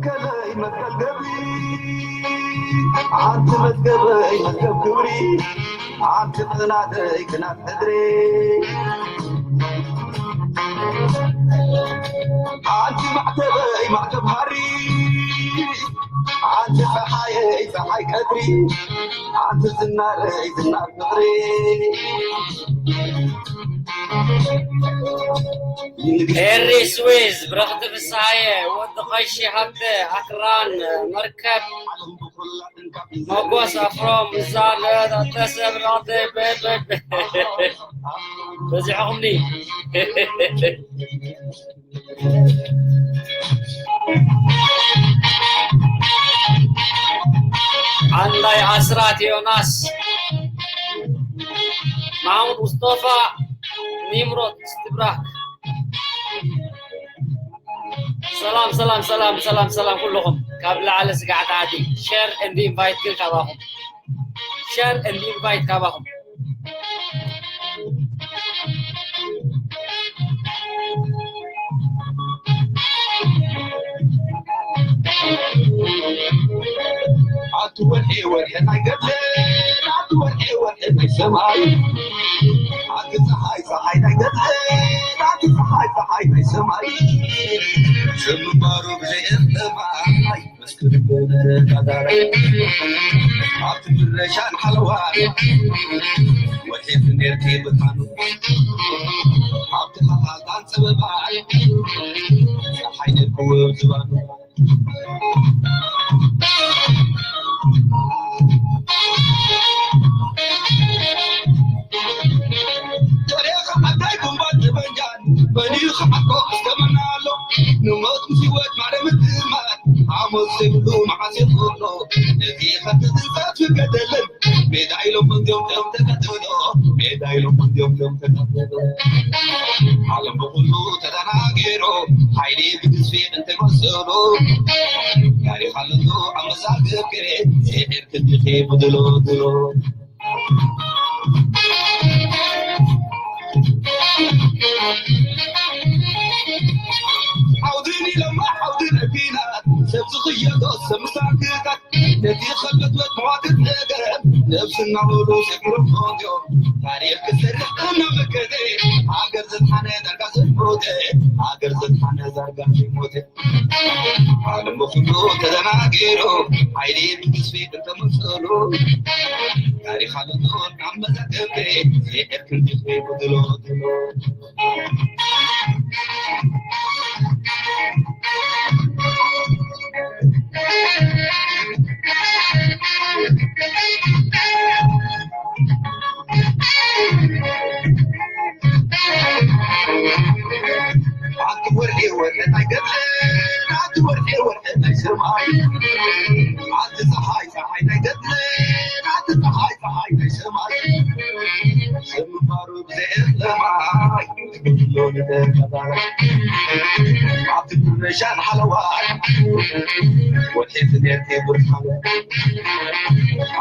ከለይ መትከል ገብሪ፣ ኣንቲ መዝገበይ መዝገብ ክብሪ፣ ኣንቲ ቅናተይ ቅናት ሕድሪ፣ ኣንቲ ማዕተበይ ማዕተብ ሃሪ፣ ኣንቲ ፀሓየይ ፀሓይ ቀትሪ፣ ኣንቲ ዝናረይ ዝናር ፍቕሪ። ኤሪ ስዊዝ፣ ብረኽቲ ፍስሃየ፣ ወዲ ቐሺ ሃብተ፣ ኣክራን መርከብ፣ ሞጎስ ኣፍሮም፣ እዛ ለጠሰብ ራተይ በበብ በዚሕኹምኒ። ዓንዳይ ኣስራት ዮናስ፣ ማሙድ ሙስጦፋ፣ ኒምሮድ ስትብራክ። ሰላም ሰላም ሰላም ሰላም ሰላም ኩልኹም። ካብ ላዕሊ ስጋዕ ታሕቲ share and invite ግን ካባኹም፣ share and invite ካባኹም። ኣቲ ወርሒ ወርሒ ናይ ገድሊ፣ ኣቲ ወርሒ ወርሒ ናይ ሰማይ፣ ኣቲ ፀሓይ ፀሓይ ናይ ገድሊ፣ ኣቲ ፀሓይ ፀሓይ ናይ ሰማይ፣ ስምባሩ ብዘይ እርማይ። ኣብቲ ምረሻን ሓለዋን ወሒድ ኔርኪ ብርሃኑ፣ ኣብቲ ሃሃታን ጸበባን ጸሓይ ኔርኪ ውብ ዝባኑ። ተሬኻ ዓዳይ ጉንባር ጠበንጃን በሊዩ ክዓቆ ኣስተመና ኣሎ። ንሞት ምስ ህይወት ማዕረ ምትእምማን ሓሞት ዘይብሉ መዓስ ይኾኖ። ነዚ ኸቲ ትንሳት ፍገደለን ሜዳ ኢሎም እንዲዮም ከም ተቀተሎ፣ ሜዳ ኢሎም እንዲዮም ከም ተቀተሎ። ዓለም ብኹሉ ተደናጊሩ ሓይሊ ብግዝፊ እንተመሰሉ። ታሪኽ ኣለቶ ኣብ መዛግብ ግሬ ስዒር ክንድቲ ብድሎ ድሎ። ዓውድን ኢለማ ዓውድን ኣቢናት ሰብ ዝኽየዶ ሰብ ምሳክታት ነቲ ኸልበት መዋግድ ነገር ነብስና በሉ ሰጊሮም ኾንዮም ታሪኽ ክሰርሕ እናመከተ ሃገር ዘድሓነ ዳርጋ ዘይሞተ ሃገር ዘድሓነ ዳርጋ ዘይሞተ ዓለም ብኹሉ ተደናጊሩ ሓይሊ ብግዝፊ እንተመሰሉ ታሪኽ ኣለቶ ናብ መዛግብቲ ስዒር ክንድቲ ብድሎ ድሎ። ኣቲ ወርሒ ወርሒ ናይ ገድሊ ኣቲ ወርሒ ወርሒ ናይ ሰማይ ኣቲ ፀሓይ ፀሓይ ናይ ገድሊ ኣቲ ፀሓይ ፀሓይ ናይ ሰማይ ስምባሩ ብዘየለማይ ትግብሎ ንተቀባራይ ኣብቲ ምረሻን ሓለዋይ ወርሒ ፍኔርቲ ብርሃኑ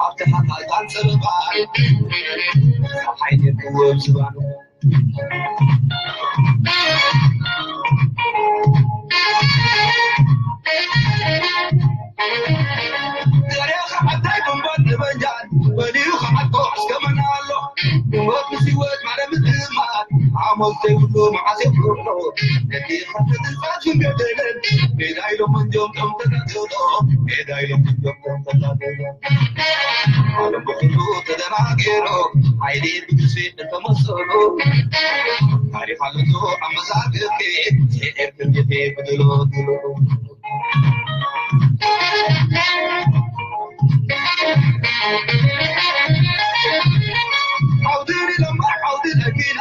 ኣብቲ ሓታይታን ጸበባይ ፀሓይ ኔርክዎም ዝባኑ ገሬኻ ዓዳይ ጉንባር ጠበንጃን በሊኡ ክዓጦ ኣስገመና ኣሎ ንሞት ምስ ህይወት ማለ ምትእምማን ሓሞት ዘይብሉ መዓስ የፍርሖ ነቲ ኸፍትንሳት ክንገደለን ሜዳ ኢሎም እንዲዮም ከም ተጋደሎ ሜዳ ኢሎም እንዲዮም ከም ተጋደሎ ዓለም ብኹሉ ተደናጊሩ ሓይሊ ብግዝፊ እንተመሰሉ ታሪኽ ኣለቶ ኣብ መዛግብቲ ስዒር ክንድቲ ብድሎ ድሎ ዓውድን ኢሎም ዓውድን ኣኪላ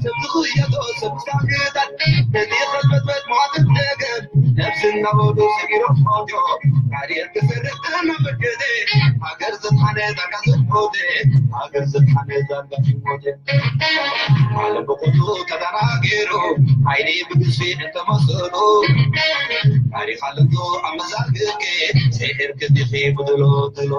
ሰብ ዝኽየዶ ሰብ ዝካክታት ነቲ ኸልበትበት መዋጥት ነገር ነብስና ወዱ ሰጊሮም ሞጆ ታሪኽ ክሰርሕ እናመገደ ሃገር ዘድሓነ ዳርጋ ዘይሞተ ሃገር ዘድሓነ ዳርጋ ዘይሞተ ዓለም ብኹሉ ተደናጊሩ ሓይሊ ብግዝፊ እንተመሰሉ ታሪኽ ኣለቶ ኣብ መዛግብኪ ስዒር ክንዲኺ ብድሎ ድሎ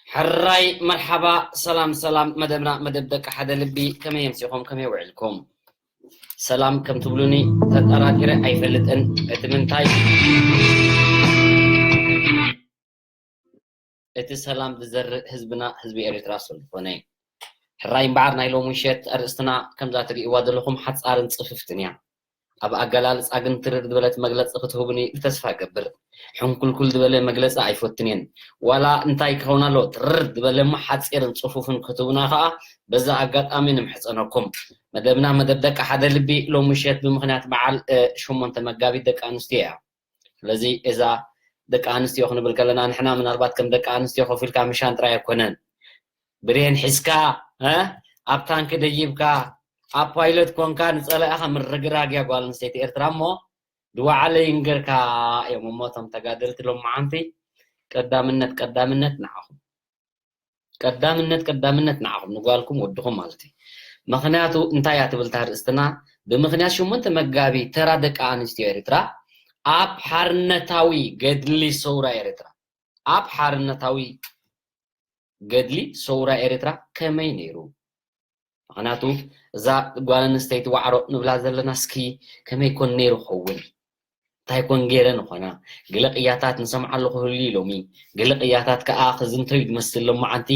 ሕራይ መርሓባ፣ ሰላም ሰላም፣ መደብና መደብ ደቂ ሓደ ልቢ፣ ከመይ ኣምሲኹም፣ ከመይ ውዕልኩም? ሰላም ከም ትብሉኒ ተጠራጢረ ኣይፈልጥን። እቲ ምንታይ፣ እቲ ሰላም ዝዘርእ ህዝብና ህዝቢ ኤርትራ ስለ ዝኾነ። ሕራይ እምበኣር ናይ ሎሚ ምሸት ኣርእስትና ከምዛ ትርእይዋ ዘለኹም ሓጻርን ጽፍፍትን እያ። ኣብ ኣገላልጻ ግን ትርር ዝበለት መግለጺ ክትህቡኒ ብተስፋ እገብር። ሕንኩልኩል ዝበለ መግለጺ ኣይፈቱን እየን። ዋላ እንታይ ክኸውን ኣለዎ፣ ትርር ዝበለ እሞ ሓጺርን ጽፉፍን ክትህቡና ከኣ በዛ ኣጋጣሚ ንምሕጸነኩም። መደብና መደብ ደቂ ሓደ ልቢ ሎሚ ምሸት ብምኽንያት በዓል፣ እ፣ ሸሞንተ መጋቢት ደቂ ኣንስትዮ እያ። ስለዚ እዛ ደቂ ኣንስትዮ ክንብል ከለና ንሕና ምናልባት ከም ደቂ ኣንስትዮ ኮፍ ኢልካ ምሻን ጥራይ ኣይኮነን። ብሬን ሒዝካ፣ እ፣ ኣብ ታንኪ ደይብካ፣ ኣብ ፓይለት ኮንካ ንጸላኢኻ ምርግራግ እያ ጓል ኣንስተይቲ ኤርትራ እሞ ድዋዓለ ይንገርካ እዮም እሞ እቶም ተጋደልቲ ሎማዓንቲ ቀዳምነት፣ ቀዳምነት ንዓኹም። ቀዳምነት፣ ቀዳምነት ንዓኹም፣ ንጓልኩም ወድኹም ማለት እዩ። ምኽንያቱ እንታይ እያ ትብል እታ ርእስትና? ብምኽንያት ሸሞንተ መጋቢት ተራ ደቂ ኣንስትዮ ኤርትራ ኣብ ሓርነታዊ ገድሊ ሰውራ ኤርትራ፣ ኣብ ሓርነታዊ ገድሊ ሰውራ ኤርትራ ከመይ ነይሩ? ምኽንያቱ እዛ ጓል ኣንስተይቲ ዋዕሮ ንብላ ዘለና እስኪ ከመይ ኮን ነይሩ ክኸውን? እንታይ ኮን ገይረን ይኾና? ገለ ቅያታት ንሰምዓሉ ክህሉ እዩ ሎሚ፣ ገለ ቅያታት ከኣ ክዝንተዩ ዝመስል ሎማዓንቲ።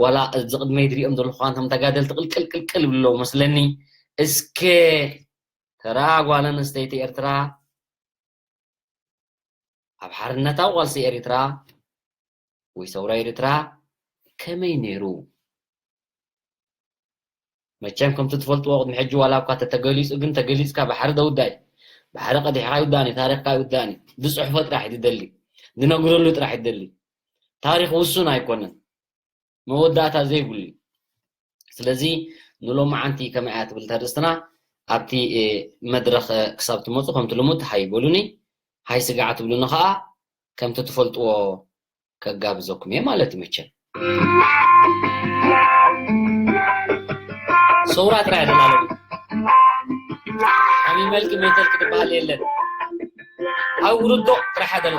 ዋላ እዚ ቅድመይ ዝሪኦም ዘለኹ ኣንቶም ተጋደልቲ ቅልቅል ቅልቅል ይብሉ ኣለዉ መስለኒ። እስከ ተራ ጓል ኣንስተይቲ ኤርትራ ኣብ ሓርነታዊ ቃልሲ ኤርትራ ወይ ሰውራ ኤርትራ ከመይ ነይሩ? መቸም ከምቲ ትፈልጥዎ ቅድሚ ሕጂ ዋላ እኳ ተተገሊጹ፣ ግን ተገሊጽካ ባሕሪ ደውዳይ፣ ባሕሪ ቀዲሕካ ይውዳእን እዩ፣ ታሪኽካ ይውዳእን እዩ። ዝጽሕፎ ጥራሕ እዩ ዝደሊ፣ ዝነግረሉ ጥራሕ እዩ ዝደሊ። ታሪኽ ውሱን ኣይኮነን፣ መወዳእታ ዘይብሉ እዩ። ስለዚ ንሎማዓንቲ ከመይ እያ ትብል ተርእስትና ኣብቲ፣ እ፣ መድረኽ፣ እ፣ ክሳብ ትመጹ ከምቲ ልሙድ ሃይ በሉኒ፣ ሃይ ስጋዕ ትብሉኒ ከኣ ከምቲ ትፈልጥዎ ከጋብዘኩም እየ ማለት እዩ መቸም። ሰውራ ጥራይ ኣይደላለኹ። ሓሚመልኪ መይተልኪ ዝበሃል የለን። ኣብ ውርዶ ጥራሕ ኣይደላ።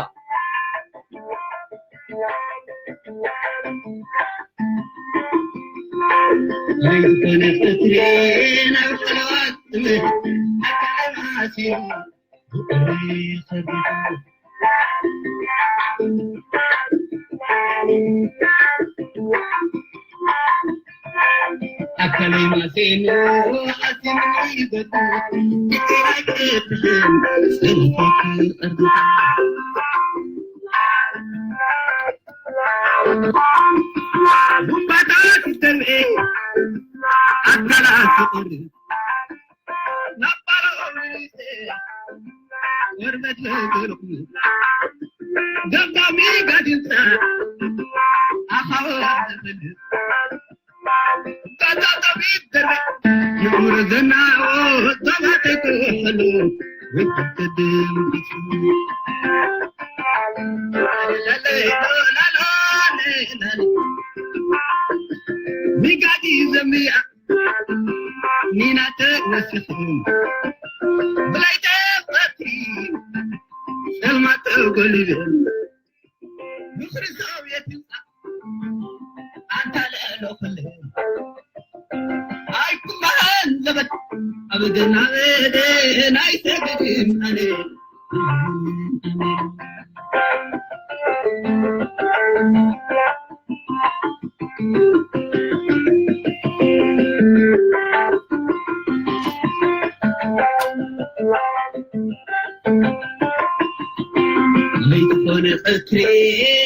ለይትኾነ ቀትሪ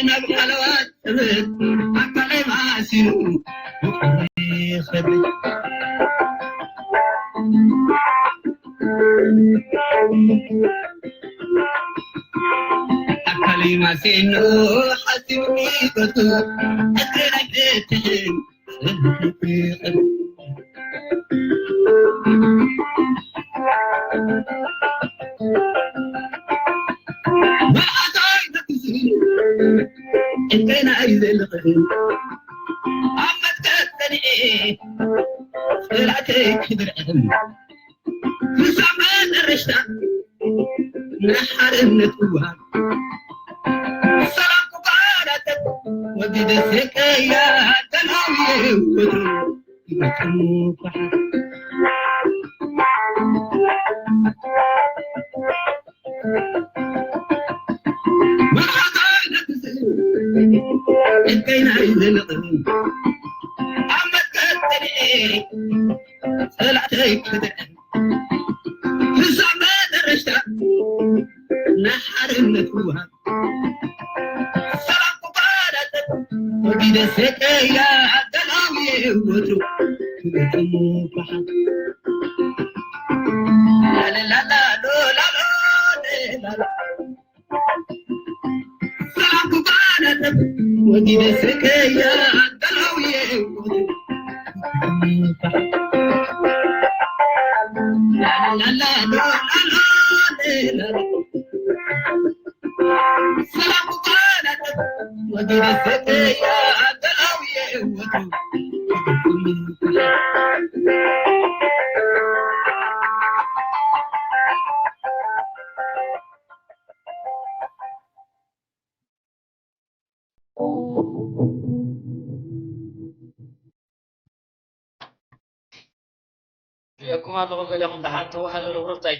ናብ ሓለዋ ጥበት ኣካለይ ማሲኑ ይኸብድ። ኣካለይ ማሲኑ ሓሲብኒ ቅርቱ እትናይትሕን መዓዛይ ዘትስል እንተና እዩ ዘለኽን ኣብ መትከል ጸኒኤ ጸላእተይ ክድርዕም ክሳብ መጨረሽታ ንሓርነት እዋን ሰላም ክባላተት ወዲ ደሴ ቀያ ተላውየ ወትሩ ይመክሙ ኳሓ መርዓታ ነትስእ እከይና ይዘልቕ ኣብ መትከል ጸላእተይ ክድዕም ክሳብ መጨረሽታ ንሓርነት ምውሃብ ሰላም ክባላተት ወዲ ደሴ ቀያ ኣዳላዊ ወትሩ ክልጥሙ ኳሓ ላላላሎ ላሎ ላላ ሰላም ክባላተት ወዲ ደሴ ቀያ ኣዳላዊ ወትሩ ሪኤኩም ኣለኹ ገለኹም ደሓን ተዋህዶ ርብርብታይ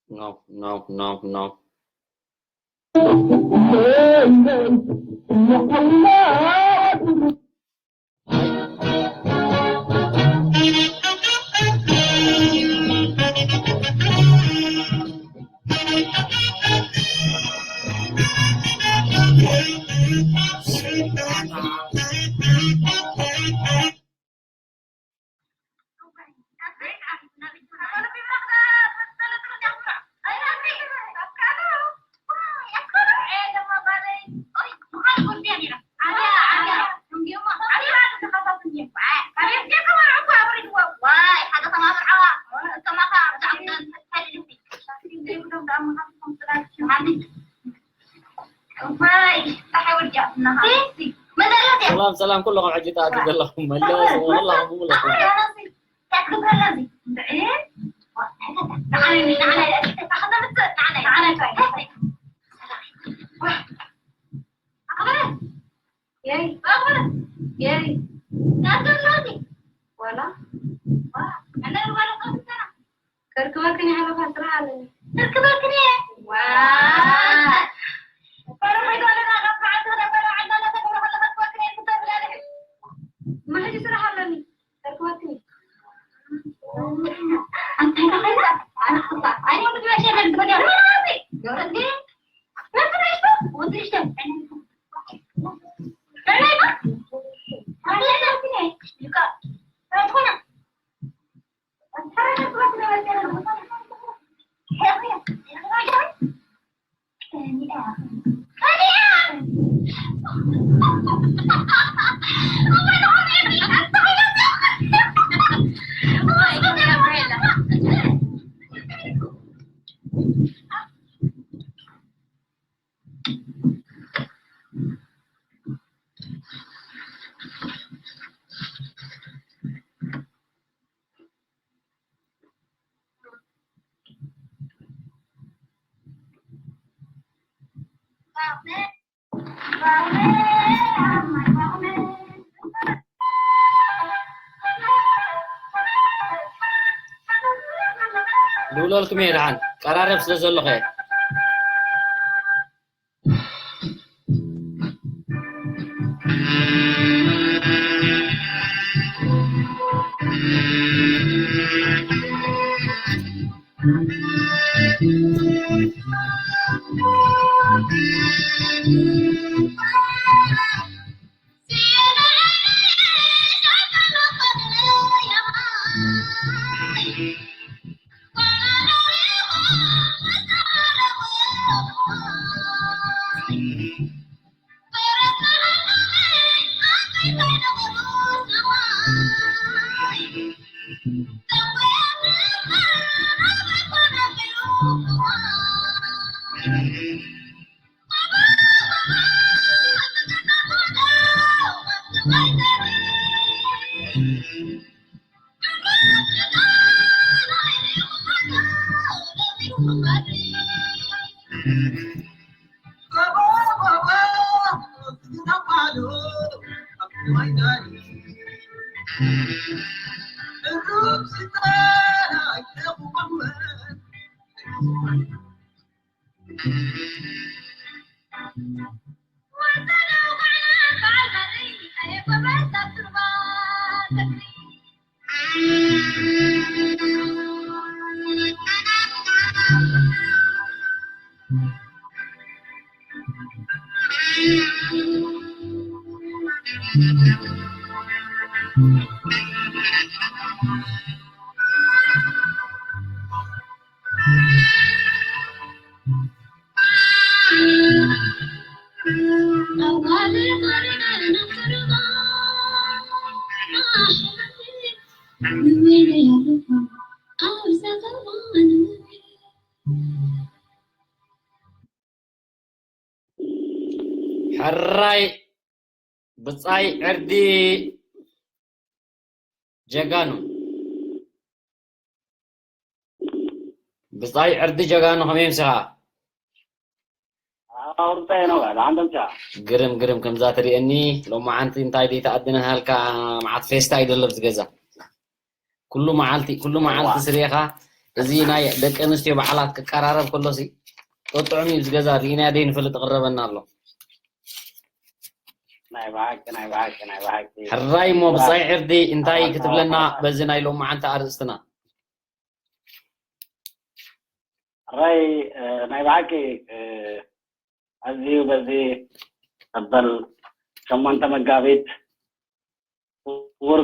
No, no, no, no. ሰላም ሰላም፣ ኩልኹም ሕጂ ተኣኪቡ ዘለኹም መለስ፣ ኩልኹም ሙሉእ። ከርክበክን እየ፣ ዓለባ ስራሕ ኣለኒ። ከርክበክን እየ። ዋ። ፈረመይ ጓልና ካብ በዓል ትኽደበረ ዓጋለ ተገብረ ከለኻ ትወክል እየ፣ ክትብል ኣለኺ። እማ ሕጂ ስራሕ ኣለኒ። ከርክበክን እየ። ኣንታይ ተኸይዳ? ኣነ ክባ። ኣነ ወዲ ባሸ ነን ትበል። ገብረ ገብረ። ወዲ ባሸ። ወዲ ባሸ። ድውለልኩም እየ ደሓን ቀራረብ ስለ ዘለኹ እየ። ሕራይ ብጻይ ዕርዲ ጀጋኑ። ብጻይ ዕርዲ ጀጋኑ፣ ከመይ ምሲኻ? ኣውርጻይ ነው ባለ፣ አንተም ቻ። ግርም፣ ግርም፣ ከምዛ ትርእየኒ፣ ሎማዓንቲ እንታይ ደይ ተኣድነሃልካ፣ መዓት ፌስታ እዩ ዘሎ ኣብዚ ገዛ። ኩሉ መዓልቲ፣ ኩሉ መዓልቲ እዋ። ስሪኻ፣ እዚ ናይ ደቂ ኣንስትዮ በዓላት ክቀራረብ ከሎሲ፣ ጥዑም እዩ ኣብዚ ገዛ፣ ርኢናዮ ደይ ንፈልጥ፣ ይቕረበና ኣሎ። ናይ ብሓቂ፣ ናይ ብሓቂ፣ ናይ ብሓቂ። ሕራይ እሞ፣ ብጻይ ዕርዲ፣ እንታይ ክትብለና በዚ ናይ ሎማዓንቲ ኣርእስትና? ሕራይ፣ እ፣ ናይ ብሓቂ፣ እ፣ ኣዝዩ በዚ መበል ሸሞንተ መጋቢት ክቡር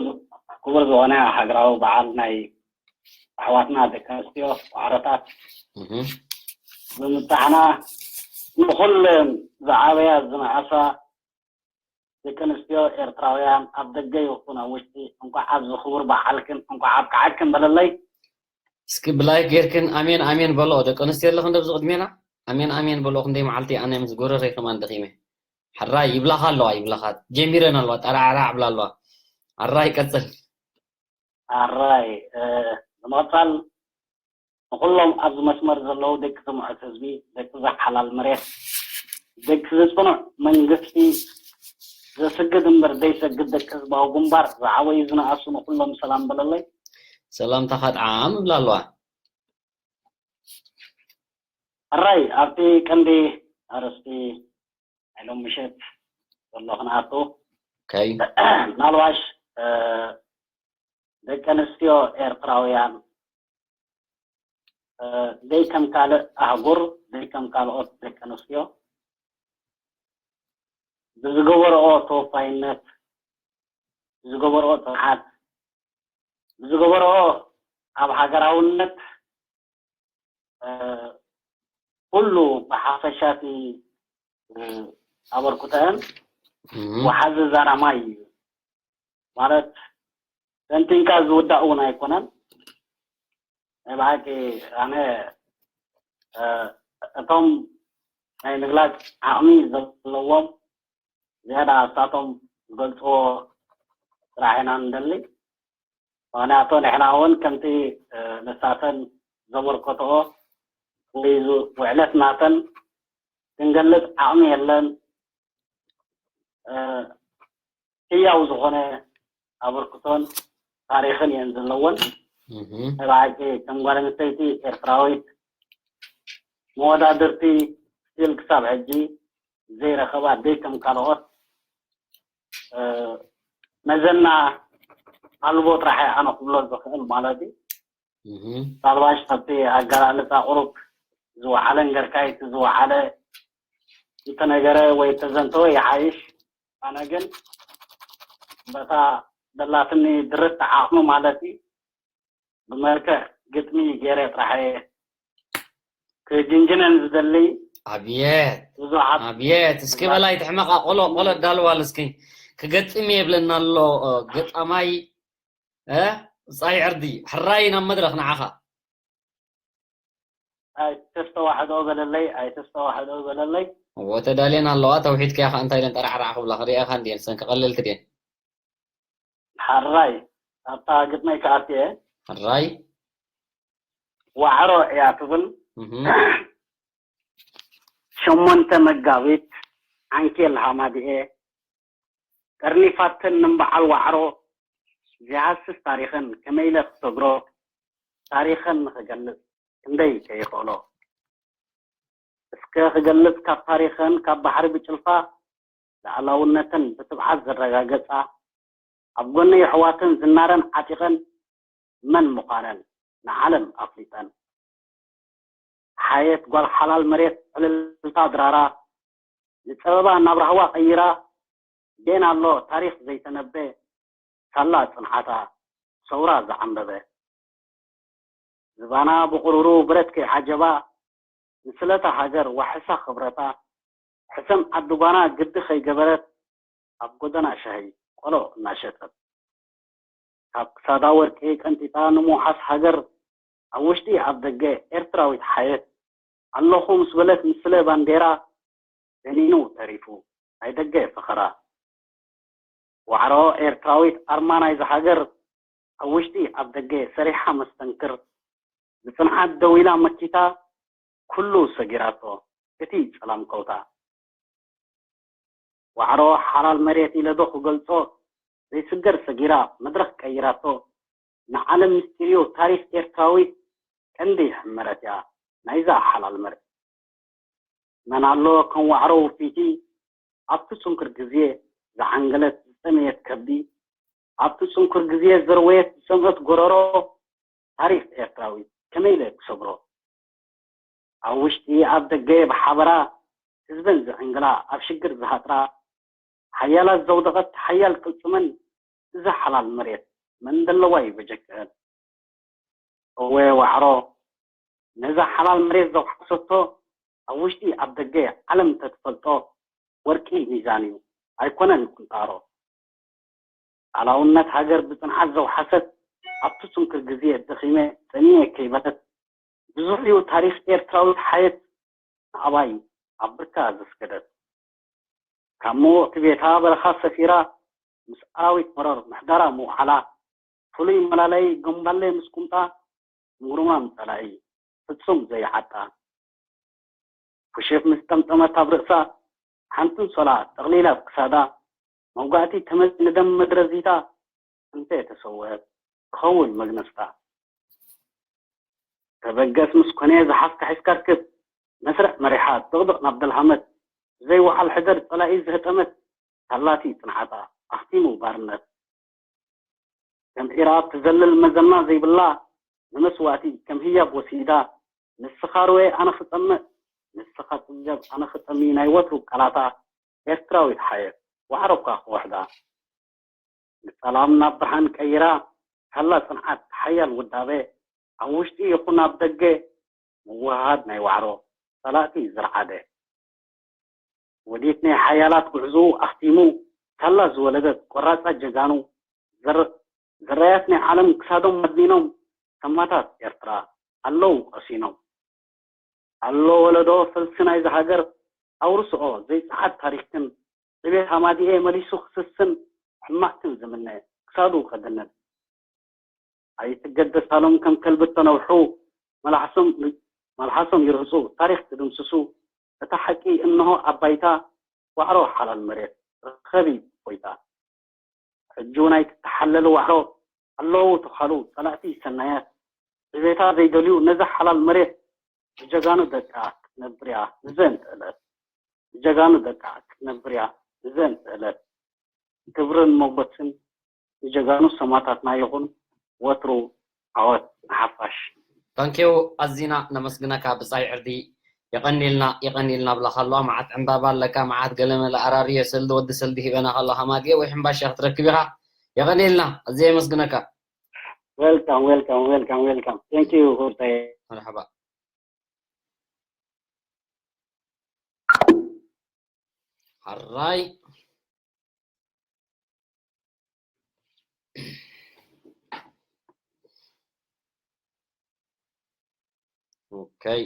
ክቡር ዝኾነ ሃገራዊ በዓል ናይ ኣሕዋትና ደቂ ኣንስትዮ ዋዕሮታት ብምብጻሕና፣ ንኹለን ዝዓበያ ዝነኣሳ ደቂ ኣንስትዮ ኤርትራውያን ኣብ ደገ ይኹን ኣብ ውሽጢ፣ እንኳዕ ኣብዚ ክቡር በዓልክን እንኳዕ ኣብቅዓክን በለለይ። እስኪ ብላይክ ጌርክን ኣሜን ኣሜን በሎ። ደቂ ኣንስትዮ ኣለኽን ኣብዚ ቅድሜና ኣሜን ኣሜን በሎ። ክንደይ መዓልቲ ኣነ ምስ ጎረረይ ከማን ደኺመ። ሕራይ ይብላኻ ኣለዋ፣ ይብላኻ ጀሚረን ኣለዋ፣ ጠራዕራዕ ብላ ኣለዋ። ሕራይ ቀጽል። ኣራይ፣ እ፣ ብምቕጻል ንኹሎም ኣብዚ መስመር ዘለዉ ደቂ ዝምዕት ህዝቢ፣ ደቂ እዛ ሓላል መሬት፣ ደቂ ዝጽኑዕ መንግስቲ፣ ዘስግድ እምበር ዘይሰግድ ደቂ ህዝባዊ ግንባር፣ ዝዓበዩ ዝነኣሱ ንኹሎም ሰላም በለለይ። ሰላምታኻ ጥዓም እብላ ኣለዋ። ሕራይ ኣብቲ ቀንዲ ኣርእስቲ ናይ ሎም ምሸት ዘሎ ክንኣቱ፣ ኦኬ። ምናልባሽ፣ እ፣ ደቂ ኣንስትዮ ኤርትራውያን፣ እ፣ ደይ ከም ካልእ ኣህጉር፣ ደይ ከም ካልኦት ደቂ ኣንስትዮ ብዝገበረኦ ተወፋይነት፣ ብዝገበረኦ ጽንዓት፣ ብዝገበረኦ ኣብ ሃገራውነት፣ እ፣ ኩሉ ብሓፈሻ እቲ፣ እ፣ ኣበርክቶአን እም። ወሓዚ ዛራማይ እዩ። ማለት ተንቲንካ ዝውዳእ እውን ኣይኮነን። ናይ ብሓቂ ኣነ፣ እ፣ እቶም ናይ ምግላጽ ዓቕሚ ዘለዎም ዝያዳ እሳቶም ዝገልጽዎ ስራሕ ኢና ንደሊ። ምኽንያቱ ንሕና እውን ከምቲ፣ እ፣ ንሳተን ዘበርከትኦ ወይ ዝ-፣ ውዕለት ናተን ክንገልጽ ዓቕሚ የለን። እ፣ ህያው ዝኾነ ኣበርክቶን ታሪኽን እየን ዘለወን። እህ። ናይ ብሓቂ ከም ጓል ኣንስተይቲ ኤርትራዊት መወዳድርቲ ስቲል ክሳብ ሕጂ ዘይረኸባ፣ ደይ ከም ካልኦት፣ እ፣ መዘና ኣልቦ ጥራሕ እየ ኣነ ክብሎ ዝኽእል ማለት እዩ። እህ። ምናልባሽ ኣብቲ ኣገላልጻ ቁሩብ ዝወዓለ እንገርካይ፣ እቲ ዝወዓለ እንተነገረ ወይ ተዘንተወ ይሓይሽ። ኣነ ግን በታ ደላትኒ ድርት ዓቕሚ ማለት እዩ፣ ብመልክዕ ግጥሚ ገይረ ጥራሕ እየ ክጅንጅነን ዝደሊ። ኣብየት፣ ብዙሓት ኣብየት። እስኪ በላይ ትሕመቓ ቆሎ፣ ቆሎ ኣዳልዋል እስኪ። ክገጥም እየ ይብለና ኣሎ፣ እ፣ ገጣማይ፣ እ፣ ብጻይ ዕርዲ። ሕራይ ናብ መድረኽ ንዓኻ። ኣይተስተዋሕዶ በለለይ፣ ኣይተስተዋሕዶ በለለይ። እዎ፣ ተዳልየን ኣለዋ። ተውሒድካ ኢኻ እንታይ ኢለን ጠራዕራዕ ክብላ ክርእያኻ እንድየን፣ ሰን ክቐለልቲ ድየን። ሕራይ፣ ኣብታ ግጥመይ ክኣቱ እየ። ሕራይ። ዋዕሮ እያ ትብል። እህ። ሸሞንተ መጋቢት ዓንኬል ሃማድኤ ጠርኒፋተን ንበዓል ዋዕሮ ዘይሃስስ ታሪኸን ከመይ ኢለ ክሰግሮ፣ ታሪኸን ንኽገልጽ ክንደይ ከይኽእሎ። እስከ ክገልጽ ካብ ታሪኸን ካብ ባሕሪ ብጭልፋ ልኣላውነተን ብትብዓት ዘረጋገጻ፣ ኣብ ጎኒ የሕዋተን ዝናረን ዓጢቐን መን ምዃነን ንዓለም ኣፍሊጠን። ሓየት ጓል ሓላል መሬት ዕልልታ ድራራ፣ ንጸበባ ናብ ራህዋ ቀይራ፣ ቤን ኣሎ ታሪኽ ዘይተነበ፣ ሳላ ጽንዓታ ሰውራ ዝዓንበበ። ዝባና ብቑሩሩ ብረት ከይዓጀባ፣ ንስለታ ሃገር ዋሕሳ ክብረታ፣ ሕሰም ዓዲ ጓና ግዲ ከይገበረት፣ ኣብ ጎደና ሻሂ ቆሎ እናሸጠት፣ ካብ ክሳዳ ወርቂ ቀንጢጣ ንምውሓስ ሃገር፣ ኣብ ውሽጢ ኣብ ደገ ኤርትራዊት ሓየት፣ ኣለኹ ምስ በለት ንስለ ባንዴራ፣ ደኒኑ ተሪፉ ናይ ደገ ፈኸራ። ዋዕሮ ኤርትራዊት ኣርማ ናይዛ ሃገር፣ ኣብ ውሽጢ ኣብ ደገ ሰሪሓ መስተንክር፣ ብጽንዓት ደው ኢላ መኪታ፣ ኩሉ ሰጊራቶ እቲ ጸላም ከውታ። ዋዕሮ ሓላል መሬት ኢለ ዶ ክገልጾ፣ ዘይስገር ሰጊራ መድረኽ ቀይራቶ፣ ንዓለም ምስጢር እዩ ታሪኽ ኤርትራዊት፣ ቀንዲ ሕመረት እያ ናይዛ ሓላል መሬት። መን ኣሎ ከም ዋዕሮ ውፍይቲ፣ ኣብቲ ጽንኩር ግዜ ዝዓንገለት ዝጠመየት ከብዲ፣ ኣብቲ ጽንኩር ግዜ ዘርወየት ዝጸምአት ጎረሮ፣ ታሪኽ ኤርትራዊት ከመይ ኢለ ክሰግሮ? ኣብ ውሽጢ ኣብ ደገ ብሓበራ፣ ህዝበን ዝዕንግላ ኣብ ሽግር ዝሃጥራ፣ ሓያላት ዘውደቐት ሓያል ቅልጽመን፣ እዛ ሓላል መሬት መን ደለዋ እዩ በጀክአን። እወ ዋዕሮ፣ ነዛ ሓላል መሬት ዘውሓሰቶ ኣብ ውሽጢ ኣብ ደገ ዓለም እንተትፈልጦ ወርቂ ሚዛን እዩ ኣይኮነን ቁንጣሮ። ሉዓላውነት ሃገር ብጽንዓት ዘውሓሰት ኣብቲ ጽንኩር ግዜ ደኺመ ጸሚመ ከይበለት ብዙሕ እዩ ታሪኽ ኤርትራዊት ሓየት ንኣባይ ኣብ ብርካ ዘስገደት። ካብ ምውቕቲ ቤታ በረኻ ሰፊራ ምስ ኣራዊት መሮር ምሕዳራ ምውዓላ ፍሉይ መላለይ ገምባሌ ምስ ቁምጣ ምጉርማም ጸላኢ ፍጹም ዘይዓጣ። ፑሽፕ ምስ ጠምጠመት ኣብ ርእሳ ሓንቲ ኣንሶላ ጠቕሊላ ኣብ ክሳዳ መውጋእቲ ተመዚ ንደም መድረዚታ እንተ ተሰውአት ክኸውን መግነዝታ። ተበገስ ምስ ኮነ ዝሓዝካ ሒዝካ ርክብ መስርዕ መሪሓ ድቕድቕ ናብ ደልሃመት ብዘይወዓል ሕደር ጸላኢ ዝህጠመት ታላቲ ጽንዓታ ኣኽቲሙ ባርነት። ከም ዒራ ትዘልል መዘና ዘይብላ ንመስዋእቲ ከም ህያብ ወሲዳ ንስኻ ርወ ኣነ ክጸምእ ንስኻ ጽገብ ኣነ ክጠሚ ናይ ወትሩ ቃላታ ኤርትራዊት ሓየት ዋዕሮ እኳ ክውሕዳ ንጸላም ናብ ብርሃን ቀይራ ሳላ ጽንዓት ሓያል ውዳበ ኣብ ውሽጢ ይኹን ኣብ ደገ ምውህሃድ ናይ ዋዕሮ ጸላእቲ ዝረዓደ። ወዲት ናይ ሓያላት ጉዕዞኡ ኣኽቲሙ ሳላ ዝወለደት ቆራጻ ጀጋኑ ዝረኣየት ናይ ዓለም ክሳዶም ኣድኒኖም ሰማታት ኤርትራ ኣለዉ ቀሲኖም። ኣሎ ወለዶ ፈልሲ ናይዛ ሃገር ኣውርስኦ ዘይጸዓድ ታሪኽክን ዕቤት ሃማዲኤ መሊሱ ክስስን ሕማቕክን ዝምነ ክሳዱ ከድንን ኣይትገደሳሎም ከም ከልቢ እተነውሑ መልሓሶም ይርህጹ ታሪኽ ትድምስሱ እታ ሓቂ እንሆ ኣብ ባይታ ዋዕሮ ሓላል መሬት ርኸቢ እፎይታ። ሕጂ እውን ኣይትተሓለሉ ዋዕሮ ኣለዉ ተዃሉ ጸላእቲ ሰናያት ዕቤታ ዘይደልዩ ነዛ ሓላል መሬት ብጀጋኑ ደቃ ክትነብር እያ ንዘንት ዕለት ብጀጋኑ ደቃ ክትነብር እያ ንዘንት ዕለት ክብርን ሞጎስን ንጀጋኑ ሰማታትና ይኹን ወትሩ ዓወት ንሓፋሽ። ታንኪው ኣዚና ነመስግነካ ብጻይ ዕርዲ የቐኒልና የቐኒልና ብላካ ኣለዋ መዓት ዕምባባ ኣለካ መዓት ገለመለ ኣራርዮ ሰልዲ ወዲ ሰልዲ ሂበና ከሎ ሃማድዮ ወይ ሕምባሻ ክትረክብ ኢኻ የቐኒልና ኣዝየ የመስግነካ welcome welcome welcome welcome thank you ሁርተየ መርሐባ ሕራይ ኦከይ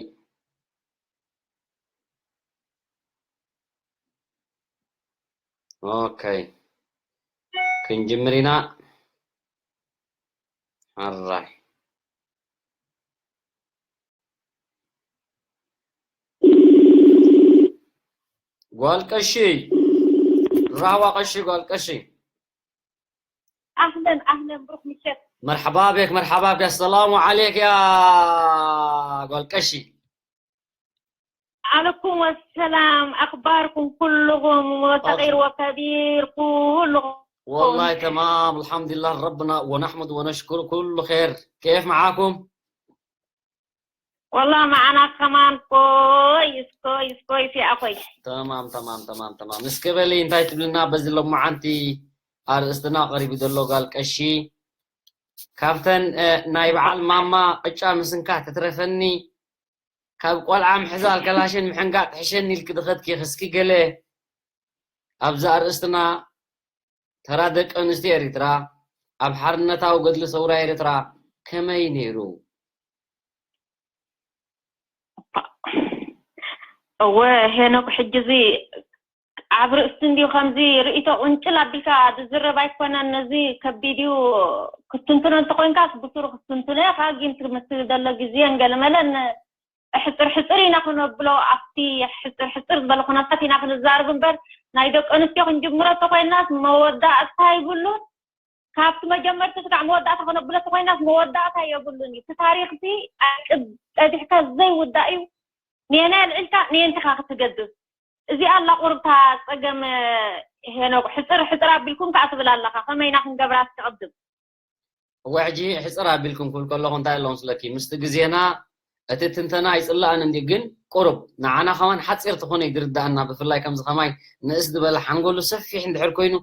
ኦከይ ክንጅምር ኢና ሕራይ ጓል ቀሺ ራህዋ ቀሺ ጓል ቀሺ ኣህለን ኣህለን ብሩክ ምሸት መርሐባ ቤክ መርሐባ ቤክ ሰላሙ ዓሌክ ያ ጓል ቀሺ عليكم السلام أخباركم كلكم وصغير وكبير كلكم والله تمام الحمد لله ربنا ونحمد ونشكر كل خير كيف معاكم والله معنا كمان كويس كويس كويس يا أخوي تمام تمام تمام تمام እስከ በሊ እንታይ ትብልና በዚ ሎማዓንቲ ኣርእስትና ቀሪቡ ዘሎ ጋል ቀሺ ካብተን ናይ በዓል ማማ ቅጫ ምስንካ ትትረፈኒ ካብ ቆልዓ ምሕዛል ከላሽን ምሕንጋጥ ሕሸኒ ኢልኪ ድኸድኪ እስኪ ገለ ኣብዚ ኣርእስትና ተራ ደቂ ኣንስትዮ ኤሪትራ ኣብ ሓርነታዊ ገድሊ ሰውራ ኤሪትራ ከመይ ነይሩ? እወ ሄኖክ ሕጂ እዚ ኣብ ርእሲ እንድዩ ከምዚ ርእይቶ ቁንጭል ኣቢልካ ዝዝረብ ኣይኮነን። ነዚ ከቢድ እዩ ክትትንትኖ እንተኮይንካስ ብሱሩ ክትትንትኖ ኢኻ። ግን ትምስል ዘሎ ግዜን ገለመለን ሕጽር ሕጽር ኢና ክነብሎ ኣብቲ ሕጽር ሕጽር ዝበለ ኩነታት ኢና ክንዛረብ እምበር ናይ ደቂ ኣንስትዮ ክንጅምሮ እንተኮይናስ መወዳእታ ይብሉን። ካብቲ መጀመርታ ስጋዕ መወዳእታ ክነብሎ እንተኮይናስ መወዳእታ የብሉን እዩ። እቲ ታሪኽሲ ኣቅብ ጸዲሕካ ዘይውዳእ እዩ። ኔና ኣልዒልካ ኔንትኻ ክትገድፍ እዚኣ ኣላ ቁርብታ ጸገም ሄኖክ ሕጽር ሕጽር ኣቢልኩም ከኣ ትብል ኣለኻ ከመይ ኢና ክንገብራ እስኪ ቅድም እወ ሕጂ ሕጽር ኣቢልኩም ክብል ከለኹ እንታይ ኣሎ መስለኪ ምስቲ ግዜና እቲ ትንተና ኣይጽላእን እንዲ ግን ቁሩብ ንዓና ከማን ሓፂር ተኾነ እዩ ዝርዳኣና። ብፍላይ ከምዚ ከማይ ንእስ ዝበለ ሓንጎሉ ሰፊሕ እንድሕር ኮይኑ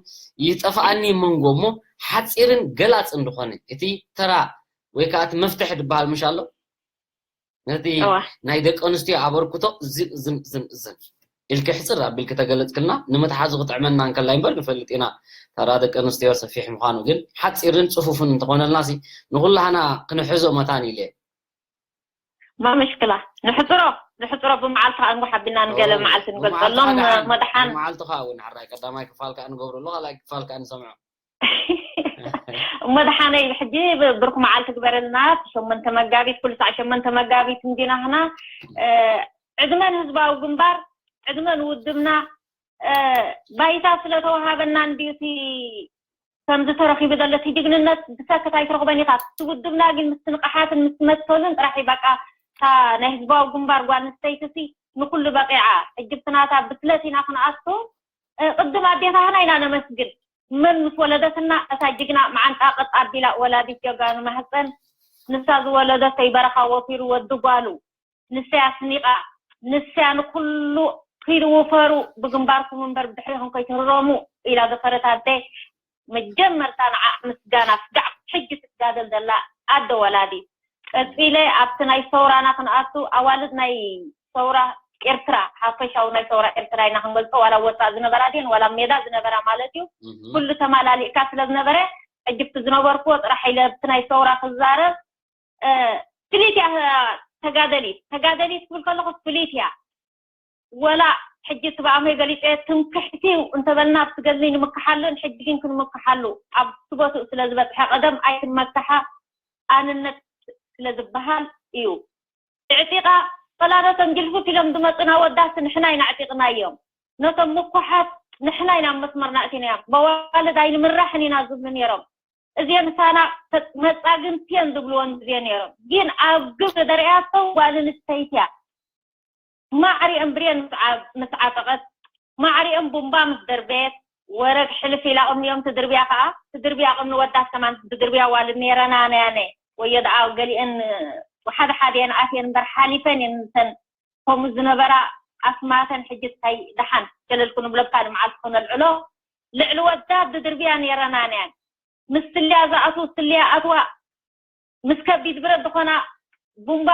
ይጠፍኣኒ መንጎ እሞ ሓፂርን ገላፅ እንድኾነ እቲ ተራ ወይ ከዓ እቲ መፍትሒ ዝበሃል ምሽ ኣሎ ነቲ ናይ ደቂ ኣንስትዮ ኣበርክቶ ዝን ዝን ዝን ዝን ኢልኪ ሕፅር ኣቢልኪ ተገለፅክልና ንምትሓዙ ክጥዕመና እንከላይ እምበር ንፈልጥ ኢና ተራ ደቂ ኣንስትዮ ሰፊሕ ምዃኑ ግን ሓፂርን ፅፉፍን እንተኾነልና ሲ ንኩላህና ክንሕዞ መታን ኢለ ما مشكلة نحضره نحضره بمعلتها أنو حبينا نقل معلت نقول لهم مدحان معلتها ونحرق قدامي كفالك أنو قبر الله لا كفالك أنو سمعه እሞ ደሓነይ ሕጂ ብርኩ መዓልቲ ግበረልና ሸመንተ መጋቢት ኩሉ ሳዕ ሸመንተ መጋቢት እንዲና ህና ዕድመን ህዝባዊ ግንባር ዕድመን ውድብና ባይታ ስለተወሃበና እንዲዩ እቲ ከምዚ ተረኺቡ ዘሎ እቲ ጅግንነት ብሰክት ኣይትረኽቦን ኢኻ እቲ ውድብና ግን ምስ ንቕሓትን ምስ መሰሉን ጥራሕ እዩ በቃ እታ ናይ ህዝባዊ ግንባር ጓል ኣንስተይቲ ሲ ንኩሉ በቂዓ ሕጂ ብቲ ናታ ብስለት ኢና ክንኣቱ ቅድም ኣዴታትና ኢና ነመስግን መን ምስ ወለደትና እታ ጅግና መዓንጣ ቀጥ ኣቢላ ወላዲት ጀጋኑ ማህፀን ንሳ ዝወለደቶ ይበረኻ ወፊሩ ወዲ ጓሉ ንሰያ ስኒቓ ንሰያ ንኩሉ ኪዱ ውፈሩ ብግንባርኩም እምበር ብድሕሪኹም ከይትህረሙ ኢላ ዘፈረት ኣደ መጀመርታ ንዓ ምስጋና ስጋዕ ሕጂ ትጋደል ዘላ ኣደ ወላዲት ቀፂለ ኣብቲ ናይ ሰውራና ክንኣቱ ኣዋልድ ናይ ሰውራ ኤርትራ ሓፈሻዊ ናይ ሰውራ ኤርትራ ኢና ክንገልፆ ዋላ ወፃእ ዝነበራ ድን ዋላ ሜዳ ዝነበራ ማለት እዩ ኩሉ ተማላሊእካ ስለ ዝነበረ ዕጅብቲ ዝነበርኩዎ ጥራሕ ኢለ ብቲ ናይ ሰውራ ክዛረብ ፍሊት እያ ተጋደሊት ተጋደሊት ክብል ከለኹ ፍሊት እያ ወላ ሕጂ እቲ ብኣመይ ገሊፀ ትምክሕቲ እንተበልና ኣብቲ ገድሊ ንምክሓሉን ሕጂ ግን ክንምክሓሉ ኣብቲ ቦትኡ ስለ ዝበፅሐ ቀደም ኣይትመክሓ ኣንነት ስለ ዝበሃል እዩ ዕጢቓ ፈላነቶም ግልፍፍ ኢሎም ዝመፁና ወዳት ንሕና ኢና ዕጢቕናዮም ነቶም ምኩሓት ንሕና ኢና መስመርና እቲናዮም በዋልድ ኣይንምራሕን ኢና ዝብሉ ነይሮም እዚአን ሳና መፃግንቲየን ዝብልወን ግዜ ነይሮም ግን ኣብ ግብሪ ደሪኣቶ ጓል ኣንስተይቲ እያ ማዕሪኦም ብሬን ምስ ዓጠቐት ማዕሪኦም ቡምባ ምስ ደርበየት ወረግ ሕልፍ ኢላ ቅምኒኦም ትድርብያ ከዓ ትድርብያ ቅምኒ ወዳት ከማን ትድርብያ ዋል ነይረና ነያነ ወዮ ደኣ ገሊአን ሓደ ሓደ የን ኣትየን እምበር ሓሊፈን የን ምሰን ከምኡ ዝነበራ ኣስማተን ሕጂ እንታይ ደሓን ገለልኩ ንብለካ ንመዓልቲ ክነልዕሎ ልዕሊ ወዳት ዝድርብያ ነይረና ነያን ምስ ስልያ ዝኣትዉ ስልያ ኣትዋ ምስ ከቢድ ብረት ዝኾና ቡምባ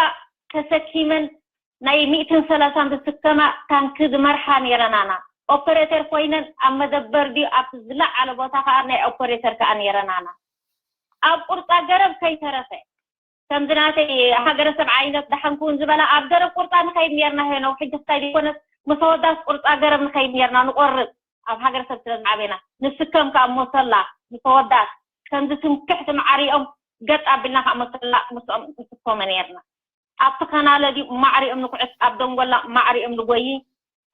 ተሰኪመን ናይ ሚእትን ሰላሳን ዝስከማ ታንኪ ዝመርሓ ነይረናና ኦፐሬተር ኮይነን ኣብ መደበር ድዩ ኣብቲ ዝለዓለ ቦታ ከዓ ናይ ኦፐሬተር ከዓ ነይረናና ኣብ ቁርፃ ገረብ ከይተረፈ ከምዚ ናተይ ሃገረሰብ ዓይነት ደሓን ክውን ዝበላ ኣብ ገረብ ቁርፃ ንኸይድ ነርና ሄኖው ሕጂ ክሳይ ዘይኮነስ ምስ ኣወዳት ቁርፃ ገረብ ንኸይድ ነርና ንቆርፅ ኣብ ሃገረሰብ ስለ ዝዓበና ንስከም ከዓ ሞሰላ ምስ ኣወዳት ከምዚ ትምክሕቲ ማዕሪኦም ገፅ ኣቢልና ከዓ ሞሰላ ምስኦም ንስከመ ነርና ኣብቲ ከናለ ድዩ ማዕሪኦም ንኩዕት ኣብ ደንጎላ ማዕሪኦም ንጎይ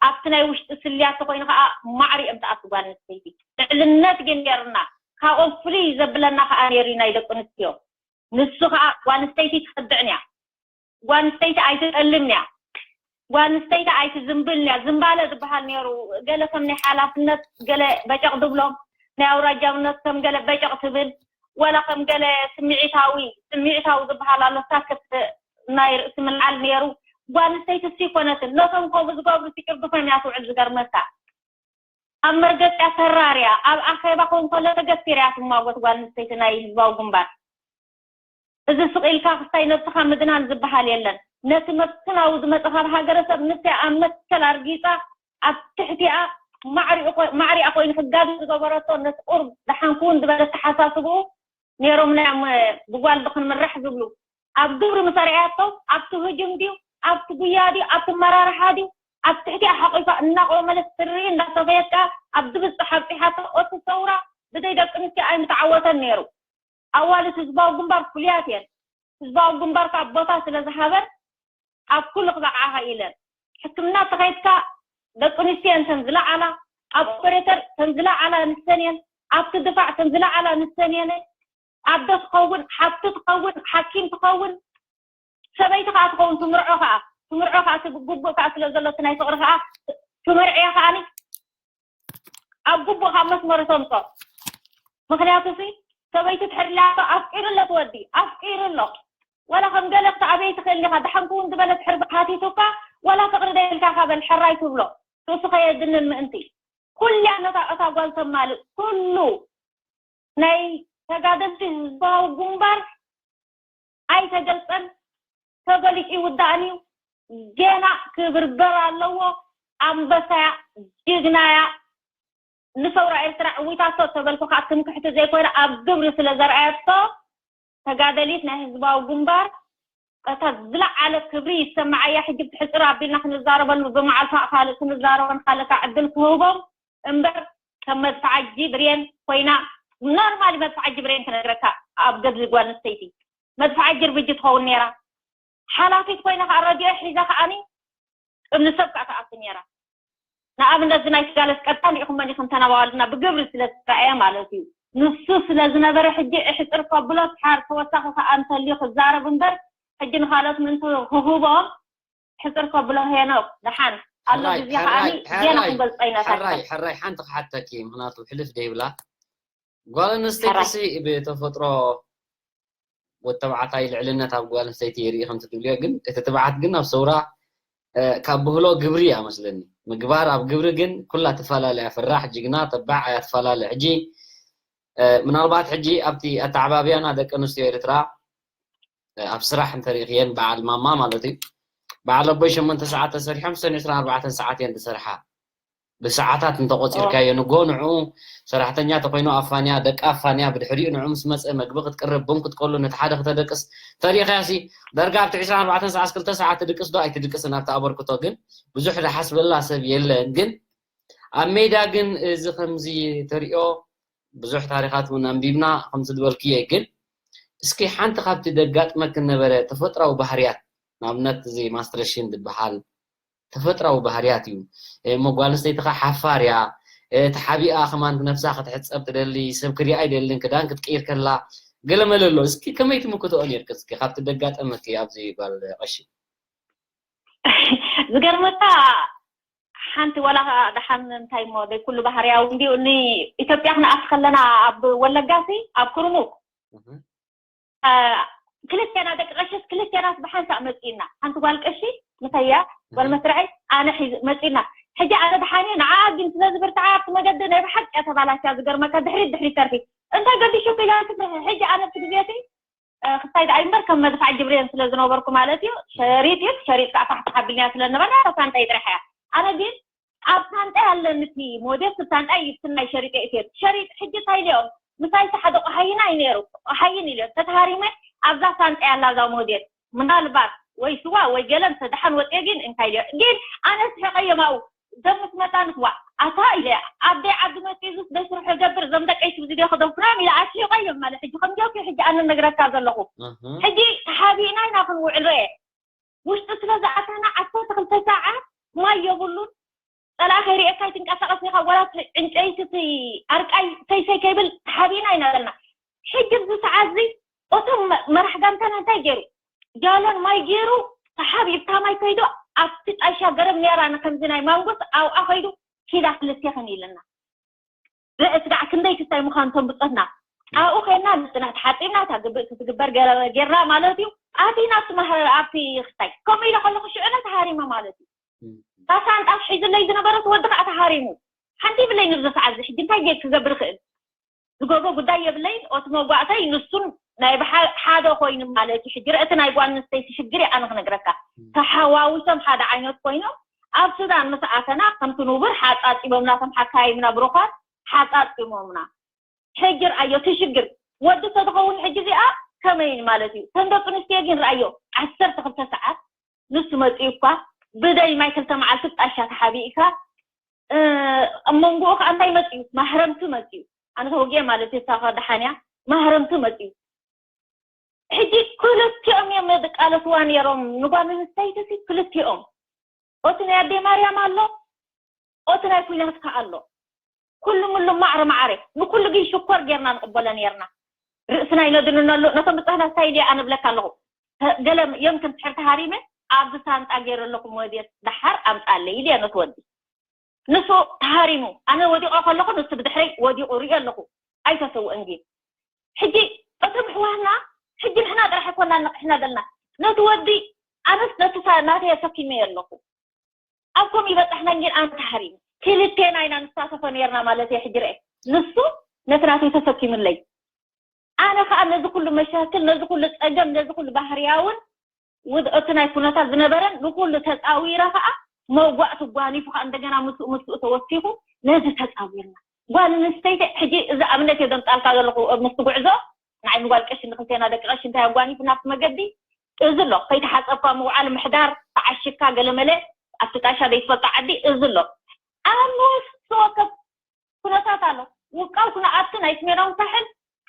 ኣብቲ ናይ ውሽጢ ስልያት ተኮይኑ ከዓ ማዕሪኦም ትኣቱ ጓል ኣንስተይቲ ልዕልነት ግን ነርና ካብኦም ፍሉይ ዘብለና ከዓ ነይሩ ናይ ደቂ ኣንስትዮ ንሱ ከዓ ጓል ኣንስተይቲ ትኸድዕን እያ ጓል ኣንስተይቲ ኣይትጠልምን እያ ጓል ኣንስተይቲ ኣይትዝንብልን እያ ዝንባለ ዝበሃል ነይሩ ገለ ከም ናይ ሓላፍነት ገለ በጨቕ ዝብሎም ናይ ኣውራጃውነት ከም ገለ በጨቕ ትብል ወላ ከም ገለ ስምዒታዊ ስምዒታዊ ዝበሃል ኣሎ ሳክት ናይ ርእሲ ምልዓል ነይሩ ጓል ኣንስተይቲ እሱ ይኮነትን ነቶም ከምኡ ዝገብሩ ትጭርግፎም እያ ትውዕል ዝገርመካ ኣብ መርገፂያ ተራርያ ኣብ ኣኼባ ክውን ከሎ ተገቲርያ ትማጎት ጓል ኣንስተይቲ ናይ ህዝባዊ ግንባር እዚ ስቕ ኢልካ ክስታይ ነብስኻ ምድናን ዝበሃል የለን ነቲ መብትናዊ ዝመፀ ካብ ሃገረሰብ ንስያ ኣብ መትከል ኣርጊፃ ኣብ ትሕቲኣ ማዕሪኣ ኮይኑ ክጋደል ዝገበረቶ ነቲ ቁሩብ ደሓን ክውን ዝበለ ተሓሳስብኡ ነይሮምና እዮም ብጓል ዶ ክንምራሕ ዝብሉ ኣብ ግብሪ ምስ ኣርኣያቶ ኣብቲ ህጁም ድዩ ኣብቲ ጉያ ድዩ ኣብቲ መራርሓ ድዩ ኣብ ትሕቲኣ ሓቂፋ እናቆመለት ትርኢ እንዳሰፈየት ከኣ ኣብ ዝብፅሕ ኣብፂሓቶ እቲ ሰውራ ብዘይ ደቂ ኣንስትዮ ኣይምተዓወተን ነይሩ ኣዋልድ ህዝባዊ ግንባር ፍሉያት እየን ህዝባዊ ግንባር ከዓ ቦታ ስለ ዝሃበን ኣብ ኩሉ ክበቕዓ ኢለን ሕክምና ተኸይድካ ደቂ ኣንስትዮ እንተን ዝለዓላ ኣብ ኦፐሬተር ተን ዝለዓላ ንሰን እየን ኣብቲ ድፋዕ ተን ዝለዓላ ንሰን እየን ኣዶ ትኸውን ሓፍቲ ትኸውን ሓኪም ትኸውን ሰበይቲ ከዓ ትኸውን ትምርዖ ከዓ ትምርዖ ከዓ እቲ ግቡእ ከዓ ስለ ዘሎ እቲ ናይ ፍቕሪ ከዓ ትመርዕያ ከዓኒ ኣብ ግቡእ ካብ መስመሩ ተምፅኦ ምክንያቱ ሲ ሰበይቲ ትሕር ኢላቶ ኣፍቂሩ ኣሎ ትወዲ ኣፍቂሩ ኣሎ ዋላ ከም ገለ ክትኣበይ ትኽእል ኢኻ ደሓን ክውን ዝበለ ትሕር ሓቲቱካ ዋላ ፍቕሪ ደይብልካ ካበል ሕራይ ትብሎ ርእሱ ከየድንን ምእንቲ ኩልያ ነታ እታ ጓል ተማልእ ኩሉ ናይ ተጋደልቲ ህዝባዊ ግንባር ኣይተገልጸን። ተገሊጹ ይውዳእን እዩ። ጌና ክብርበር ኣለዎ። ኣንበሳያ፣ ጅግናያ፣ ንሰውራ ኤርትራ ዕዊታቶ ተበልኩ ከዓ ትምክሕቲ ዘይኮይነ ኣብ ግብሪ ስለ ዘርኣየቶ ተጋደሊት ናይ ህዝባዊ ግንባር እታ ዝለዓለ ክብሪ ይሰማዓያ። ሕጂ ብትሕፅር ኣቢልና ክንዛረበሉ ብመዓልታ ካልእ ክንዛረበን ካልእካ ዕድል ክህቦም እምበር ከም መድፍዓጂ ብሬን ኮይና ኖርማሊ መድፍዓጂ ብሬን ክነግረካ ኣብ ገድሊ ጓል ኣንስተይቲ መድፍዓጂ ርብጂ ትኸውን ነይራ። ሓላፊት ኮይና ከዓ ረድዮ ሒዛ ከዓኒ ቅብሊ ሰብ ከዓ ትኣቱ ነይራ። ንኣብነት እዚ ናይ ስጋለት ቀጣን ሪኢኹመን ኢኹም ተነባዋልና ብግብሪ ስለ ዝረኣየ ማለት እዩ። ንሱ ስለ ዝነበረ ሕጂ እሕፅር ከብሎ ሓር ተወሳኺ ከዓ እንተልዩ ክዛረብ እምበር ሕጂ ንካልኦት ምእንቲ ክህቦም ሕፅር ከብሎ ሄኖክ ደሓን ኣሎ ሕራይ ግዜ ከዓ ሕራይ ዜና ሕራይ ክንገልፀ ኢና ሕራይ ሕራይ ሓንቲ ክሓተኪ ምክንያቱ ሕልፍ ደይብላ ጓል ኣንስተይቲ ሕራይ ሲ ብተፈጥሮ ወተባዕታይ ልዕልነት ኣብ ጓል ኣንስተይቲ የርኢ ከም ትብልዮ ግን እቲ ትብዓት ግን ኣብ ሰውራ እ፣ ካብ ብህሎ ግብሪ እያ መስለኒ ምግባር ኣብ ግብሪ ግን ኩላ ትፈላለያ ፍራሕ ጅግና ተባዕ እያ ትፈላለ ሕጂ እ፣ ምናልባት ሕጂ ኣብቲ ኣተዓባብያና ደቂ ኣንስትዮ ኤርትራ እ፣ ኣብ ስራሕ እንተሪእኽየን በዓል ማማ ማለት እዩ በዓል ኣቦይ ሸሞንተ ሰዓት ተሰሪሖም ሰን ዕስራን ኣርባዕተን ሰዓት እየን ዝሰርሓ ብሰዓታት እንተቆፂርካዮ ንጎ ንዕኡ ሰራሕተኛ ተኮይኑ ኣፋንያ ደቂ ኣፋንያ ብድሕሪኡ ንዕኡ ምስ መፀ መግቢ ክትቅርብ ቡን ክትቆሉ ነቲ ሓደ ክተደቅስ ተሪእኻያ ሲ ደርጋ ኣብቲ ዕስራን ኣርባዕተን ሰዓት ክልተ ሰዓት ትድቅስ ዶ ኣይትድቅስን ኣብቲ ኣበርክቶ ግን ብዙሕ ዝሓስበላ ሰብ የለን ግን ኣብ ሜዳ ግን እዚ ከምዚ ተሪኦ ብዙሕ ታሪኻት እውን ኣንቢብና ከምዚ ዝበልክዮ ግን እስኪ ሓንቲ ካብቲ ደጋጥመክ ነበረ ተፈጥራዊ ባህርያት ንኣብነት እዚ ማስትረሽን ዝበሃል ተፈጥራዊ ባህርያት እዩ እሞ ጓል ኣንስተይቲ ከዓ ሓፋር እያ ተሓቢኣ ከማን ነብሳ ክትሕፀብ ትደሊ ሰብ ክሪኣ ኣይደልን ክዳን ክትቅይር ከላ ገለመለ ኣሎ እስኪ ከመይ ትምክትኦ ነርክ እስኪ ካብቲ ደጋጠመኪ ኣብዚ ጓል ቀሺ ዝገርመካ ሓንቲ ዋላ ደሓን እንታይ ሞ ደይ ኩሉ ባህርያዊ እንዲዩ ንኢትዮጵያ ክንኣስ ከለና ኣብ ወለጋሲ ኣብ ክርሙክ ክልቴና ደቂ ቀሽስ ክልቴናስ ብሓንሳእ መፂእና ሓንቲ ጓል ቀሺ ምሰያ ጓል መስርዐይ ኣነ ሒዝ መፂእና ሕጂ ኣነ ድሓን እየ ንዓ ግን ስለ ዝብርትዓ ኣብቲ መገዲ ናይ ብሓቂ እያ ተባላሽያ ዝገርመካ ድሕሪት ድሕሪት ተርፊ እንታይ ገዲሹ ኢላ ትፍርሒ ሕጂ ኣነ ኣብቲ ግዜ እቲ ክስታይ ደኣ እምበር ከም መድፋዕ ጅብሬን ስለ ዝነበርኩ ማለት እዩ ሸሪጥ እዩ ሸሪጥ ከዓ ታሕቲ ሓቢልናያ ስለ ዝነበርና ሳንጣይ ጥራሕ እያ ኣነ ግን ኣብ ሳንጣይ ኣለኒ እቲ ሞዴስ ሳንጣይ ይብትናይ ሸሪጥ እየ ሸሪጥ ሕጂ እንታይ ኢለዮም ምሳይ ሓደ ቆሓይና እዩ ነይሩ ቆሓይን ኢለ ተተሃሪመ ኣብዛ ሳንጣይ ኣላ እዛ ሞዴስ ምናልባት ወይ ስዋ ወይ ገለ ምስ ደሓን ወፅየ ግን እንታይ ኢለ ግን ኣነ ስሒቀዮም ኣብኡ እዞም ምስ መፃ ንስዋ ኣታ ኢለ ኣብደይ ዓዲ መፂኡ ዙስ ደይ ስርሑ ገብር እዞም ደቀይ ትብዚ ዶ ክደፍሮም ኢለ ኣስሒቀዮም ማለት ሕጂ ከም ጆኪ ሕጂ ኣነ ነግረካ ዘለኹ ሕጂ ተሓቢእና ኢና ክንውዕል ርአ ውሽጢ ስለ ዝኣተና ዓሰርተ ክልተ ሰዓት ማይ የብሉን ፀላእ ከይርእየካ ይትንቀሳቀስ ኢኻ ወላ ዕንጨይቲ ኣርቃይ ሰይሰይ ከይብል ተሓቢእና ኢና ዘለና ሕጂ ኣብዚ ሰዓት እዚ እቶም መራሕ ጋንታና እንታይ ገይሩ ጃሎን ማይ ገይሩ ተሓቢእካ ማይ ከይዱ ኣብቲ ጣሻ ገረብ ነይራ ንከምዚ ናይ ማንጎስ ኣብኣ ከይዱ ኪዳ ክልቴኽን ኢልና ርእስ ደዓ ክንደይ ክስታይ ምዃኑ ቶም ብፆትና ኣብኡ ከይና ንፅና ተሓፂብና እታ ግብእ ክትግበር ገለ ጌርና ማለት እዩ ኣቲና ኣብቲ ማህረር ኣብቲ ክስታይ ከምኡ ኢለ ከለኩ ሽዑ ነ ተሃሪመ ማለት እዩ እታ ሳንጣ ሒዝለይ ዝነበረት ወዲ ከዓ ተሃሪሙ ሓንቲ ይብለይ ንብዚ ሰዓት እዚ ሕጂ እንታይ ጌር ክገብር ይኽእል ዝገብሮ ጉዳይ የብለይን ኦቲ መጓእተይ ንሱን ናይ ሓደ ኮይኑ ማለት እዩ ሕጂ ርእቲ ናይ ጓል ኣንስተይቲ ሽግር እዩ ኣነ ክነግረካ ተሓዋዊሶም ሓደ ዓይነት ኮይኖም ኣብ ሱዳን ምስ ኣተና ከምቲ ንቡር ሓፃፂቦምና ከም ሓካይምና ብሩኻት ሓፃፂሞምና ሕጂ ርኣዮ እቲ ሽግር ወዲ ተዝኸውን ሕጂ እዚኣ ከመይን ማለት እዩ ተን ደቂ ኣንስትዮ ግን ርኣዮ ዓሰርተ ክልተ ሰዓት ንሱ መፂኡ እኳ ብደይ ማይ ክልተ መዓልቲ ብጣሻ ተሓቢእካ ኣብ መንጎኡ ከዓ እንታይ መፅዩ ማህረምቲ መፅዩ ኣነ ተወጊአ ማለት እዩ እሳ ደሓንያ ማህረምቲ መፅዩ ሕጂ ክልቲኦም እዮም ዝቃለስዋ ነይሮም ንጓል ኣንስተይቲ ክልቲኦም ኦቲ ናይ ኣደይ ማርያም ኣሎ ኦቲ ናይ ኩናት ከዓ ኣሎ ኩሉ ምሉ ማዕረ ማዕረ ንኩሉ ግን ሽኮር ጌርና ንቅበሎ ነይርና ርእስና ይነድንነሉ ነቶም ብፅሕና ስታይል እያ ኣነ ብለካ ኣለኹ ገለ የምክን ትሕር ተሃሪመ ኣብዚ ሳንጣ ገይረ ኣለኹ ሞዴስ ደሓር ኣምፃለይ ኢለ ነቲ ወዲ ንሱ ተሃሪሙ ኣነ ወዲቆ ከለኹ ንሱ ብድሕረይ ወዲቁ ርኢ ኣለኹ ኣይተሰውእን ግን ሕጂ እቶም ኣሕዋትና ሕጂ ንሕና ጥራሕ ኣይኮና ንቅሕና ዘለና ነቲ ወዲ ኣነስ ነቲ ናተይ ኣሰኪመ ኣለኹ ኣብ ከምኡ ይበጻሕና እንጌን ኣነ ተሃሪም ክልቴና ኢና ንሳተፎ ነርና ማለት እየ። ሕጂ ርአ ንሱ ነቲ ናተይ ተሰኪምለይ ኣነ ከዓ ነዚ ኩሉ መሻክል ነዚ ኩሉ ጸገም ነዚ ኩሉ ባህርያውን ውድኦቲ ናይ ኩነታት ዝነበረን ንኩሉ ተጻዊረ ከዓ መጓእቲ ጓኒፉ ከዓ እንደገና ምስኡ ምስኡ ተወሲኹ ነዚ ተጻዊርና። ጓል ኣንስተይቲ ሕጂ እዚ ኣብነት እየ ዘምጻልካ ዘለኹ ምስቲ ጉዕዞ ንዓይ ንጓል ቀሺ ንክልቴና ደቂ ቀሺ እንታይ ኣጓኒፉ ናብቲ መገዲ እዚ ኣሎ ከይተሓጸብካ ምውዓል ምሕዳር ተዓሽካ ገለመለ ኣብቲ ጣሻ ዘይትፈልጦ ዓዲ እዚ ኣሎ ኣብ ነፍሲ ወከፍ ኩነታት ኣሎ ውቃው ክንኣቱ ናይ ስሜናዊ ሳሕል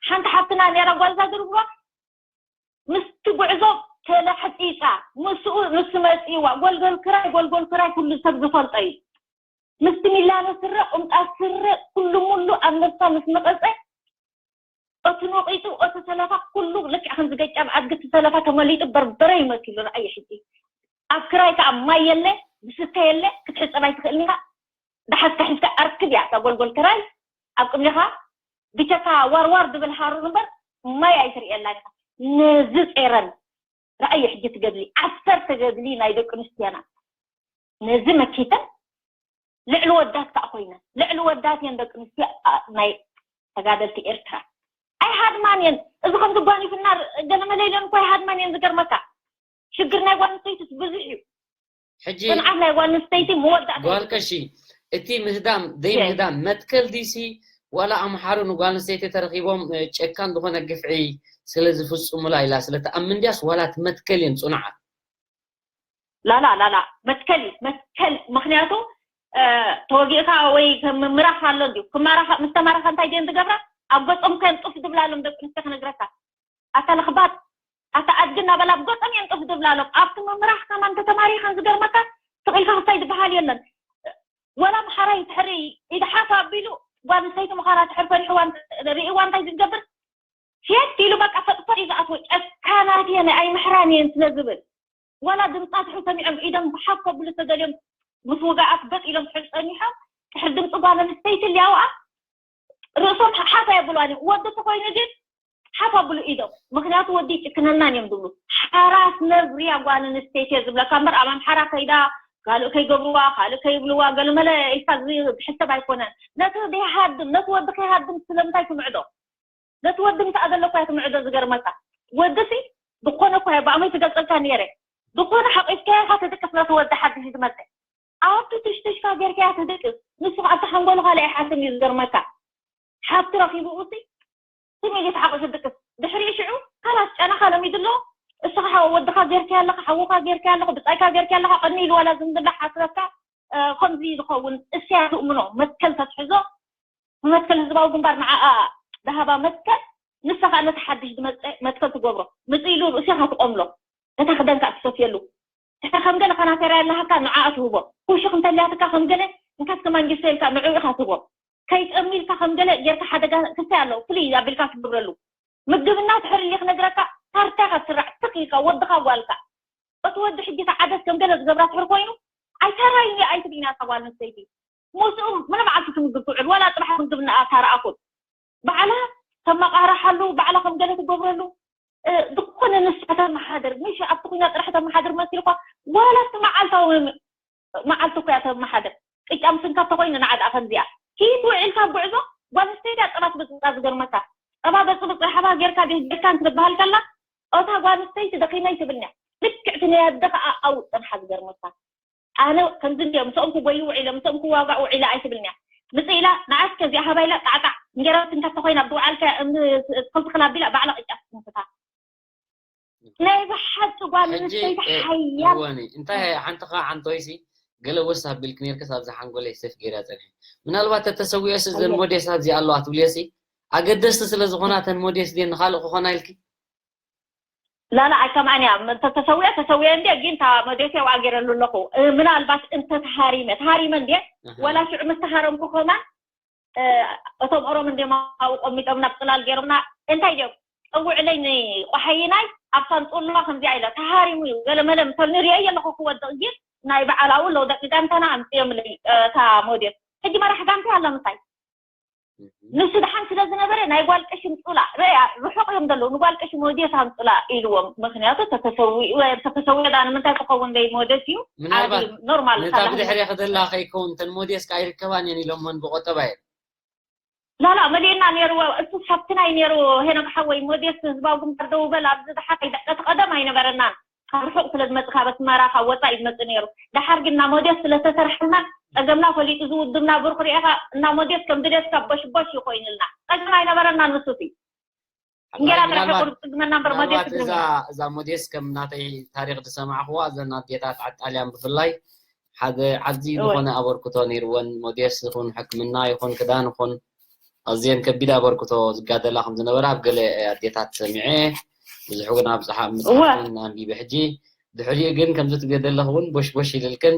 ሓንቲ ሓፍትና ነራ ጓልዛ ዝርብዋ ምስቲ ጉዕዞ ተላሕፂፃ ምስኡ ምስ መፅእዋ ጎልጎል ክራይ ጎልጎል ክራይ ኩሉ ሰብ ዝፈልጦ እዩ ምስቲ ሚላኖ ስረ ቁምጣ ስረ ኩሉ ሙሉ ኣብ ነብሳ ምስ መቐፀ እቲ ነቂጡ እቲ ሰለፋ ኩሉ ልክዕ ከም ዝገጫም ኣድጊ እቲ ሰለፋ ተመሊጡ በርበረ ይመስሉ ረኣየ ሕጂ ኣብ ክራይ ከዓ ማይ የለ ዝስተ የለ ክትሕፀብ ኣይትኽእልን ኢኻ ደሓስካ ሒዝካ ኣርክብ እያ እታ ጎልጎል ክራይ ኣብ ቅድሚኻ ብቸካ ዋርዋር ዝብል ሃሩር እምበር ማይ ኣይትርእየላ ኢኻ ነዚ ጼረን ረኣየ ሕጂ ትገድሊ ዓሰርተ ገድሊ ናይ ደቂ ኣንስትዮና ነዚ መኪተን ልዕሊ ወዳት ከዓ ኮይነን ልዕሊ ወዳት እየን ደቂ ኣንስትዮ ናይ ተጋደልቲ ኤርትራ ኣይሃድማን እየን እዚ ከም ዝጓኒፍና ገለመለ ኢለን እኮ ኣይሃድማን እየን ዝገርመካ ሽግር ናይ ጓል ኣንስተይትስ ብዙሕ እዩ ሕጂ ጽንዓት ናይ ጓል ኣንስተይቲ መወዳእታ ጓል ቀሺ እቲ ምህዳም ደይ ምህዳም መትከል ዲሲ ዋላ ኣምሓሩ ንጓል ኣንስተይቲ ተረኺቦም ጨካን ዝኾነ ግፍዒ ስለ ዝፍጽሙላ ኢላ ስለ ተኣምን ድያስ ዋላ እቲ መትከል እየን ጽኑዓት ላላ ላላ መትከል እዩ መትከል ምክንያቱ ተወጊእካ ወይ ምምራኽ ኣሎ እንዲዩ ክማራኻ ምስ ተማረኻ እንታይ ድየን ዝገብራ ኣብ ገጾም ከንጡፍ ዝብላሎም ደቂ ኣንስትዮ ክነግረካ ኣታ ለኽባጥ ኣታ ኣድጊ እናበላ ኣብ ገጾም የንጡፍ ዝብላሎም ኣብቲ ምምራኽ ከማን ተተማሪኸን ዝገርመካ ስቕ ኢልካ ክሳይ ዝበሃል የለን ወላ ምሓራይ ድሕሪ ኢድሓፍ ኣቢሉ ጓል ኣንስተይቲ ምዃና ድሕሪ ፈሪሕዋ ርእዋ እንታይ ዝገብር ሴት ኢሉ በቃ ፈጥፈጥ እዩ ዝኣትዎ ጨካናት እየን ኣይምሕራን እየን ስለ ዝብል ዋላ ድምፃ ትሕር ሰሚዖም ኢዶም ብሓፍ ከብሉ ዝተደልዮም ምስ ውጋኣት በጥ ኢሎም ትሕር ፀኒሖም ትሕር ድምፂ ጓል ኣንስተይቲ ሊያውኣ ርእሶም ሓፍ ኣየብልዋን እዮም ወዲ ተኮይኑ ግን ሓፍ ኣብሉ ኢዶም ምክንያቱ ወዲ ይጭክነናን እዮም ዝብሉ ሓራስ ነብርያ ጓል ኣንስተይቲ እየ ዝብለካ እምበር ኣብ ኣምሓራ ከይዳ ካልእ ከይገብርዋ ካልእ ከይብልዋ ገለመለ ኢልካ ዝሕሰብ ኣይኮነን ነቲ ዘይሃድም ነቲ ወዲ ከይሃድም ስለምንታይ ትምዕዶ ነቲ ወዲ ምስ ኣዘለኳ እያ ትምዕዶ ዝገርመካ ወዲ ሲ ዝኾነ እኳ እየ ብኣመይ ትገልፀልካ ነይረ ዝኾነ ሓቂፍካያ ኢኻ ትድቅስ ነቲ ወዲ ሓድሽ ዝመፀ ኣብቲ ትሽትሽካ ጌርካያ ትድቅስ ንሱ ከዓ ኣብቲ ሓንጎሉ ካልእ ኣይሓስን እዩ ዝገርመካ ሓብቲ ረኺቡ ኡሲ ስም እዩ ተሓቂፉ ዝድቅስ ድሕሪኡ ሽዑ ካላስ ጨናኻ ለሚዱ ኣሎ እስኻ ወድኻ ጌርካያ ኣለኻ ሓውኻ ጌርካያ ኣለኹ ብፃይካ ጌርካያ ኣለኻ ቅድሚ ኢሉ ዋላ ዝምብላ ሓስረካ ከምዚ ዝኸውን እስያ ትእምኖ መትከል ተትሕዞ ብመትከል ህዝባዊ ግንባር ንዓኣ ዝሃባ መትከል ንሳ ከዓ ነቲ ሓድሽ ዝመፀ መትከል ትገብሮ ምፅ ኢሉ ርእስኻ ትቆምሎ እታ ክደንካ ትሰፍየሉ እታ ከም ገለ ከናፈርያ ኣለሃካ ንዓኣ ትህቦ ኩሽኽ እንተልያትካ ከም ገለ እንካትከ ማንጊስቶ ኢልካ ንዕኡ ኢኻ ትህቦ ከይጠሚ ኢልካ ከም ገለ ጌርካ ሓደጋ ክስታይ ኣለዎ ፍልይ ኣቢልካ ትገብረሉ ምግብና ትሕር ኢሊ ክነግረካ ታርታ ኢኻ ትስራዕ ትኽ ኢልካ ወድኻ ጓልካ እቲ ወዲ ሕጂ ተዓደስ ከም ገለ ዝገብራ ትሕር ኮይኑ ኣይተራይኒ ኣይትብኢና እታ ጓል ኣንስተይቲ ምስኡ ምንም ዓልቲ ትምግብ ትውዕል ዋላ ፅባሕ ምግብ እናኣታረኣኹም ባዕላ ተመቃርሓሉ ባዕላ ከም ገለ ትገብረሉ ዝኾነ ንሳ ተመሓድር ምሽ ኣብቲ ኩና ጥራሕ ተመሓድር መሲልኳ ዋላ እስቲ መዓልታዊ መዓልቲ እኮ እያ ተመሓድር ቅጫ ምስንካ ተኮይኑ ንዓ ደኣ ከምዚኣ ኪድ ውዒልካ ጉዕዞ ጓል ኣንስተይቲ እያ ፀባ ትብፅብፃ ዝገርመካ ፀባ በፅብፅ ረሓባ ጌርካ ዲህ ጌርካን ክትበሃል ከላ እታ ጓል ኣንስተይቲ ደኺመይ ትብልኒ ልክዕቲ ናይ ኣደ ከዓ ኣውፅንሓ ዝገርመካ ኣነ ከምዚ እንድዮ ምስኦም ክጎዩ ውዒለ ምስኦም ክዋጋእ ውዒለ ኣይትብልንያ ምጽእ ኢላ ንዓስ ከዚኣ ሃባ ኢላ ጣዕጣዕ እንጌራ ትንካ ተኮይና ብውዓልካ እምኒ ትኽልትኽል ኣቢላ ባዕላ ቅጫ ትትንክፋ ናይ ብሓቂ ጓል ኣንስተይቲ ሓያል እንታይ ሓንቲ ከዓ ሓንቶይሲ ገለ ወስ ኣቢልክ ነርክስ ኣብዚ ሓንጎለይ ሰፍ ገይራ ፀኒሐ ምናልባት ተተሰዊኦስ እዘን ሞዴስ ኣብዚ ኣለዋ ትብልዮሲ ኣገደስቲ ስለ ዝኾና ተን ሞዴስ ድየን ንካልእ ክኾና ኢልኪ ላላ ኣይሰማዕን እያ ተሰዊዐ ተሰዊዐ እንዲ ግን ታ መዴት ያው ኣገረሉ ኣለኹ ምናልባት እንተ ተሃሪመ ተሃሪመ እንዲ ወላ ሽዑ ምስ ተሃረምኩ ከማን እቶም ኦሮም እንዲ ማው ቆሚጦም ናብ ጽላል ገይሮምና እንታይ ድዮም ጸውዕለይ ንቆሓይናይ ኣብ ሳንጡልዋ ከምዚኣ ኢለ ተሃሪሙ እዩ ገለመለ ምሰልኒ ሪኦ ኣለኹ ክወድቕ ግን ናይ በዓል ኣውሎ ደቂ ጋንታና ኣምፅዮምለይ እታ ሞዴል ሕጂ መራሕ ጋንታ ኣላ ምሳይ ንሱ ደሓን ስለ ዝነበረ ናይ ጓል ቀሺ ምፁላ ርሑቕ እዮም ዘለዉ፣ ንጓል ቀሺ ሞዴስ ኣምፁላ ኢልዎም። ምክንያቱ ተተሰዊኡ ተተሰዊኡ ዳ ንምንታይ ክኸውን ደይ ሞዴስ እዩ። ምናልባት ኖርማል ነታ ብድሕሪ ክደላ ከይከውን እተን ሞዴስ ከኣ ይርከባን እየን ኢሎሞን ብቆጠባ እየን። ላላ መሊእና ነይርዎ። እሱ ሓፍትና እዩ ነይሩ። ሄኖክ ሓወይ ሞዴስ ህዝባዊ ግንባር ደው በል ኣብዚ ደሓር ኣይደቀት ቀደም ኣይነበረናን። ካብ ርሑቕ ስለ ዝመጽእ ካብ ኣስመራ ካብ ወጻኢ ዝመጽእ ነይሩ። ደሓር ግን እና ሞዴስ ስለ ዝተሰርሐልና ጸገምና ፈሊጡ ዝውድብና ብሩኽ ርኢኻ እና ሞዴስ ከም ድሌትካ ቦሽቦሽ እዩ ኮይኑልና። ጸገም ኣይነበረናን ንሱ ሲ እንጌራ ጥራሕ ምናልባት- ቁርብ ጽግመና እምበር ሞዴስ ምናልባት እዛ ትግርኛ እዛ ሞዴስ ከም ናተይ ታሪክ ዝሰማዕኽዋ እዘን ኣዴታት ዓጣልያን ብፍላይ ሓደ ዓብዚ እወ። ዝኾነ ኣበርክቶ ነይርወን። ሞዴስ ይኹን ሕክምና ይኹን ክዳን ይኹን ኣዝየን ከቢድ ኣበርክቶ ዝጋደላ ከም ዝነበራ ኣብ ገለ ኣዴታት ሰሚዐ። ብዙሕ እውን ኣብፅሓ እወ። ምፅሓፍን ኣንቢበ። ሕጂ ድሕሪኡ ግን ከምዚ ትብልዮ ዘለኽ እውን ቦሽቦሽ ኢልልክን።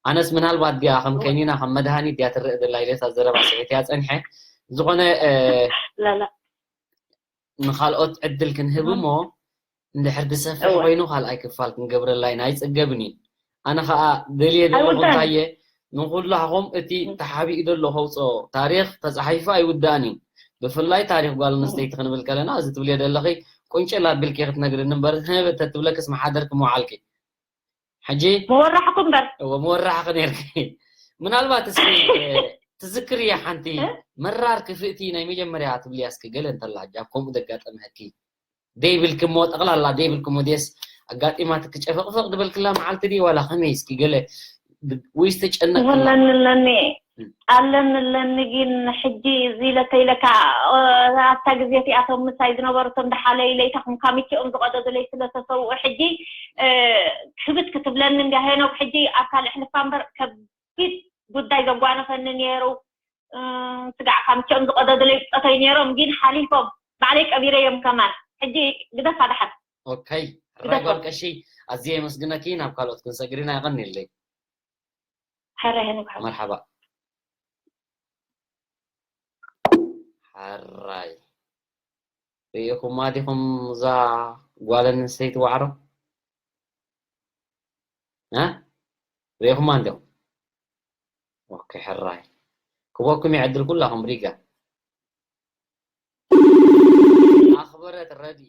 ኣነስ ምናልባት ድያ ከም ከኒና ከም መድሃኒት ድያ ትረአ ዘላ ኢለ እታ ዘረባ ስዒት እያ ፀኒሐ። ዝኾነ እ፣ ላላ ንኻልኦት ዕድል ክንህብ እሞ እንድሕር ዝሰፍሕ እወ። ኮይኑ ካልኣይ ክፋል ክንገብረላ ኢና። ኣይፅገብን እዩ። ኣነ ከዓ ደልየ ዘለኹ ኣይውዳእን። እንታየ ንኩላኹም እቲ ተሓቢኡ ዘሎ ከውፅኦ ታሪክ ተፃሒፉ ኣይውዳእን እዩ። ብፍላይ ታሪክ ጓል ኣንስተይቲ ክንብል ከለና እዚ ትብልዮ ዘለኺ ቁንጭል ኣቢልኪ ክትነግርኒ እምበር ህበተ ትብለክስ መሓደርኪ ምውዓልኪ። ሕጂ መወራሕኩ እምበር እወ መወራሕኺ ነይርኪ። ምናልባት እስኪ እ፣ ትዝክርያ ሓንቲ እ? መራር ክፍእቲ ናይ መጀመርያ ትብልያ እስኪ ገለ እንተላ ሕጂ ኣብ ከምኡ ዘጋጠመኪ ደይብልኪ እሞ ጠቕላላ ደይብልኪ እሞ ድየስ ኣጋጢማትኪ ጨፈቕፈቕ ዝበልክላ መዓልቲ ድዩ ዋላ ከመይ እስኪ ገለ ብ- ወይ ዝተጨነቅክላ ወለኒ ኣለኒ እም። ኣለኒ ኣለኒ ግን ሕጂ እዚ ኢለተ ኢለካ እ፣ ኣብታ ግዜ እቲኣቶም ምሳይ ዝነበሩ እቶም ደሓለይ ለይታኹም ካምቸኦም ዝቐደዱለይ ስለ ተሰውኡ ሕጂ እ፣ ክብት ክትብለኒ እንድያ ሄኖክ ሕጂ ኣብ ካልእ ሕልፋ እምበር ከቢድ ጉዳይ ዘጓነፈኒ ነይሩ እ፣ ስጋዕ ካምቸኦም ዝቐደዱለይ ብፀተይ ነይሮም ግን ሓሊፎም ባዕለይ ቀቢረዮም ከማን ሕጂ ግደፋ ደሓን ኦከይ ሕራይ ጓል ቀሺ ኣዝየ የመስግነኪ ናብ ካልኦት ክንሰግር ኢና የቐንየለይ ሕራይ ሄኖክ ሓወይ መርሓባ ሕራይ ርኢኹማ ዲኹም እዛ ጓል ኣንስተይቲ ዋዕሮ እ ርኢኹማ እንዲኹም ኦከ ሕራይ ክበኩም ይዕድል ኩላኹም ሪጋ ኣኽበረት ረዲ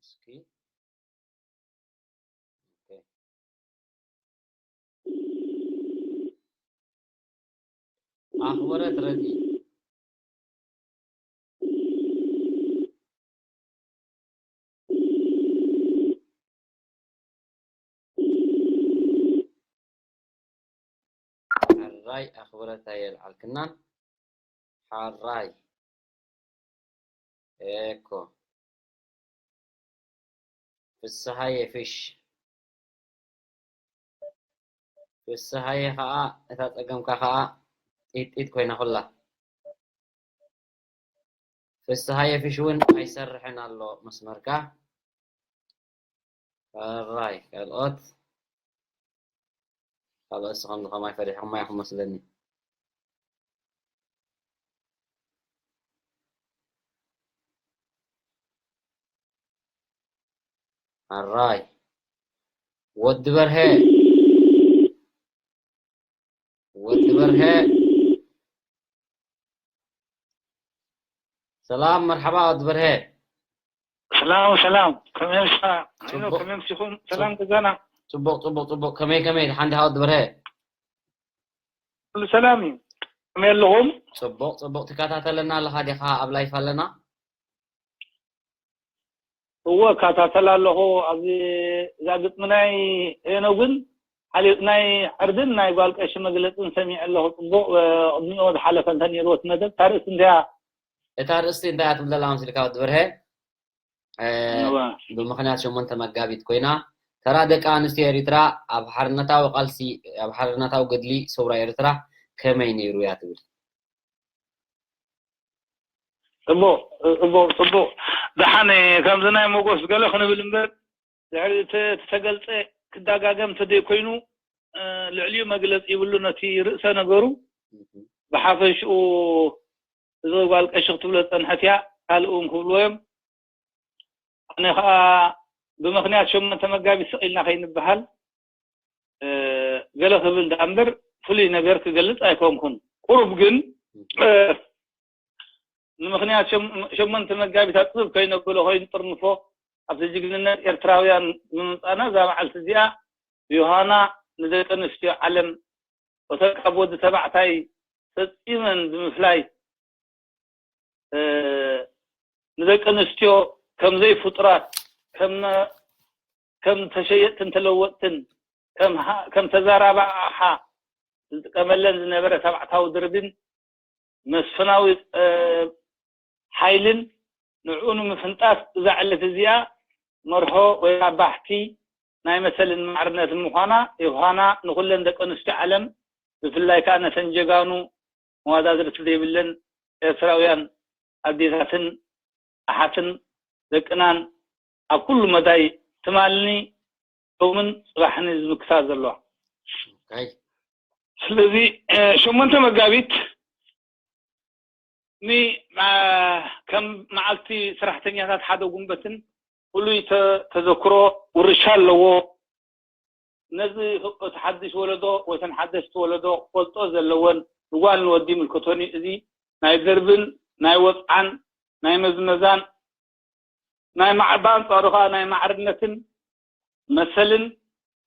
እስኪ ኣኽበረት ረዲ ሕራይ ኣኽብረት ኣየልዓልክናን። ሕራይ ኤኮ ፍስሃየ ፊሽ ፍስሃየ ኸዓ እታ ጸገምካ ኸዓ ጢጢጥ ኮይና ኹላ። ፍስሃየ ፊሽ እውን ኣይሰርሕን ኣሎ መስመርካ። ሕራይ ካልኦት ካልኦት ስኹም ከማይ ፈሪሕኹማ ኢኹም መስለኒ። ሕራይ ወዲ በርሀ ወዲ በርሀ ሰላም መርሓባ ወዲ በርሀ ሰላም ሰላም ከመይ ምሳ ጽቡቕ። ከመይ ምሲኹም ሰላም ገዛና ጽቡቕ ጽቡቕ ጽቡቕ ከመይ ከመይ ድሓን ዲኻ ወዲ በርሀ ኩሉ ሰላም እዩ ከመይ ኣለኹም ጽቡቕ ጽቡቕ ትከታተለና ኣለኻ ዲኻ ኣብ ላይፍ ኣለና እወ እከታተል ኣለኹ ኣብዚ እዛ ግጥሚ ናይ ሄኖግን ሓሊቕ ናይ ዕርድን ናይ ጓል ቀሺ መግለፅን ሰሚዐ ኣለኹ ፅቡቕ ቅድሚኦ ዝሓለፈ እንተ ነይርዎ እቲ መደብ እታ ርእሲ እንድያ እታ ርእስቲ እንታይ እያ ትብል ዘላ መሲልካ ወዲ በርሀ እወ ብምኽንያት ሸሞንተ መጋቢት ኮይና ተራ ደቂ ኣንስትዮ ኤሪትራ ኣብ ሓርነታዊ ቃልሲ ኣብ ሓርነታዊ ገድሊ ሰውራ ኤርትራ ከመይ ነይሩ እያ ትብል ፅቡቕ ፅቡቕ ፅቡቕ ደሓን ከምዚ ናይ ሞጎስ ገለ ክንብል እምበር ድሕሪ እቲ እቲ ተገልፀ ክደጋገም እንተዘይኮይኑ ልዕሊኡ መግለፂ ይብሉ ነቲ ርእሰ ነገሩ ብሓፈሽኡ እዚ ጓል ቀሺ ክትብሎ ዝፀንሐት እያ ካልእ እውን ክብልዎ እዮም ኣነ ከዓ ብምክንያት ሸሞንተ መጋቢት ስቕ ኢልና ከይንበሃል ገለ ክብል ደኣ እምበር ፍሉይ ነገር ክገልጽ ኣይኮንኩን። ቁሩብ ግን እ፣ ንምኽንያት ሸም- ሸሞንተ መጋቢት ኣጽብብ ከይነብሎ ከይንጥርንፎ ኣብቲ ጅግንነት ኤርትራውያን ብምምጻና እዛ መዓልቲ እዚኣ ዮሃና ንደቂ ኣንስትዮ ዓለም እተን ካብ ወዲ ተባዕታይ ፈጺመን ብምፍላይ እ፣ ንደቂ ኣንስትዮ ከም ዘይፍጡራት ከም ከም ተሸየጥትን ተለወጥትን ከም ሃ- ከም ተዛራባ ኣቕሓ ዝጥቀመለን ዝነበረ ተባዕታዊ ድርብን መስፍናዊ እ፣ ሓይልን ንዕኡ ንምፍንጣስ እዛ ዕለት እዚኣ መርሆ ወይ ባሕቲ ናይ መሰልን ማዕርነትን ምዃና ዮሃና ንኹለን ደቂ ኣንስትዮ ዓለም ብፍላይ ከኣ ነተን ጀጋኑ መዋዳድርቲ ዘይብለን ኤርትራውያን ኣዴታትን ኣሓትን ደቅናን ኣብ ኩሉ መዳይ ትማልኒ ሎምን ጽባሕኒ ዝምክታ ዘለዋ። ኣይ ስለዚ እ፣ ሸሞንተ መጋቢት ኒ ማ- ከም መዓልቲ ሰራሕተኛታት ሓደ ጉንበትን ፍሉይ ተ- ተዘክሮ ውርሻ ኣለዎ። ነዚ እቲ ሓድሽ ወለዶ ወይ ተን ሓደሽቲ ወለዶ ክፈልጦ ዘለወን ንጓል ንወዲ ይምልከቶን እዩ። እዚ ናይ ድርብን ናይ ወፅዓን ናይ መዝመዛን ናይ ማዕ- ብኣንፃሩ ከዓ ናይ ማዕርነትን መሰልን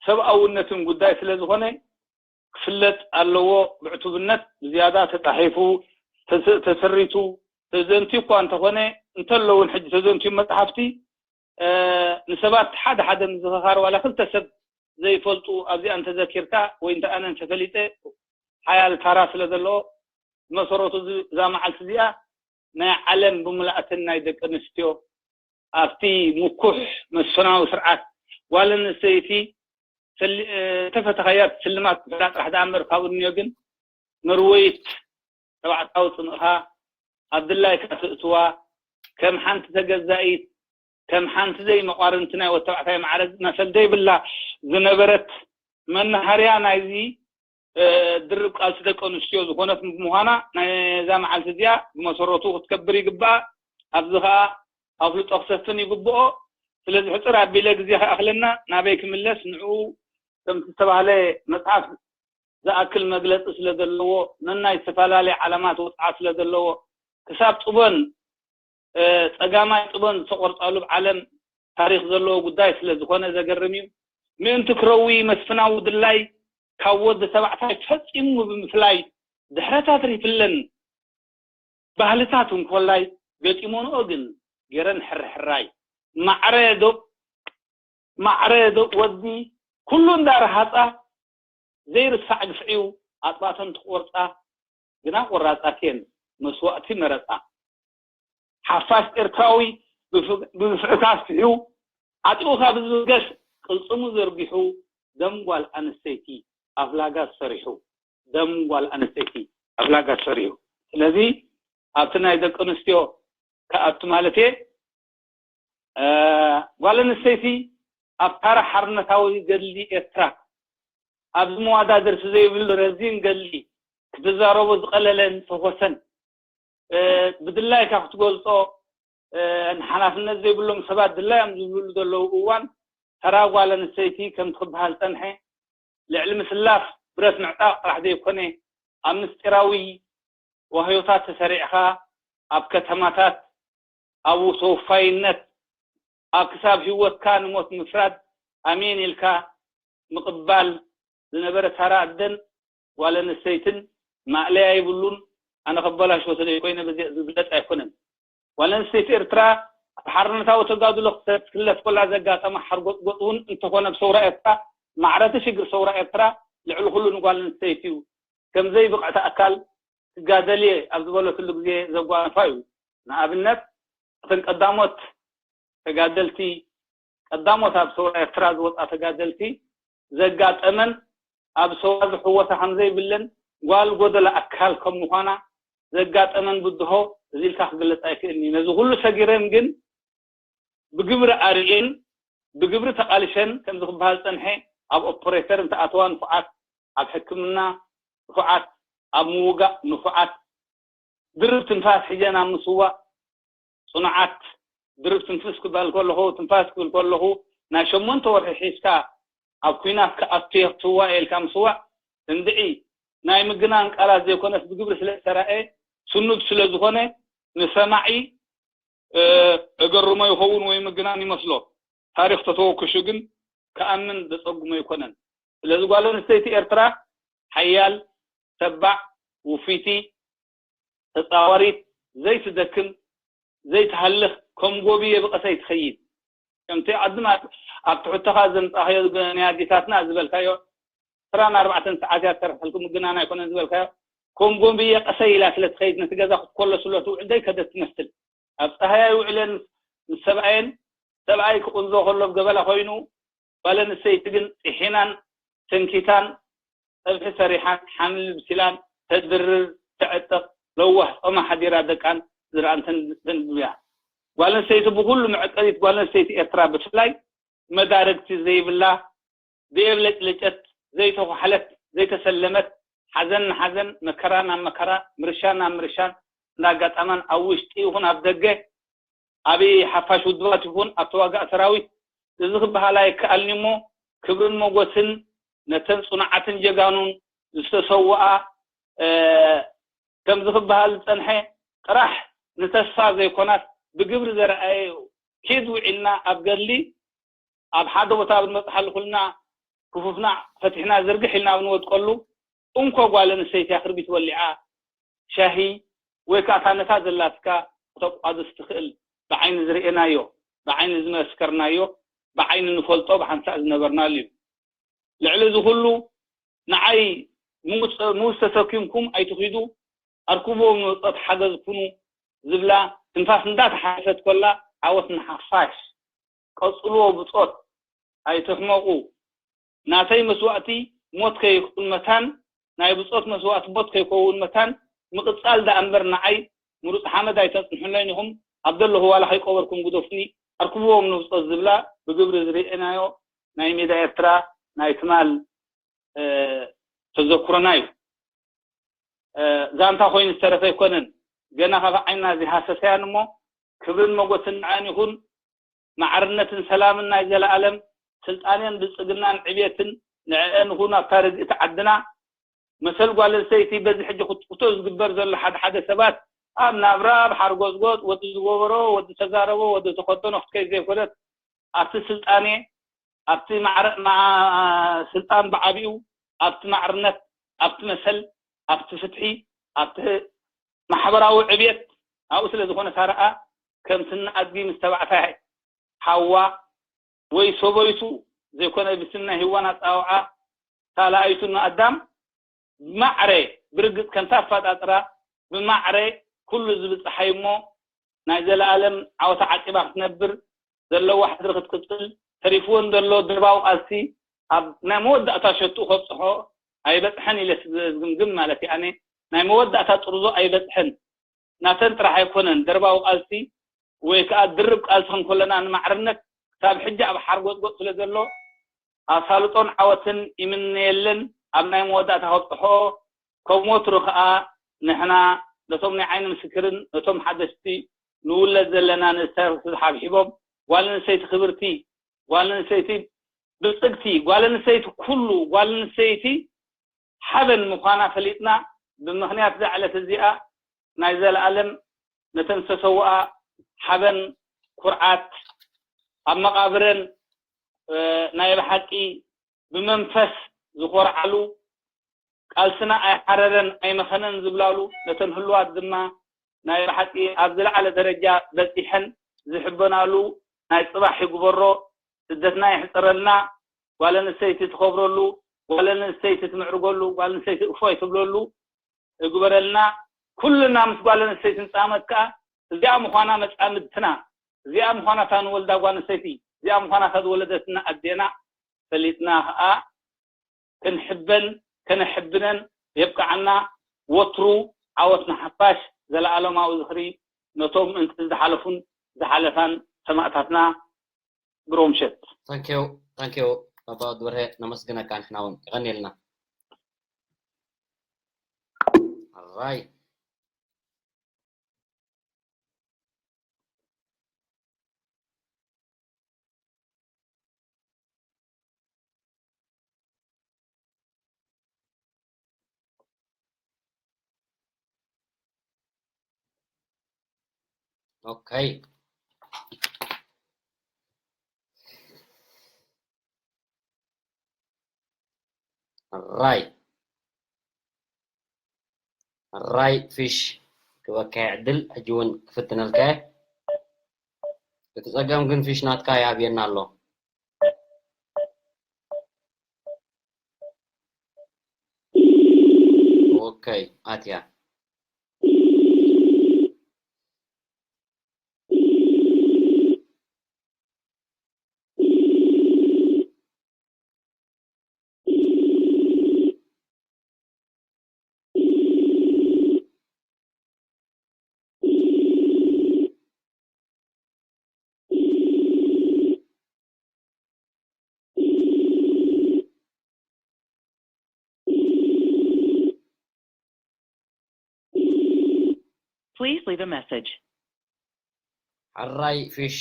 ሰብኣውነትን ጉዳይ ስለ ዝኾነ ክፍለጥ ኣለዎ። ብዕቱብነት ብዝያዳ ተፃሒፉ ተሰ- ተሰሪቱ ተዘንትዩ እኳ እንተኾነ እንተለውን ሕጂ ተዘንትዩ መፅሓፍቲ እ፣ ንሰባት ሓደ ሓደ ምዝኽኻር ዋላ ክልተ ሰብ ዘይፈልጡ ኣብዚኣ እንተዘኪርካ ወይ እንተ ኣነ እንተፈሊጠ ሓያል ታራ ስለ ዘለዎ ብመሰረቱ እዚ- እዛ መዓልቲ እዚኣ ናይ ዓለም ብምልኣትን ናይ ደቂ ኣንስትዮ ኣብቲ ምኩሕ መስፍናዊ ስርዓት ጓል ኣንስተይቲ ሰሊ- እ፣ ተፈተኻያ ስልማት ብሕዳ ጥራሕ ደኣ እምበር ካብኡ እንዮ ግን መርወይት ተባዕታዊ ጽምእኻ ኣብ ድላይካ ትእትዋ ከም ሓንቲ ተገዛኢት ከም ሓንቲ ዘይመቋርንቲ ናይ ወተባዕታይ ማዕረግ መሰል ዘይብላ ዝነበረት መናሃርያ ናይዚ እ፣ ድርብ ቃልሲ ደቂ ኣንስትዮ ዝኾነት ብምዃና ናይዛ መዓልቲ እዚኣ ብመሰረቱ ክትከብር ይግባኣ። ኣብዚ ኸኣ ኣፍልጦ ክሰፍን ይግብኦ። ስለዚ ሕፅር ኣቢለ ግዜ ከኣኽለና ናበይ ክምለስ ንዕኡ ከምቲ ዝተባህለ መፅሓፍ ዝኣክል መግለፂ ስለ ዘለዎ ነናይ ዝተፈላለየ ዓለማት ወፅዓ ስለ ዘለዎ ክሳብ ጥቦን እ፣ ፀጋማይ ጥቦን ዝተቆርፃሉ ኣብ ዓለም ታሪክ ዘለዎ ጉዳይ ስለ ዝኾነ ዘገርም እዩ። ምእንቲ ክረዊ መስፍናዊ ድላይ ካብ ወዲ ተባዕታይ ፈፂሙ ብምፍላይ ድሕረታት ሪፍለን ባህልታት እንኮላይ ገጢሞንኦ ግን ገረን ሕርሕራይ ማዕረ ዶ ማዕረ ዶ ወዲ ኩሉ እንዳረሃፃ ዘይርሳዕ ግፍዒ እዩ ኣጥባተን ትቆርፃ ግና ቆራፃት እየን መስዋእቲ መረፃ ሓፋሽ ኤርትራዊ ብፍ- ብግፍዕታት ስሒው ዓጢቑ ካብ ዝብገስ ቅልፅሙ ዘርጊሑ ደም ጓል ኣንስተይቲ ኣፍላጋት ሰሪሑ ደም ጓል ኣንስተይቲ ኣፍላጋት ሰሪሑ ስለዚ ኣብቲ ናይ ደቂ ኣንስትዮ ከኣቱ ማለት እየ እ፣ ጓል ኣንስተይቲ ኣብ ታራ ሓርነታዊ ገድሊ ኤርትራ ኣብዚ መዋዳድርቲ ዘይብሉ ረዚን ገድሊ ክትዛረቦ ዝቐለለን ፈኾሰን እ፣ ብድላይካ ክትገልጾ እ፣ ሓላፍነት ዘይብሎም ሰባት ድላዮም ዝብሉ ዘለዉ እዋን ተራ ጓል ኣንስተይቲ ከምቲ ክበሃል ዝጸንሐ ልዕሊ ምስላፍ ብረት ምዕጣቕ ጥራሕ ዘይኮነ ኣብ ምስጢራዊ ዋህዮታት ተሰሪዕኻ ኣብ ከተማታት ኣብ ተወፋይነት ኣብ ክሳብ ህይወትካ ንሞት ምፍራድ ኣሜን ኢልካ ምቕባል ዝነበረ ታራ ኣደን ጓል ኣንስተይትን ማእለያ የብሉን። ኣነ ከበላሽዎ ተደይ ኮይነ በዚ ዝግለጽ ኣይኮነን። ጓል ኣንስተይቲ ኤርትራ ኣብ ሓርነታዊ ተጋድሎ ክትክለፍ ኮላ ዘጋጠማ ሓርጎጥጎጥ እውን እንተኾነ ብሰውራ ኤርትራ ማዕረቲ ሽግር ሰውራ ኤርትራ ልዕሊ ኩሉ ንጓል ኣንስተይቲ እዩ። ከምዘይ ብቕዕቲ ኣካል ትጋደል እየ ኣብ ዝበለትሉ ግዜ ዘጓነፋ እዩ። ንኣብነት እተን ቀዳሞት ተጋደልቲ ቀዳሞት ኣብ ሰውራ ኤርትራ ዝወፃ ተጋደልቲ ዘጋጠመን ኣብ ሰውራ ዝሕወሳ ከምዘይብለን ጓል ጎደሎ ኣካል ከም ምዃና ዘጋጠመን ብድሆ እዚ ኢልካ ክግለፅ ኣይክእልን እዩ። ነዚ ኩሉ ሰጊረን ግን ብግብሪ ኣርእየን ብግብሪ ተቓሊሸን ከምዚ ክበሃል ዝፀንሐ ኣብ ኦፖሬተር እንተኣተዋ ንፉዓት፣ ኣብ ሕክምና ንፉዓት፣ ኣብ ምውጋእ ንፉዓት፣ ድርብ ትንፋስ ሒዘን ኣብ ምስዋእ ፅኑዓት፣ ድርብ ትንፍስ ክበሃል ከለኹ ትንፋስ ክብል ከለኹ ናይ ሸሞንተ ወርሒ ሒዝካ ኣብ ኲናት ክኣቱ እየ ክትስዋእ እየ ኢልካ ምስዋእ እንድዒ ናይ ምግናን ቃላት ዘይኮነስ ብግብሪ ስለ ዝተራእየ ስኑድ ስለ ዝኾነ ንሰማዒ እገርሞ ይኸውን ወይ ምግናን ይመስሎ። ታሪኽ ተተወክሹ ግን ክኣምን ዘጸግሞ ኣይኮነን። ስለዚ ጓል ኣንስተይቲ ኤርትራ ሓያል፣ ተባዕ፣ ውፍይቲ፣ ተጻዋሪት፣ ዘይትደክም፣ ዘይትሃልኽ፣ ከም ጎብየ ብቐሰይ ትኸይድ። ከምቲ ቅድም ኣብ ትሕቶኻ ዘምጻኻዮ ናይ ኣዴታትና ዝበልካዮ ዕስራን ኣርባዕተን ሰዓት እያ ትሰርሐልኩም ምግናን ኣይኮነን ዝበልካዮ፣ ከም ጎብየ ቀሰይ ኢላ ስለ ትኸይድ ነቲ ገዛ ክትኮለስሎ ትውዕል ዘይከደት ትመስል። ኣብ ጸሃያይ ውዕለን ምስ ሰብኣየን፣ ሰብኣይ ክቕንዞ ከሎ ኣብ ገበላ ኮይኑ፣ ጓል ኣንስተይቲ ግን ጥሒናን ተንኪታን ጸብሒ ሰሪሓን ሓምሊ ብሲላን ተድርር፣ ተዕጥቕ፣ ለዋህ ጾማ ሓዲራ ደቃን ዝርኣን ተንብያ። ጓል ኣንስተይቲ ብኹሉ መዕቀቢት ጓል ኣንስተይቲ ኤርትራ ብፍላይ መዳርግቲ ዘይብላ ዘየብለጭለጨት፣ ዘይተኳሕለት፣ ዘይተሰለመት፣ ሓዘን ንሓዘን፣ መከራ ናብ መከራ፣ ምርሻን ናብ ምርሻን እንዳጋጠማን ኣብ ውሽጢ ይኹን ኣብ ደገ፣ ኣብ ሓፋሽ ውድባት ይኹን ኣብ ተዋጋእ ሰራዊት፣ እዚ ክበሃል ኣይከኣልን እሞ፣ ክብርን ሞጎስን ነተን ጽኑዓትን ጀጋኑን ዝተሰውኣ፣ እ፣ ከምዚ ክበሃል ዝጸንሐ ጥራሕ ንተስፋ ዘይኮናስ ብግብሪ ዘርኣየ እዩ። ኪድ ውዒልና ኣብ ገድሊ ኣብ ሓደ ቦታ ብንበጽሓሉ ኩልና ክፉፍና ፈቲሕና ዝርግሕ ኢልና ኣብ ንወድቀሉ፣ እንኮ ጓል ኣንስተይቲ እያ ክርቢት ወሊዓ ሻሂ ወይ ከኣ እታ ነታ ዘላትካ ከተቋድስ ትኽእል ብዓይኒ ዝርኤናዮ፣ ብዓይኒ ዝመስከርናዮ፣ ብዓይኒ ንፈልጦ ብሓንሳእ ዝነበርናሉ እዩ። ልዕሊ እዚ ኩሉ ንዓይ ምውስ ምውስ ተሰኪምኩም ኣይትኺዱ፣ ኣርክብዎም ንብጾት ሓገዝ ኩኑ ዝብላ ትንፋስ እንዳተሓፈሰት ኮላ ዓወት ንሓፋሽ። ቀጽልዎ ብጾት ኣይትሕመቑ። ናተይ መስዋእቲ ሞት ከይኩን መታን ናይ ብጾት መስዋእቲ ሞት ከይከውን መታን ምቕጻል ደኣ እምበር ንዓይ ምሩጽ ሓመድ ኣይተጽንሑለይን ኢኹም ኣብ ዘለኹ ዋላ ከይቀበርኩም ግደፉኒ ኣርክብዎም ንብጾት ዝብላ ብግብሪ ዝርኤናዮ ናይ ሜዳ ኤርትራ ናይ ትማል ተዘክሮና እዩ። ዛንታ ኮይኑ ዝተረፈ ኣይኮነን። ገና ካብ ዓይንና ዘይሃሰሰያን እሞ ክብርን መጎስን ንዐን ይኹን። ማዕርነትን ሰላምን ናይ ዘለኣለም ስልጣኔን ብልጽግናን ዕብየትን ንዐአን ይኹን ኣብታ ርግእቲ ዓድና። መሰል ጓል ኣንስተይቲ በዚ ሕጂ ክትኩቶ ዝግበር ዘሎ ሓደ ሓደ ሰባት ኣብ ናብራ ኣብ ሓርጎጽጎጽ ወዲ ዝገበሮ ወዲ ተዛረቦ ወዲ ተኸደኖ ክትከይድ ዘይኮነት ኣብቲ ስልጣኔ ኣብቲ ማዕረ ማ- ስልጣን ብዓቢኡ ኣብቲ ማዕርነት ኣብቲ መሰል ኣብቲ ፍትሒ ኣብቲ ማሕበራዊ ዕብየት ኣብኡ ስለ ዝኾነ ሳረኣ ከምቲ ኣድጊ ምስ ተባዕታይ ሓዋ ወይ ሰበይቱ ዘይኮነ ብስም ናይ ሂዋን ኣጸዋውዓ ካልኣይቱ ንኣዳም ብማዕረ ብርግጽ ከምታ ኣፈጣጥራ ብማዕረ ኩሉ ዝብጽሓ እዩ እሞ ናይ ዘለኣለም ዓወታ ዓቂባ ክትነብር ዘለዋ ሕድሪ ክትቅጽል ተሪፍወን ዘሎ ድርባዊ ቃልሲ ኣብ ናይ መወዳእታ ሸትኡ ከብጽሖ ኣይበጽሐን ኢለ ስለ ዝግምግም ማለት እዩ። ኣነ ናይ መወዳእታ ጥርዞ ኣይበጽሐን ናተን ጥራሕ ኣይኮነን ደርባዊ ቃልሲ ወይ ከኣ ድርብ ቃልሲ ክንከለና ንማዕርነት ክሳብ ሕጂ ኣብ ሓርጎጽጎጽ ስለ ዘሎ ኣሳልጦን ዓወትን ይምነየለን ኣብ ናይ መወዳእታ ከብጽሖ ከም ወትሩ ከኣ ንሕና ነቶም ናይ ዓይኒ ምስክርን ነቶም ሓደሽቲ ንውለድ ዘለና ንእስታትስ ሓብሒቦም ጓል ኣንስተይቲ ክብርቲ ጓል ኣንስተይቲ ብጽግቲ ጓል ኣንስተይቲ ኩሉ ጓል ኣንስተይቲ ሓበን ምዃና ፈሊጥና ብምኽንያት እዛ ዕለት እዚኣ ናይ ዘለኣለም ነተን ዝተሰውኣ ሓበን ኩርዓት ኣብ መቓብረን ናይ ብሓቂ ብመንፈስ ዝኾርዓሉ ቃልስና ኣይሓረረን ኣይመኸነን ዝብላሉ ነተን ህሉዋት ድማ ናይ ብሓቂ ኣብ ዝለዓለ ደረጃ በጺሐን ዝሕበናሉ ናይ ጽባሕ ይግበሮ ስደትና ይሕጸረልና ጓል ኣንስተይቲ ትኸብረሉ ጓል ኣንስተይቲ ትምዕርገሉ ጓል ኣንስተይቲ እፎይ ትብለሉ እግበረልና ኩልና ምስ ጓል ኣንስተይቲ ንጻመት ከኣ እዚኣ ምዃና መጻምድትና እዚኣ ምዃና እታ ንወልዳ ጓል ኣንስተይቲ እዚኣ ምዃና እታ ዝወለደትና ኣዴና ፈሊጥና ከኣ ክንሕበን ከነሕብነን የብቅዓና። ወትሩ ዓወት ንሓፋሽ። ዘለኣለማዊ ዝኽሪ ነቶም ምእንቲ ዝሓለፉን ዝሓለፋን ሰማእታትና። ብሩኽ ምሸት። ታንኪዩ ታንኪዩ ኣባ ወዲ በርሀ ነመስግነካ ንሕና እውን የቐንየልና። ኣራይ Okay. Right. Right, ፊሽ ክበካ ዕድል ሕጂ እውን ክፍትነልካ እየ። እቲ ጸገም ግን ፊሽ ናትካ ይኣብየና ኣሎ። Okay, ኣትያ። Please leave a message. ሕራይ ፊሽ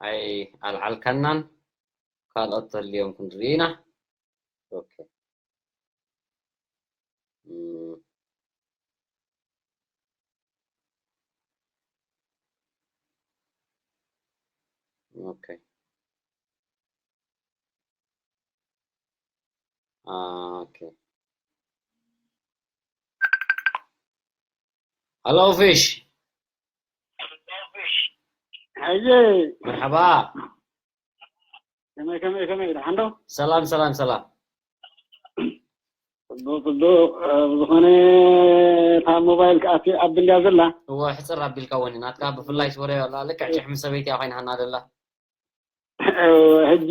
ኣይ ኣልዓልካናን ካልኦት ተልዮም ክንርኢ ኢና። Okay. Mm. Okay. Ah, okay. Hello, ፊሽ. ሕጂ መርሓባ። ከመይ ከመይ ከመይ ደሓን ዶ? ሰላም ሰላም ሰላም። ጽቡቅ ጽቡቅ። ብዝኾነ እታ ሞባይል ከኣ ኣብልያ ዘላ እወ ሕፅር ኣቢልካ ወኒ ናትካ ብፍላይ ሽወረ ኣላ ልክዕ ጭሕሚ ሰበይቲ እያ ኮይና ሃና ዘላ። ሕጂ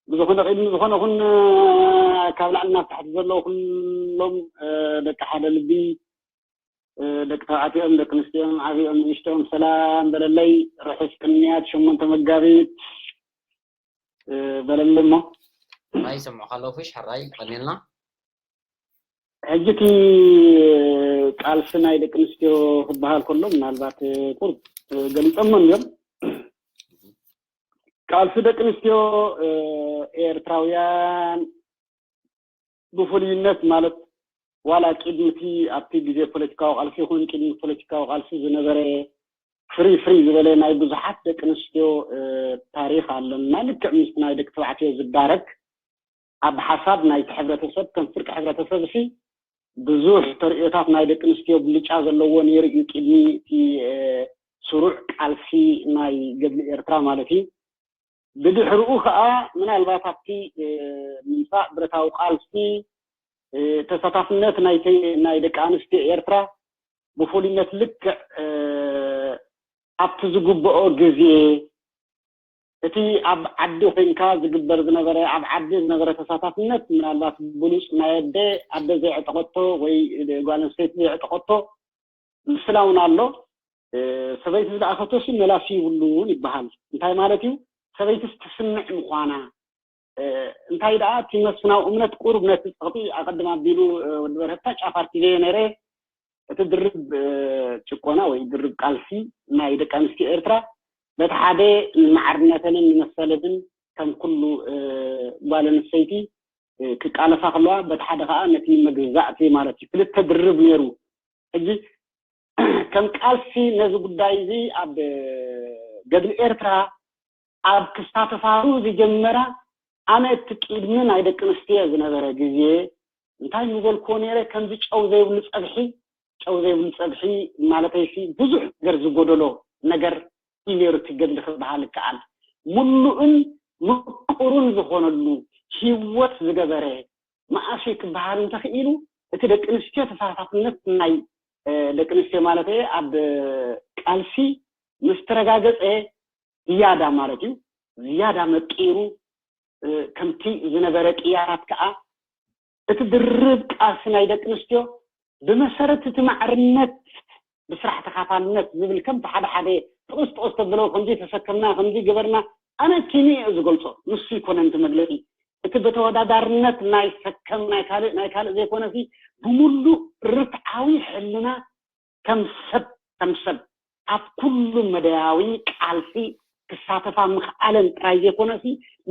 ብዝኾነ ቅድሚ ዝኾነ ኹን ካብ ላዕሊ ናብ ታሕቲ ዘለዉ ኩሎም ደቂ ሓደ ልቢ ደቂ ተባዕትኦም ደቂ ኣንስትዮኦም ዓብኦም ንእሽቶም ሰላም በለለይ። ርሑስ ቅንያት ሸሞንተ መጋቢት በለለይ እሞ ሕራይ ይሰምዑ ከለዉ ፊሽ ሕራይ ይቐንየልና። ሕጂ እቲ ቃልሲ ናይ ደቂ ኣንስትዮ ክበሃል ከሎ ምናልባት ቁርብ ገሊፆሞ እዮም። ቃልሲ ደቂ ኣንስትዮ ኤርትራውያን ብፍሉይነት ማለት ዋላ ቅድሚ እቲ ኣብቲ ግዜ ፖለቲካዊ ቃልሲ ይኹን ቅድሚ ፖለቲካዊ ቃልሲ ዝነበረ ፍሪ ፍሪ ዝበለ ናይ ብዙሓት ደቂ ኣንስትዮ ታሪኽ ኣለና። ልክዕ ምስ ናይ ደቂ ተባዕትዮ ዝዳረግ ኣብ ሓሳብ ናይቲ ሕብረተሰብ ከም ፍርቂ ሕብረተሰብ ሲ ብዙሕ ተርእዮታት ናይ ደቂ ኣንስትዮ ብልጫ ዘለዎ ነይሩ እዩ ቅድሚ እቲ ስሩዕ ቃልሲ ናይ ገድሊ ኤርትራ ማለት እዩ። ብድሕርኡ ከዓ ምናልባት ኣብቲ ምምፃእ ብረታዊ ቃልሲ ተሳታፍነት ናይ ደቂ ኣንስትዮ ኤርትራ ብፍሉይነት ልክዕ ኣብቲ ዝግብኦ ግዜ እቲ ኣብ ዓዲ ኮይንካ ዝግበር ዝነበረ ኣብ ዓዲ ዝነበረ ተሳታፍነት ምናልባት ብሉፅ ናይ ኣደ ኣደ ዘይዕጠቐቶ ወይ ጓል ኣንስተይቲ ዘይዕጠቐቶ ምስላ እውን ኣሎ። ሰበይቲ ዝለኣኸቶ ሲ መላሲ ይብሉን ይበሃል። እንታይ ማለት እዩ? ሰበይትስ ትስምዕ ምዃና እንታይ ደኣ እቲ መስፍናዊ እምነት ቁሩብ ነቲ ጸቕጢ ኣቐድም ኣቢሉ ወዲ በርሀታ ጫፍ ኣርኪበዮ ነይረ። እቲ ድርብ ጭቆና ወይ ድርብ ቃልሲ ናይ ደቂ ኣንስትዮ ኤርትራ በቲ ሓደ ንማዕርነተንን ንመሰለንን ከም ኩሉ ጓል ኣንስተይቲ ክቃለሳ ከለዋ በቲ ሓደ ከዓ ነቲ መግዛእቲ ማለት እዩ። ክልተ ድርብ ነይሩ። ሕጂ ከም ቃልሲ ነዚ ጉዳይ እዚ ኣብ ገድሊ ኤርትራ ኣብ ክሳተፋሉ ዝጀመራ ኣነ እቲ ቅድሚ ናይ ደቂ ኣንስትዮ ዝነበረ ግዜ እንታይ ምበልክዎ ነይረ፣ ከምዚ ጨው ዘይብሉ ፀብሒ፣ ጨው ዘይብሉ ፀብሒ ማለተይሲ ብዙሕ ነገር ዝጎደሎ ነገር እዩ ነይሩ እቲ ገድሊ ክበሃል ይከኣል። ሙሉእን ምቁሩን ዝኾነሉ ህይወት ዝገበረ መኣስ እዩ ክበሃል እንተኽኢሉ እቲ ደቂ ኣንስትዮ ተሳታፍነት ናይ ደቂ ኣንስትዮ ማለት ኣብ ቃልሲ ምስ ተረጋገፀ ዝያዳ ማለት እዩ ዝያዳ መቂሩ ከምቲ ዝነበረ ቅያራት ከዓ እቲ ድርብ ቃልሲ ናይ ደቂ ኣንስትዮ ብመሰረት እቲ ማዕርነት ብስራሕ ተኻፋልነት ዝብል ከምቲ ሓደ ሓደ ጥቕስ ጥቕስ ተብለው ከምዚ ተሰከምና ከምዚ ገበርና ኣነ ኪኒ እየ ዝገልፆ ንሱ ይኮነ እቲ መግለፂ እቲ ብተወዳዳርነት ናይ ሰከም ናይ ካልእ ናይ ካልእ ዘይኮነሲ ብሙሉእ ርትዓዊ ሕልና ከም ሰብ ከም ሰብ ኣብ ኩሉ መደያዊ ቃልሲ ክሳተፋ ምኽኣለን ጥራይ ዘይኮነሲ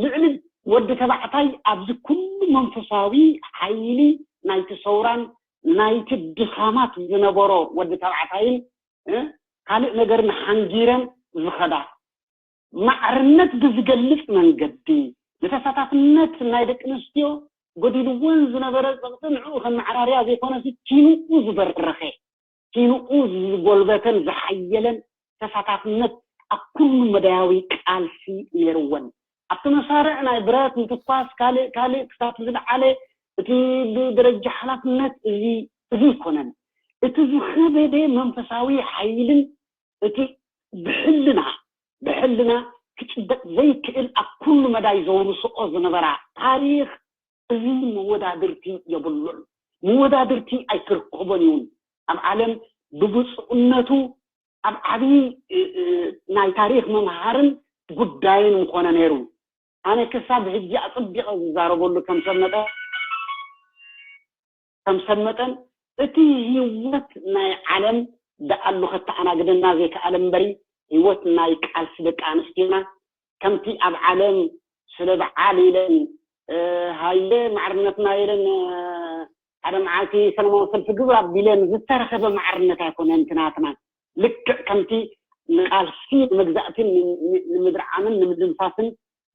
ልዕሊ ወዲ ተባዕታይ ኣብዚ ኩሉ መንፈሳዊ ሓይሊ ናይቲ ሰውራን ናይቲ ድኻማት ዝነበሮ ወዲ ተባዕታይን ካልእ ነገርን ሓንጊረን ዝኸዳ፣ ማዕርነት ብዝገልጽ መንገዲ ንተሳታፍነት ናይ ደቂ ኣንስትዮ ጎዲልወን ዝነበረ ጸቕጢ ንዕኡ ከም መዓራርያ ዘይኮነሲ ኪንኡ ዝበረኸ፣ ኪንኡ ዝጎልበተን ዝሓየለን ተሳታፍነት ኣብ ኩሉ መዳያዊ ቃልሲ ነይርወን። ኣብቲ መሳርዕ ናይ ብረት ምትኳስ ካልእ ካልእ ክሳብ ዝለዓለ እቲ ብደረጃ ሓላፍነት እዚ እዚ ኣይኮነን። እቲ ዝኸበደ መንፈሳዊ ሓይልን እቲ ብሕልና ብሕልና ክጭበጥ ዘይክእል ኣብ ኩሉ መዳይ ዘውርሰኦ ዝነበራ ታሪኽ እዚ መወዳድርቲ የብሉን። መወዳድርቲ ኣይክርከቦን እውን ኣብ ዓለም ብብፁዕነቱ ኣብ ዓብዪ ናይ ታሪኽ መምሃርን ጉዳይን ምኾነ ነይሩ። ኣነ ክሳብ ሕጂ ኣፅቢቐ ዝዛረበሉ ከም ሰብ መጠን ከም ሰብ መጠን እቲ ህይወት ናይ ዓለም ደኣሉ ከተኣናግደና ዘይከኣለ እምበሪ ህይወት ናይ ቃልሲ ደቂ ኣንስትዮና ከምቲ ኣብ ዓለም ስለ በዓል ኢለን ሃየ ማዕርነትና ኢለን ሓደ መዓልቲ ሰለማዊ ሰልፊ ግብር ኣቢለን ዝተረኸበ ማዕርነት ኣይኮነን ትናትና። ልክዕ ከምቲ ንቃልሲ ንመግዛእትን ንምድርዓምን ንምድምሳስን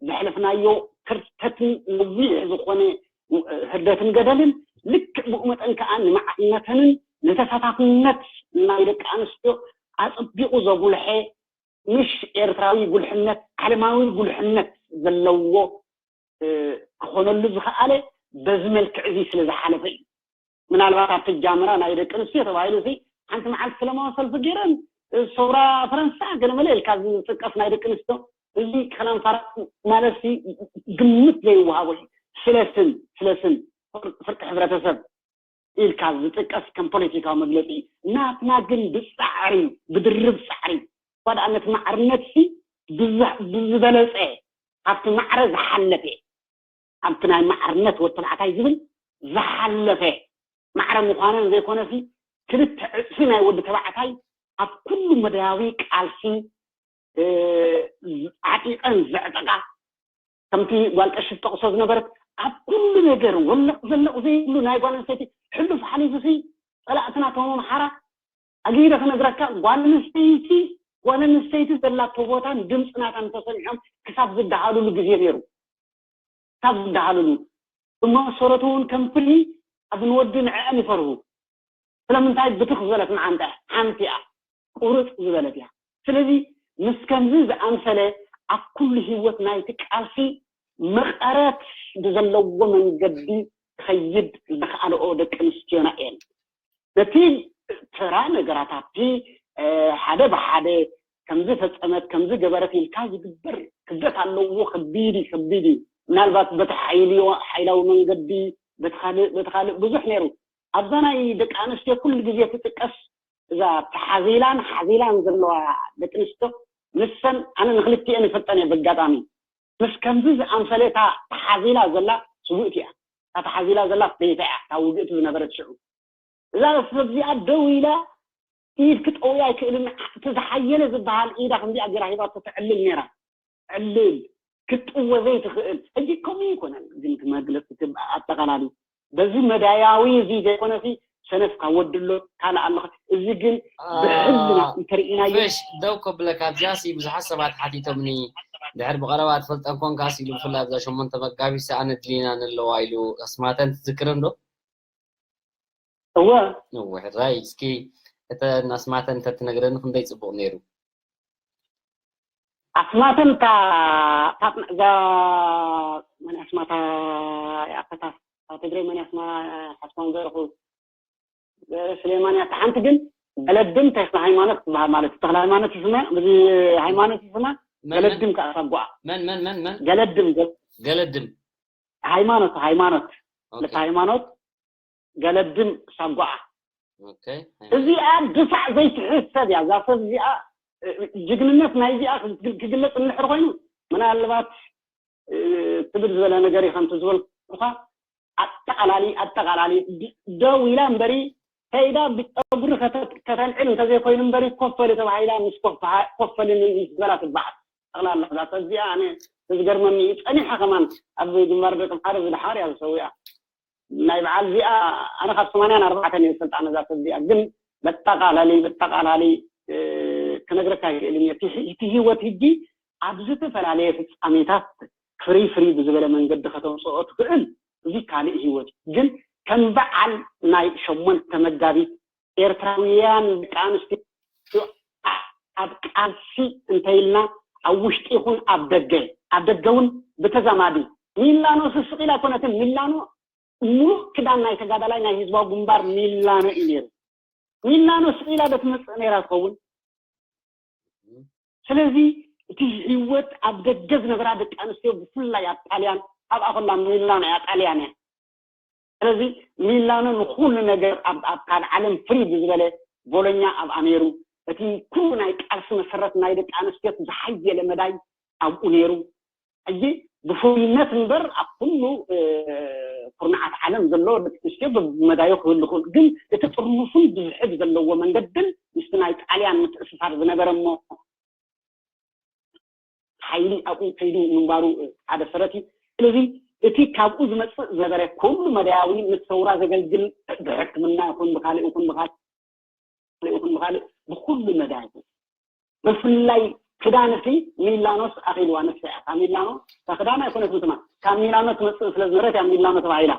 ዘሕለፍናዮ ክርተትን ነዊሕ ዝኾነ ህርደትን ገደልን ልክዕ ብኡ መጠን ከዓ ንማዕርነተንን ንተሳታፍነት ናይ ደቂ ኣንስትዮ ኣፅቢቑ ዘጉልሐ ምሽ ኤርትራዊ ጉልሕነት ዓለማዊ ጉልሕነት ዘለዎ ክኾነሉ ዝኸኣለ በዚ መልክዕ እዚ ስለ ዝሓለፈ እዩ። ምናልባት ኣብቲ ጃምራ ናይ ደቂ ኣንስትዮ ተባሂሉ ሲ ሓንቲ መዓልቲ ሰለማዊ ሰልፊ ገይረን ሰውራ ፈረንሳ ገለመለ ኢልካ ዝጥቀስ ናይ ደቂ ኣንስትዮ እዚ ከላም ፋራ ማለት ሲ ግምት ዘይወሃቦ እዩ። ስለ ስም ስለ ስም ፍርቂ ሕብረተሰብ ኢልካ ዝጥቀስ ከም ፖለቲካዊ መግለፂ እዩ። ናትና ግን ብፃዕሪ ብድርብ ፃዕሪ እኳ ደኣ ነቲ ማዕርነት ሲ ብዝበለፀ ካብቲ ማዕረ ዝሓለፈ ኣብቲ ናይ ማዕርነት ወተባዕታይ ዝብል ዝሓለፈ ማዕረ ምዃነን ዘይኮነሲ ክልተ ዕፅፊ ናይ ወዲ ተባዕታይ ኣብ ኩሉ መዳያዊ ቃልሲ ዓጢቐን ዘዕጠቓ ከምቲ ጓል ቀሺ ትጠቕሶ ዝነበረት ኣብ ኩሉ ነገር ወለቕ ዘለቕ ዘይብሉ ናይ ጓል ኣንስተይቲ ሕሉፍ ሓሊፉሲ ፀላእትና ከም ኣምሓራ ኣጊደ ክነግረካ ጓል ኣንስተይቲ ጓል ኣንስተይቲ ዘላቶ ቦታን ድምፂ ናታን ተሰሚዖም ክሳብ ዝደሃሉሉ ግዜ ነይሩ። ካብ ዝደሃሉሉ ብመሰረቱ እውን ከም ፍልይ ኣብ ንወዲ ንዕአን ይፈርሁ። ስለምንታይ ብትኽ ዝበለት መዓንጣ ሓንቲ እያ ቁርፅ ዝበለት እያ። ስለዚ ምስ ከምዚ ዝኣምሰለ ኣብ ኩሉ ህይወት ናይቲ ቃልሲ መቐረት ብዘለዎ መንገዲ ክኸይድ ዘኽኣልኦ ደቂ ኣንስትዮና እየን። ነቲ ተራ ነገራት ኣብቲ ሓደ ብሓደ ከምዚ ፈፀመት ከምዚ ገበረት ኢልካ ዝግበር ክብደት ኣለዎ። ከቢድ እዩ ከቢድ እዩ። ምናልባት በቲ ሓይልዮ ሓይላዊ መንገዲ በቲ ካልእ በቲ ካልእ ብዙሕ ነይሩ። ኣብዛ ናይ ደቂ ኣንስትዮ ኩሉ ግዜ ትጥቀስ እዛ ተሓዚላን ሓዚላን ዘለዋ ደቂ ኣንስትዮ ንሰን ኣነ ንክልቲኤን ይፈልጠን እየ በጋጣሚ ምስ ከምዚ ዝኣምሰለ እታ ተሓዚላ ዘላ ስውእቲ እያ። እታ ተሓዚላ ዘላ ፍሬታ እያ እታ ውግእቲ ዝነበረት ሽዑ እዛ ሰብ እዚኣ ደው ኢላ ኢድ ክጠውያ ኣይክእልን። እቲ ዝሓየለ ዝበሃል ኢዳ ከምዚኣ ገይራ ሂባቶ ተዕልል ነይራ። ዕልል ክትጥወ ዘይትኽእል ሕጂ ከምኡ ይኮነን ግን መግለፂ ኣጠቃላሊ በዚ መዳያዊ እዚ ዘይኮነሲ ሰነፍካ ወድሎ ካልእ ኣለኸ እዚ ግን ብሕልና እንተርኢናዮ ፍሽ ደው ከብለካ ኣብዚኣ ሲ ብዙሓት ሰባት ሓቲቶምኒ ድሕር ብቐረባ ትፈልጠን ኮንካ ሲ ኢሉ ብፍላይ ኣብዛ ሸሞንተ መጋቢት ሰኣነ ድሊና ንለዋ ኢሉ ኣስማተን ትዝክረን ዶ እወ እወ ሕራይ እስኪ እተን ኣስማተን እንተትነግረኒ ክንደይ ፅቡቕ ነይሩ ኣስማተን እታ እዛ መን ኣስማታ ይኣፈታ ኣብ ትግራይ መን ኣስማ ሓስማን ዘርኹ ስለማንያ እታ ሓንቲ ግን ገለድም ተክለ ሃይማኖት ትበሃል ማለት እዩ። ተክለ ሃይማኖት ይስማ እዚ ሃይማኖት ይስማ ገለድም ከዓ ሳጓኣ መን መን መን መን ገለድም ገ- ገለድም ሃይማኖት ሃይማኖት ኦኬ ልክ ሃይማኖት ገለድም ሳጓኣ ኦኬ እዚኣ ድፋዕ ዘይትሕሰብ እያ። እዛ ሰብ እዚኣ እ፣ ጅግንነት ናይ እዚኣ ክግ- ክግለፅ እንድሕር ኮይኑ ምናልባት እ፣ ትብል ዝበለ ነገር እዩ ከምቲ ዝበልኩኻ ኣጠቃላሊ ኣጠቃላሊ ድ- ደው ኢላ እምበሪ ከይዳ ብፀጉሪ ከተ- ከተልዕል እንተዘይኮይኑ እምበሪ ኮፈሊ ተባሂላ ምስ ኮፍ- ኮፈሊ ን- ምስ ዝበላ ትበዓል ጠቅላላ እዛ ሰብ እዚኣ ኣነ ዝገርመኒ እዩ ፀኒሓ ከማን ኣብ ግንባር ደቂ ኣምሓረ ዝደሓር እያ ዝሰዊኣ ናይ በዓል እዚኣ ኣነ ካብ ሰማንያን ኣርባዕተን እየ ዝፈልጣ ነዛ ሰብ እዚኣ ግን በጠቃላሊ በጠቃላሊ እ፣ ክነግረካ ኣይክእልን እየ። እቲ ህ- እቲ ህይወት ሕጂ ኣብ ዝተፈላለየ ፍጻሜታት ፍሪ ፍሪ ብዝበለ መንገዲ ከተምጽኦ ትኽእል። እዚ ካልእ ህይወት እዩ። ግን ከም በዓል ናይ ሸሞንተ መጋቢት ኤርትራውያን ደቂ ኣንስትዮ ኣብ ቃልሲ እንተኢልና ኣብ ውሽጢ ይኹን ኣብ ደገ፣ ኣብ ደገ እውን ብተዛማዲ ሚላኖ ስስቕ ኢላ ኣይኮነትን። ሚላኖ ምሉእ ክዳን ናይ ተጋዳላይ ናይ ህዝባዊ ግንባር ሚላኖ እዩ ነይሩ። ሚላኖ ስቕ ኢላ ዶ ትመጽእ ነይራ ትኸውን? ስለዚ እቲ ህይወት ኣብ ደገ ዝነበራ ደቂ ኣንስትዮ ብፍላይ ኣብ ጣልያን ኣብኣ ከላ ሚላኖ እያ ጣልያን እያ። ስለዚ ሚላኖ ንኩሉ ነገር ኣብ ኣብ ካልእ ዓለም ፍሪ ብዝበለ ቦሎኛ ኣብኣ ነይሩ። እቲ ኩሉ ናይ ቃልሲ መሰረት ናይ ደቂ ኣንስትዮ ዝሓየለ መዳይ ኣብኡ ነይሩ። ሕጂ ብፍሉይነት እምበር ኣብ ኩሉ ኩርናዓት ዓለም ዘሎ ደቂ ኣንስትዮ ብመዳዩ ክህሉ ክእል ግን እቲ ጥርኑፍን ብዝሕብ ዘለዎ መንገድን ምስቲ ናይ ጣልያን ምትእስሳር ዝነበረ እሞ ሓይሊ ኣብኡ ከይዱ ምንባሩ ሓደ ሰረት እዩ። ስለዚ እቲ ካብኡ ዝመፅእ ዝነበረ ኩሉ መዳያዊ ምስ ሰውራ ዘገልግል ብሕክምና ይኹን ብካልእ ይኹን ብካልእ ይኹን ብካልእ ብኩሉ መዳይ ብፍላይ ክዳን እቲ ሚላኖስ ኣኺልዋ ነሳ እያ። እታ ሚላኖ እታ ክዳን ኣይኮነትን ትማ ካብ ሚላኖ ትመፅእ ስለ ዝነበረት እያ ሚላኖ ተባሂላ።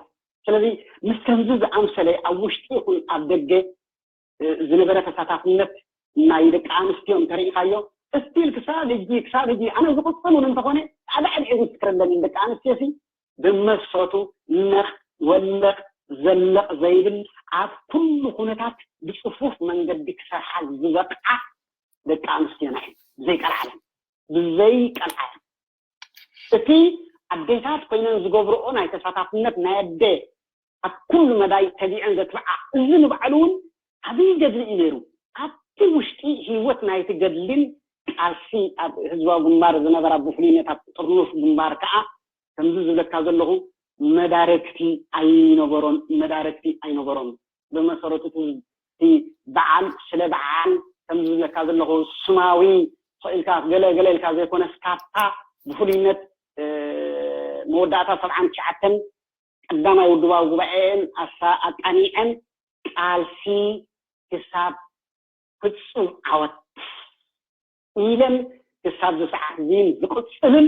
ስለዚ ምስ ከምዚ ዝኣምሰለ ኣብ ውሽጢ ይኹን ኣብ ደገ ዝነበረ ተሳታፍነት ናይ ደቂ ኣንስትዮ እንተሪኢኻዮ እስቲል ክሳብ ሕጂ ክሳብ ሕጂ ኣነ ዝቕፅል እውን እንተኾነ ፃዕዳ ዕድዒ ዝስክረለን ደቂ ኣንስትዮ ሲ ብመሰቱ ነቕ ወለቕ ዘለቕ ዘይብል ኣብ ኩሉ ኩነታት ብፅፉፍ መንገዲ ክሰርሓ ዝበቕዓ ደቂ ኣንስትዮና እየን። ብዘይቀልዓለን ብዘይቀልዓለን እቲ ኣዴታት ኮይነን ዝገብርኦ ናይ ተሳታፍነት ናይ ኣደ ኣብ ኩሉ መዳይ ተቢዐን ዘትብዓ እዚ ንባዕሉ እውን ዓብዪ ገድሊ እዩ ነይሩ። ኣብቲ ውሽጢ ህይወት ናይቲ ገድልን ቃልሲ ኣብ ህዝባዊ ግንባር ዝነበራ ብፍሉይነት ኣብ ጥርኑፍ ግንባር ከዓ ከምዚ ዝብለካ ዘለኹ መዳረግቲ ኣይነበሮን መዳረግቲ ኣይነበሮን። ብመሰረቱ እቲ በዓል ስለ በዓል ከምዚ ዝብለካ ዘለኹ ስማዊ ኢልካ ገለ ገለ ኢልካ ዘይኮነስ ካብታ ብፍሉይነት መወዳእታ ሰብዓን ትሽዓተን ቀዳማይ ውድባዊ ጉባኤን ኣቃኒዐን ቃልሲ ክሳብ ፍፁም ዓወት ኢለን ክሳብ ዝሰዓት እዚን ዝቕፅልን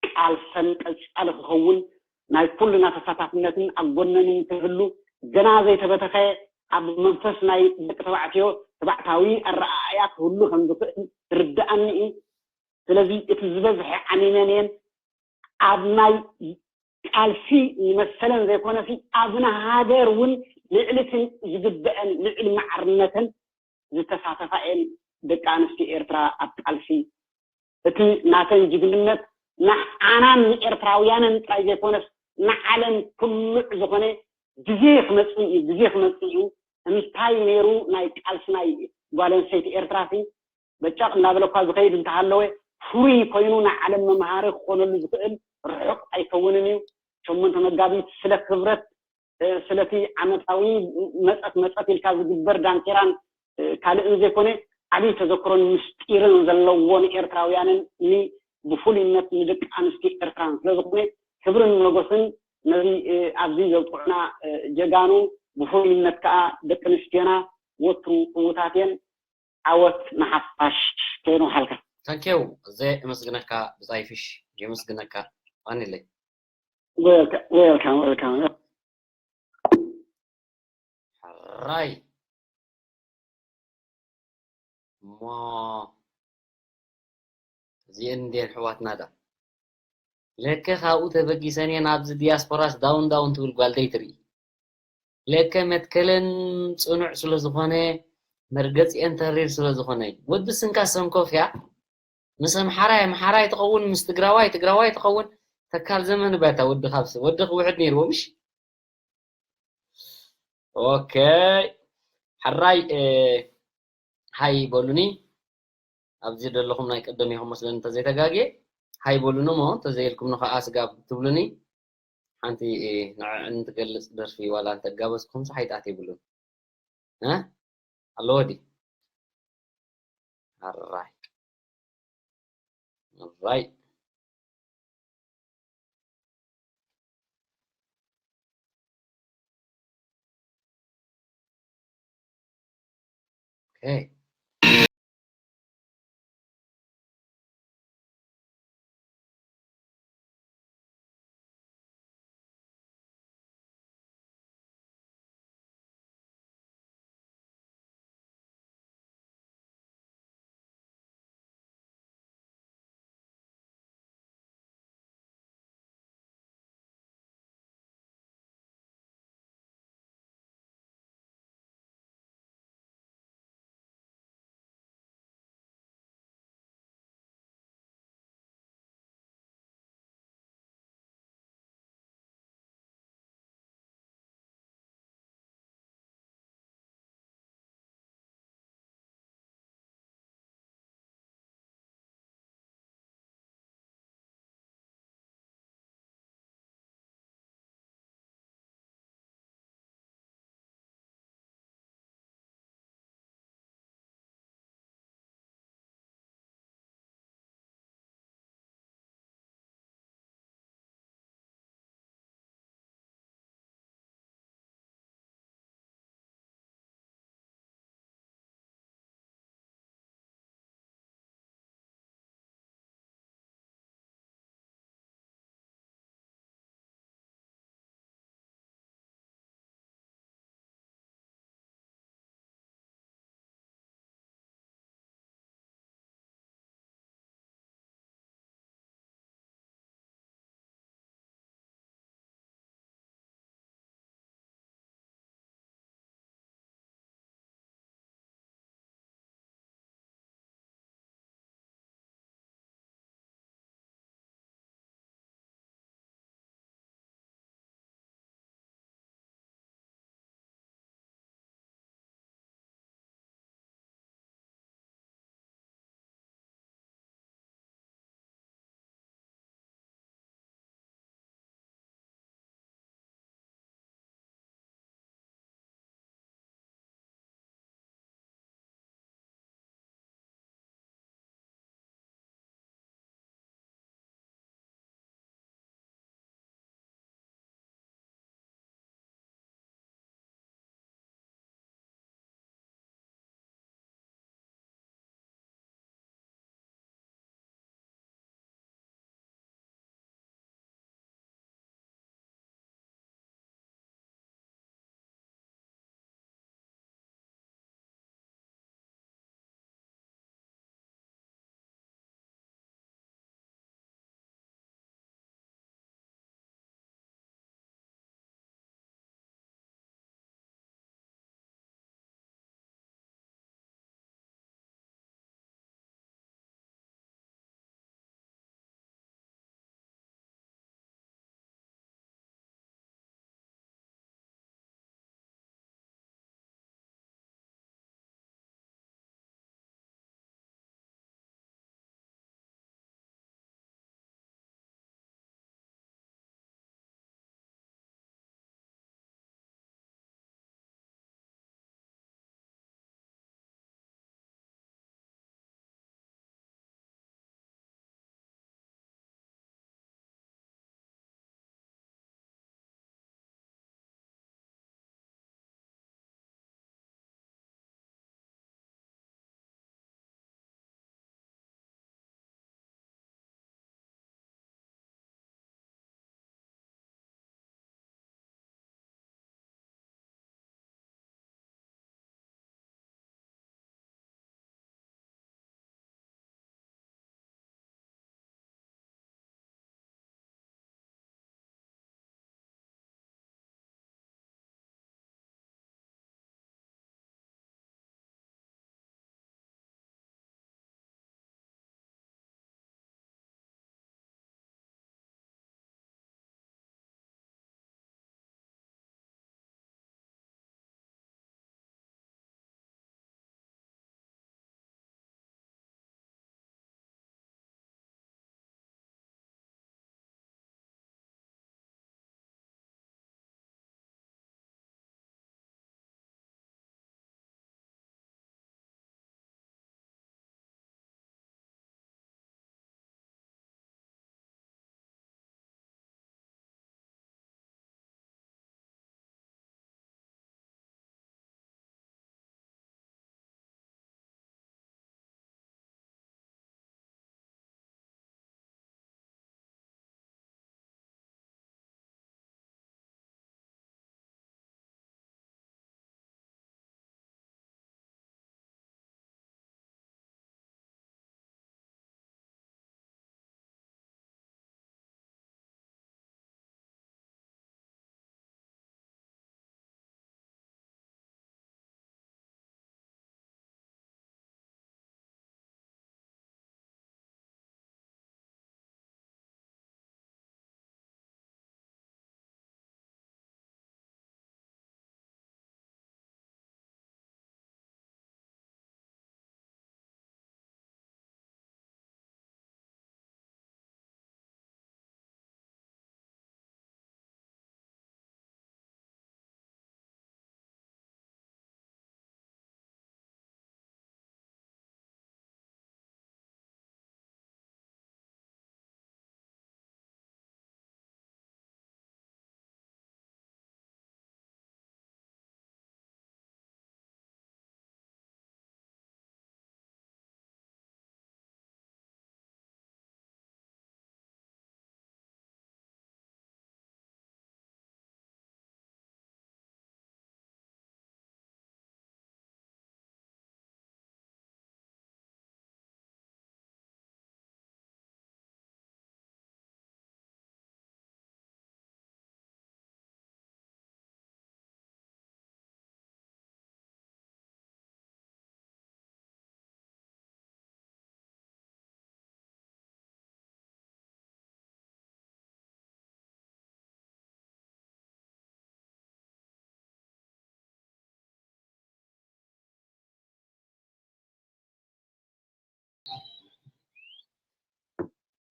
ቃልሰን ቀፃሊ ክኸውን ናይ ኩልና ተሳታፍነትን ኣብ ጎነንን ክህሉ ገና ዘይተበተኸ ኣብ መንፈስ ናይ ደቂ ተባዕትዮ ተባዕታዊ ኣረኣእያ ክህሉ ከም ዝኽእል ዝርድኣኒ እዩ። ስለዚ እቲ ዝበዝሐ ዓሚመን እየን ኣብ ናይ ቃልሲ ንመሰለን ዘይኮነሲ ኣብ ንሃገር እውን ልዕሊ እቲ ዝግበአን ልዕሊ ማዕርነተን ዝተሳተፋ እየን ደቂ ኣንስትዮ ኤርትራ ኣብ ቃልሲ እቲ ናተን ጅግንነት ንዓናን ንኤርትራውያንን ጥራይ ዘይኮነስ ንዓለም ኩሉዕ ዝኾነ ግዜ ክመፅእ እዩ ግዜ ክመፅእ እዩ እንታይ ነይሩ ናይ ቃልሲ ናይ ጓል ኣንስተይቲ ኤርትራ ሲ በጫቕ እናበለ እኳ ዝኸይድ እንተሃለወ ፍሩይ ኮይኑ ንዓለም መምሃሪ ክኾነሉ ዝኽእል ርሑቕ ኣይከውንን እዩ። ሸሞንተ መጋቢት ስለ ክብረት ስለቲ ዓመታዊ መፀት መፀት ኢልካ ዝግበር ዳንኬራን ካልእን ዘይኮነ ዓብዪ ተዘክሮን ምስጢርን ዘለዎ ንኤርትራውያንን ብፍሉይነት ንደቂ ኣንስትዮ ኤርትራን ስለዝኾነ ክብርን መጎስን ነዚ ኣብዚ ዘብፅሑና ጀጋኑ ብፍሉይነት ከዓ ደቂ ኣንስትዮና ወትሩ ዕዉታት እየን። ዓወት ንሓፋሽ ከይንውሓልካ። ታንኬው ዘየመስግነካ ብፃይ ፊሽ የመስግነካ ኣኒለይ Welcome, welcome, welcome. ሕራይ እሞ እዚአን እንዴን ሕዋትና ዳ ለከ ካብኡ ተበጊሰን እየን ኣብዚ ዲያስፖራስ ዳውን ዳውን ትብል ጓል ደይትርኢ ለከ መትከለን ፅኑዕ ስለዝኾነ መርገፂአን ተሪር ስለዝኾነ እዩ ወዲ ስንካ ሰንኮፍ እያ ምስ ኣምሓራይ ኣምሓራይ ትኸውን ምስ ትግራዋይ ትግራዋይ ትኸውን ተካል ዘመን ባይታ ወዲ ካብሲ ወዲ ክውሕድ ነይርዎ ምሽ ኦኬ ሕራይ ሃይ በሉኒ ኣብዚ ዘለኹም ናይ ቀደም ኢኹም መስለኒ እንተዘይተጋግየ ሃይ በሉኒ እሞ እንተዘይልኩም ንኸዓ ስጋብ ትብሉኒ ሓንቲ ንዕዕን ትገልፅ ደርፊ ዋላ እንተጋበዝኩም ሰሓይጣት የብሉን ኣለዎ ድዩ ኣራይ ኣራይ Okay.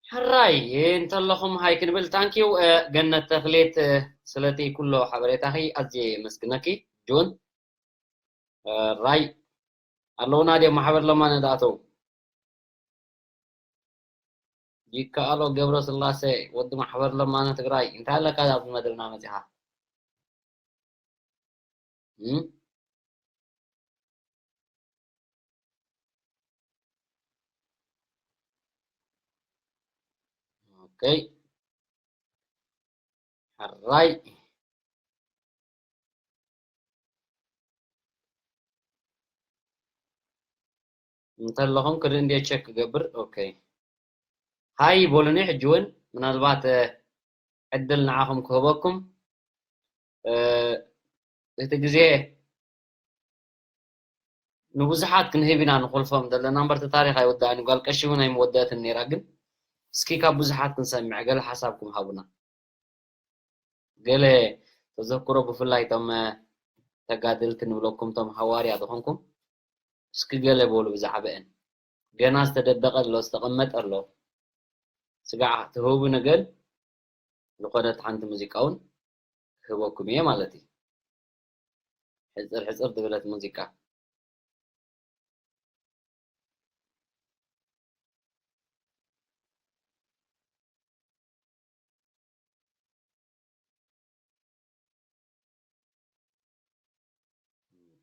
ሕራይ እንተለኹም ሃይ ክንብል። ታንኪዩ ገነት ተኽሌት፣ ስለቲ ኩሎ ሓበሬታኺ ኣዝየ የመስግነኪ። ጆን ራይ ኣለውና ድዮም? ማሕበር ለማነ ዝኣተው ይከኣሎ ገብረ ስላሴ፣ ወዲ ማሕበር ለማነ ትግራይ፣ እንታይ ኣለካ ኣብዚ መደብና መፂኻ? እም? ኦኬ። ሕራይ እንተለኹም ክርኢ እንድየ ቸክ ክገብር። ኦኬ፣ ሃይ በሉኒ። ሕጂ እውን ምናልባት ዕድል ንዓኹም ክህበኩም። እቲ ግዜ ንብዙሓት ክንህብ ኢና ንኾልፎም ዘለና እምበር፣ እቲ ታሪኽ ኣይወዳእን እዩ። ጓል ቀሺ እውን ኣይምወደአትን ነይራ። ግን እስኪ ካብ ብዙሓት ክንሰምዕ፣ ገለ ሓሳብኩም ሃቡና። ገለ ተዘክሮ፣ ብፍላይ እቶም ተጋደልቲ ንብለኩም፣ እቶም ሃዋርያ ዝኾንኩም፣ እስኪ ገለ በሉ ብዛዕባአን። ገና ዝተደበቐ ኣሎ፣ ዝተቐመጠ ኣሎ። ስጋዕ ትህቡ ንገል ዝኾነት ሓንቲ ሙዚቃ እውን ክህበኩም እየ ማለት እዩ። ሕፅር ሕፅር ዝበለት ሙዚቃ።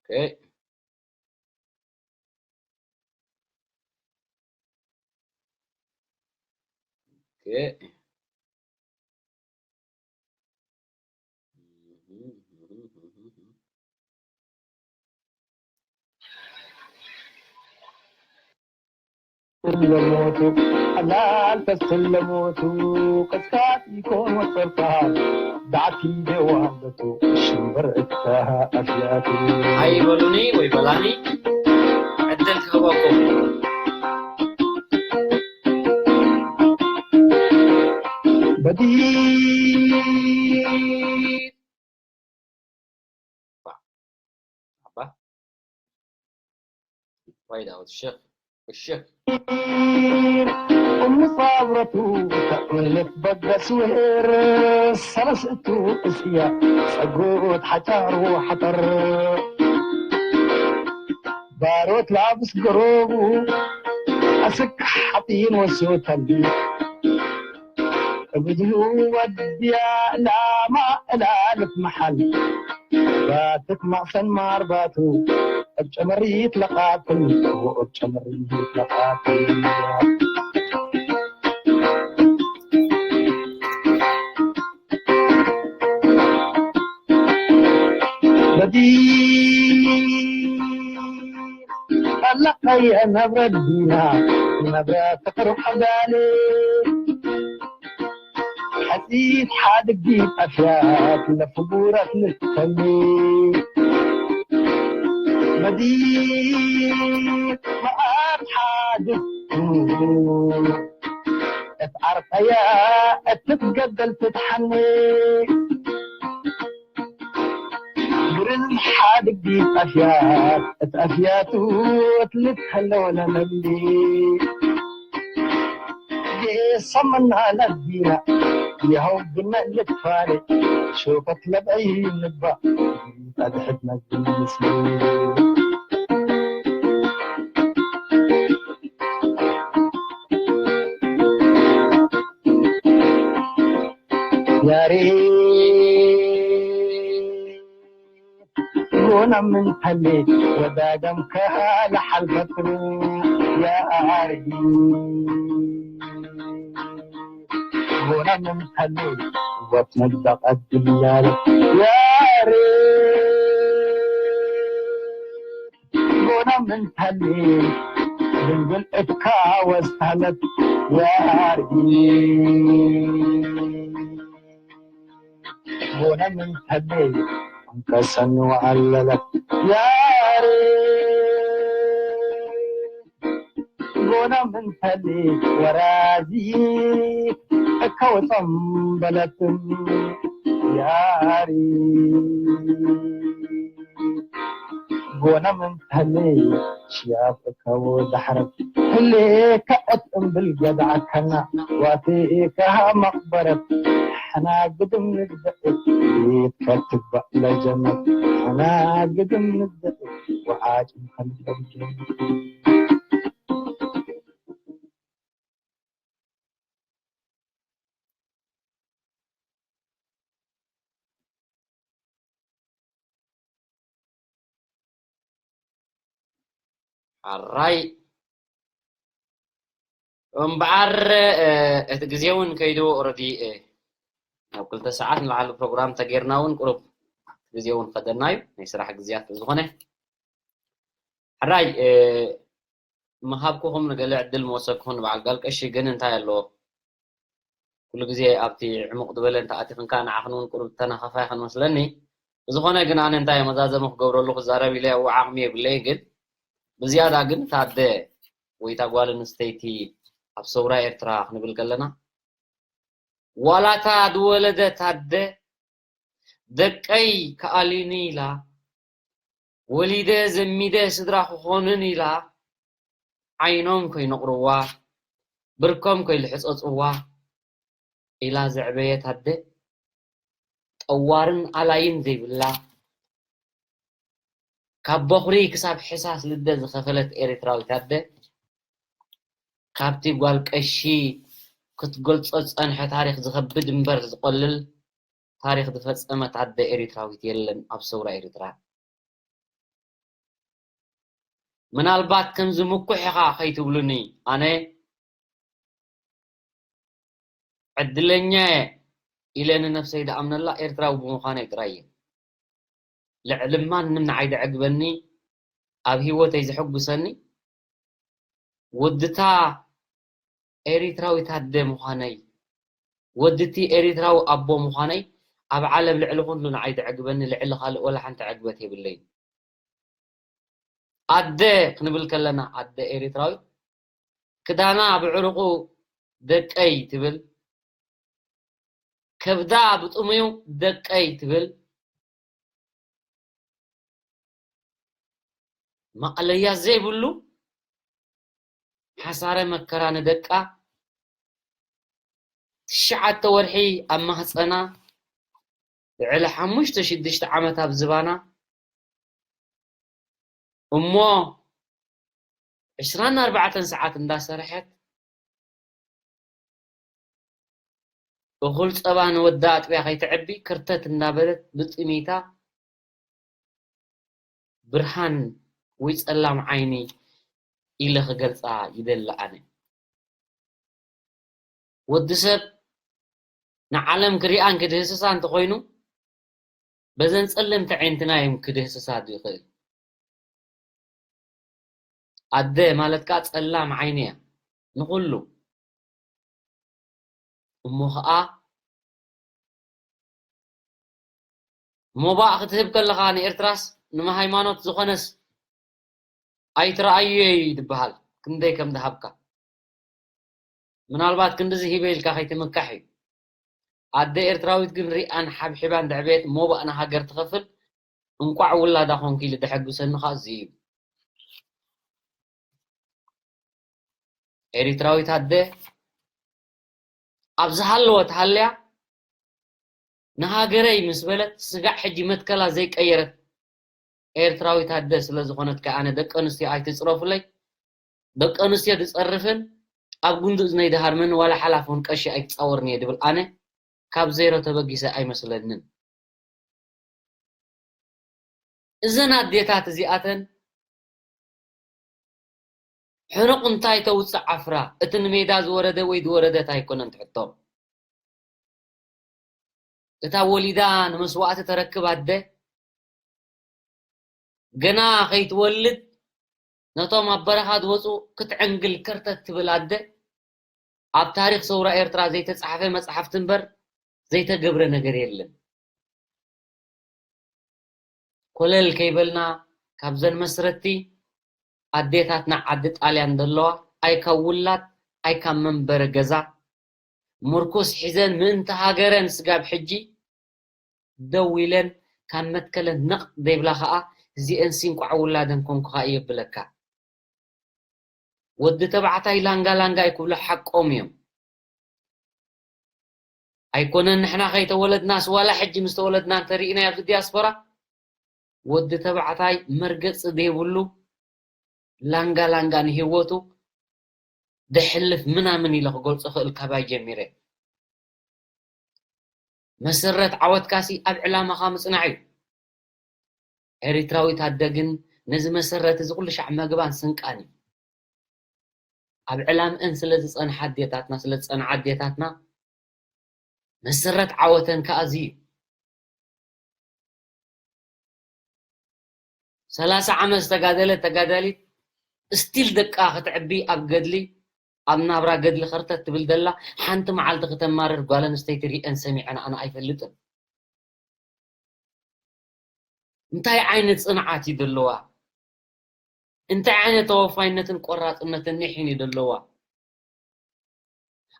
ኦኬ። ኦኬ። ለሞቱ ሓላል ተስለሞቱ ቅስቃስ ይኮን ወጠርታ ዳዕቲ ደዋለቱ ሽምበር እታ ኣፍያቱ። ሃይ በሉኒ ወይ በላኒ፣ ዕድል ክህበኩም። በዲ ኣባ ዋይዳ ወዲ ሸኽ፣ ወዲ ሸኽ። እምጻብረቱ ተቕልፍ በገስ ውህር ሰለስቱ እስያ ጸጉት ሓጫሩ ሓጠር ባሮት ላብስ ገሮቡ ኣስክ ሓጢን ወሶተል እብድሁ ወድያ ላማ እላልፍ መሓል ባትክ ማዕሰን ማርባቱ እብ ጨመሪት ለቃትል እብ ጨመሪት ለቃትል በዲ ኣለኸየ ነብረ ዲና ነብረ ፍቅር ሓዳል ሓፂት ሓድጊ ጠፍያት ለፍጉረት ልተሚ መዲት መኣት ሓድግ እት ዓርቀያ እትትገደል ትትሓኒ ግርም ሓድጊ ጠፍያት እት ኣፍያቱ እት ልትከለወለ መምሊ ሰመና ለዲና ያው ግመ ልትፋለ ሾከት ለብዐይ ንባ ጣድሐት ናግን ምስሉ ያሬ ጎና ምን ተሌ ወዳገም ከሃለ ሓልፈትሩ ያሪ ጎና ምን ተሌ ወት መድበቀ ድላለ ያሪ ጎና ምን ተሌ ድንግል እካ ወስታለት ያሪ ጎነ ምን ተሌ እንከሰኑ ኣለለ ያሬ ጎነ ምን ተሌ ወራዚ እከወ ጸምበለትም ያሪ ጎና ምን ተህሊ ሽያብ ከው ዳሕረት ህሊ ከዕት እምብል ገዛዕከና ዋቲ ከሃ መቕበረት ሓና ግድም ንግዘእ ቤት ከትባእ ለጀመት ሓና ግድም ንግዘእ ወዓጭ ከልበል ኣራይ እምበኣር እቲ ግዜ እውን ከይዱ ኦረዲ ናብ ክልተ ሰዓት ንላዕሊ ፕሮግራም ተጌርና እውን ቁሩብ ግዜ እውን ከደና እዩ ናይ ስራሕ ግዜያት ዝኾነ ሕራይ ምሃብኩኹም ንገለ ዕድል መወሰድኩኹም ንበዓል ጋል ቀሺ ግን እንታይ ኣለዎ ኩሉ ግዜ ኣብቲ ዕሙቕ ዝበለ እንተ ኣቲኽንካ ንዓኽን እውን ቁሩብ ተናኻፋይ ኸን መስለኒ ብዝኾነ ግን ኣነ እንታይ መዛዘሙ ክገብረሉ ክዛረብ ኢለ እው ዓቕሚ የብለይ ግን ብዝያዳ ግን ታደ ወይ እታ ጓል ኣንስተይቲ ኣብ ሰውራ ኤርትራ ክንብል ከለና ዋላታ ዝወለደት ኣደ ደቀይ ክኣልዩኒ ኢላ ወሊደ ዘሚደ ስድራ ክኾኑን ኢላ ዓይኖም ከይነቑርዋ ብርኮም ከይልሕጸጽዋ ኢላ ዘዕበየት ኣደ ጠዋርን ኣላይን ዘይብላ ካብ በኹሪ ክሳብ ሕሳስ ልደ ዝኸፈለት ኤርትራዊት ኣደ ካብቲ ጓል ቀሺ ክትገልጾ ዝጸንሐ ታሪኽ ዝኸብድ እምበር ዝቆልል ታሪኽ ዝፈጸመት ኣደ ኤሪትራዊት የለን ኣብ ሰውራ ኤሪትራ። ምናልባት ከምዚ ምኩሕ ኢኻ ከይትብሉኒ ኣነ ዕድለኛ እየ ኢለ ንነብሰይ ዝኣምነላ ኤርትራዊ ብምዃነይ ጥራይ እየ። ልዕሊ ማንም ንዓይ ዘዕግበኒ ኣብ ህይወተይ ዘሐጉሰኒ ወድታ ኤሪትራዊት ኣደ ምዃነይ ወድቲ ኤሪትራዊ ኣቦ ምዃነይ ኣብ ዓለም ልዕሊ ኩሉ ንዓይ ዘዕግበኒ ልዕሊ ካልእ ወላ ሓንቲ ዕግበት የብለይን። ኣደ ክንብል ከለና ኣደ ኤሪትራዊት ክዳና ብዕሩቑ ደቀይ ትብል ከብዳ ብጥሙዩ ደቀይ ትብል ማእለያ ዘይብሉ ሓሳረ መከራ ንደቃ ትሽዓተ ወርሒ ኣብ ማህፀና ልዕሊ ሓሙሽተ ሽዱሽተ ዓመት ኣብ ዝባና እሞ ዕስራን ኣርባዕተን ሰዓት እንዳሰርሐት እኹል ጸባ ንወዳ ኣጥብያ ከይተዕቢ ክርተት እናበለት ብጥሚታ ብርሃን ወይ ጸላም ዓይኒ ኢለ ክገልጻ ይደሊ ኣነ። ወዲ ሰብ ንዓለም ክሪኣን ክድህስሳ እንተኾይኑ በዘን ጸለምቲ ዓይንትና እዮም ክድህስሳ ይኽእል። ኣደ ማለት ከዓ ጸላም ዓይኒ እያ ንኹሉ። እሞ ኸዓ ሞባእ ክትህብ ከለኻ ንኤርትራስ ንሃይማኖት ዝኾነስ ኣይትረኣዩዮ እዩ ዝበሃል። ክንደይ ከም ዝሃብካ። ምናልባት ክንድዚ ሂበ ኢልካ ከይትምካሕ እዩ። ኣደ ኤርትራዊት ግን ሪኣን ሓብሒባን ዘዕበየት ሞባእ ንሃገር ትኸፍል እንቋዕ ውላዳ ኾንኪ ኢሉ ዘሐጉሰኒ ኸዓ እዚ እዩ። ኤሪትራዊት ኣደ ኣብ ዝሃለወት ሃልያ ንሃገረይ ምስ በለት ስጋዕ ሕጂ መትከላ ዘይቀየረት ኤርትራዊት ኣደ ስለ ዝኾነት ከኣ ኣነ ደቂ ኣንስትዮ ኣይትጽረፉለይ። ደቂ ኣንስትዮ ዝጸርፍን ኣብ ጉንዲ እዝነይ ዝሃርምን ዋላ ሓላፍ እውን ቀሺ ኣይትጻወርን እየ ዝብል ኣነ ካብ ዜሮ ተበጊሰ ኣይመስለንን። እዘን ኣዴታት እዚኣተን ሕኑቕ እንታይ ተውፅእ ዓፍራ፣ እቲ ንሜዳ ዝወረደ ወይ ዝወረደት ኣይኮነን ትሕቶም። እታ ወሊዳ ንመስዋእቲ ተረክብ ኣደ ገና ከይትወልድ ነቶም ኣብ በረኻ ዝወፁ ክትዕንግል ከርተት ትብል ኣደ ኣብ ታሪኽ ሰውራ ኤርትራ ዘይተፃሕፈ መፅሓፍቲ እምበር ዘይተገብረ ነገር የለን። ኮለል ከይበልና ካብዘን መስረቲ ኣዴታትና ዓዲ ጣልያን ዘለዋ ኣይ ካብ ውላድ ኣይ ካብ መንበሪ ገዛ ምርኩስ ሒዘን ምእንቲ ሃገረን ስጋብ ሕጂ ደው ኢለን ካብ መትከለን ነቕ ዘይብላ ኸኣ እዚኤን ሲ እንቋዕ ውላደን ኮንኩኻ እየ ብለካ። ወዲ ተባዕታይ ላንጋ ላንጋ ኣይክብሉ ሓቆም እዮም። ኣይኮነን ንሕና ከይተወለድናስ ዋላ ሕጂ ምስ ተወለድና እንተሪእናዮ ኣብዚ ዲያስፖራ ወዲ ተባዕታይ መርገፂ ዘይብሉ ላንጋ ላንጋ ንህይወቱ ደሕልፍ ምናምን ኢለ ክገልፆ ክእል ካባይ ጀሚረ። መሰረት ዓወትካሲ ኣብ ዕላማኻ ምፅናዕ እዩ። ኤሪትራዊት ኣደ ግን ነዚ መሰረት እዚ ኩሉ ሻዕ መግባን ስንቃን እዩ። ኣብ ዕላምአን ስለ ዝፀንሓ ኣዴታትና፣ ስለ ዝፀንዓ ኣዴታትና መሰረት ዓወተን ከዓ እዚ እዩ። ሰላሳ ዓመት ዝተጋደለት ተጋዳሊት እስቲል ደቃ ክትዕቢ ኣብ ገድሊ ኣብ ናብራ ገድሊ ከርተት ትብል ዘላ ሓንቲ መዓልቲ ክተማርር ጓል ኣንስተይቲ ሪአን ሰሚዐን ኣነ ኣይፈልጥን። እንታይ ዓይነት ፅንዓት እዩ ዘለዋ? እንታይ ዓይነት ተወፋይነትን ቆራፅነትን ኒሕን እዩ ዘለዋ?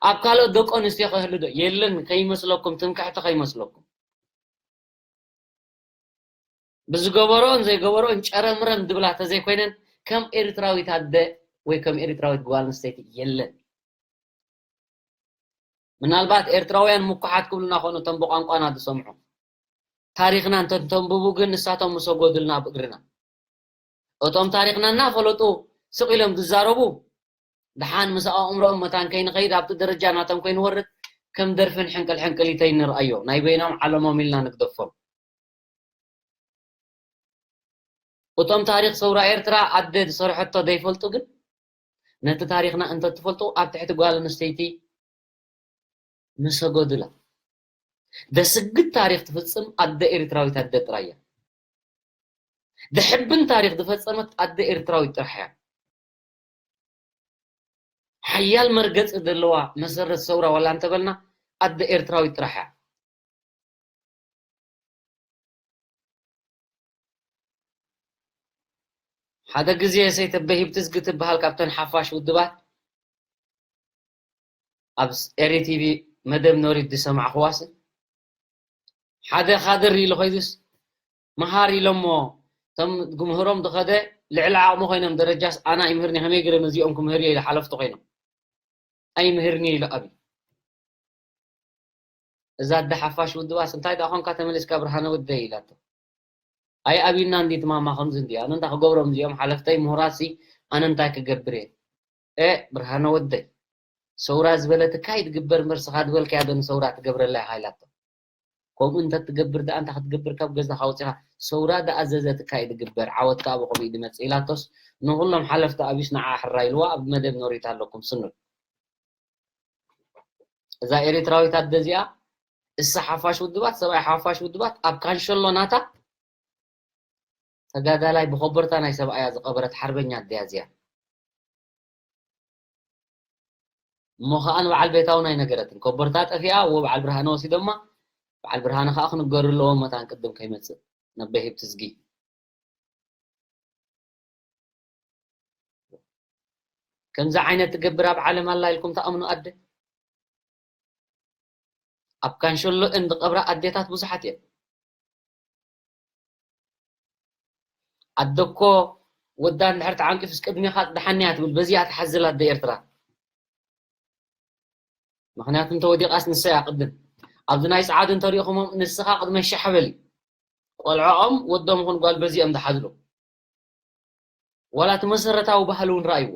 ኣብ ካልኦት ደቂ ኣንስትዮ ክህሉ ዶ የለን? ከይመስለኩም፣ ትምክሕቲ ከይመስለኩም። ብዝገበሮን ዘይገበሮን ጨረምረም ድብላ ተዘይኮይነን ከም ኤርትራዊት ኣደ ወይ ከም ኤርትራዊት ጓል ኣንስተይቲ የለን። ምናልባት ኤርትራውያን ምኩሓት ክብሉና ኾኑ እቶም ብቋንቋና ዝሰምዑ። ታሪኽና እንተንተንብቡ ግን ንሳቶም ምሰጎዱልና ብእግርና። እቶም ታሪኽና እናፈለጡ ስቕ ኢሎም ዝዛረቡ፣ ደሓን ምስ ኣእምሮኦም መታን ከይንኸይድ ኣብቲ ደረጃ ናቶም ከይንወርድ ከም ደርፍን ሕንቅል ሕንቅሊተይ ንርኣዮ። ናይ በይኖም ዓለሞም ኢልና ንግደፎም። እቶም ታሪኽ ሰውራ ኤርትራ ኣደ ዝሰርሐቶ ዘይፈልጡ ግን ነቲ ታሪኽና እንተትፈልጡ ኣብ ትሕቲ ጓል ኣንስተይቲ ምሰገዱላ። ደስግድ ታሪኽ ትፍጽም ኣደ ኤርትራዊት ኣደ ጥራይ እያ። ደሕብን ታሪኽ ዝፈጸመት ኣደ ኤርትራዊት ጥራሕ እያ። ሓያል መርገጺ ዘለዋ መሰረት ሰውራ ዋላ እንተበልና ኣደ ኤርትራዊት ጥራሕ እያ። ሓደ ግዜ ሰይተ በሂብትዝጊ ትበሃል ካብተን ሓፋሽ ውድባት ኣብ ኤሪ ቲቪ መደብ ኖሪት ዝሰማዕኽዋስ ሓደ ካድር ኢሉ ኮይዱስ መሃር ኢሎሞ እቶም ክምህሮም ዝኸደ ልዕሊ ዓቕሙ ኮይኖም ደረጃስ ኣና ይምህርኒ ከመይ ገይረ ነዚኦም ክምህር እየ ኢለ ሓለፍቲ ኮይኖም ኣይምህርኒ ኢሉ ኣብይ እዛ ኣደ ሓፋሽ ውድባስ እንታይ ደኣ ኾንካ ተመሊስካ ብርሃነ ወደይ ኢላቶ። ኣይ ኣብይና እንዲ ትማማ ከምዚ እንዲ ኣነ እንታይ ክገብሮም እዚኦም ሓለፍተይ ምሁራትሲ ኣነ እንታይ ክገብር እየ? ኤ ብርሃነ ወደይ ሰውራ ዝበለትካ ይትግበር እምበር ስኻ ዝበልካያ ዶ ንሰውራ ትገብረላ ኢኻ ኢላቶ። ከምኡ እንተትገብር ደኣ እንታይ ክትገብር ካብ ገዛኻ ወፂኻ ሰውራ ደኣዘዘትካ እዩ ዝግበር ዓወትካ ኣብ ከምኡ እዩ ዝመፅእ ኢላቶስ ንኹሎም ሓለፍቲ ኣብዩስ ንዓ ሕራ ኢልዋ ኣብ መደብ ኖሪት ኣለኩም ስኑድ። እዛ ኤርትራዊት ኣደ እዚኣ እሳ ሓፋሽ ውድባት ሰብኣይ ሓፋሽ ውድባት ኣብ ካንሸሎ ናታ ተጋዳላይ ብኮቦርታ ናይ ሰብኣያ ዝቐበረት ሓርበኛ ኣደያ እዚኣ እሞ ከዓ ንበዓል ቤታውን ኣይነገረትን ኮቦርታ ጠፊኣ እዎ በዓል ብርሃነ ወሲዶማ በዓል ብርሃነ ከዓ ክንገሩ ኣለዎ መታን ቅድም ከይመፅእ ነበሂብ ትዝጊ ከምዚ ዓይነት ትገብር ኣብ ዓለም ኣላ ኢልኩም ትኣምኑ ኣደ ኣብ ካንሸሎ እንድቐብራ ኣዴታት ብዙሓት እየን ኣደኮ ወዳ እንድሕር ተዓንቂፉስ ቅድሜኻ ጽድሓኒ እያ ትብል በዚኣ ትሓዝል ኣደ ኤርትራ ምኽንያቱ እንተወዲቓስ ንሳ እያ ቅድም ኣብዚ ናይ ጸዓዱ እንተሪእኹሞም ንስኻ ቅድመ ሻሕ በል እዩ ቆልዖኦም ወዶም ይኹን ጓል በዚኦም ዝሓዝሉ ዋላ እቲ መሰረታዊ ባህሊ እውን ረኣይዎ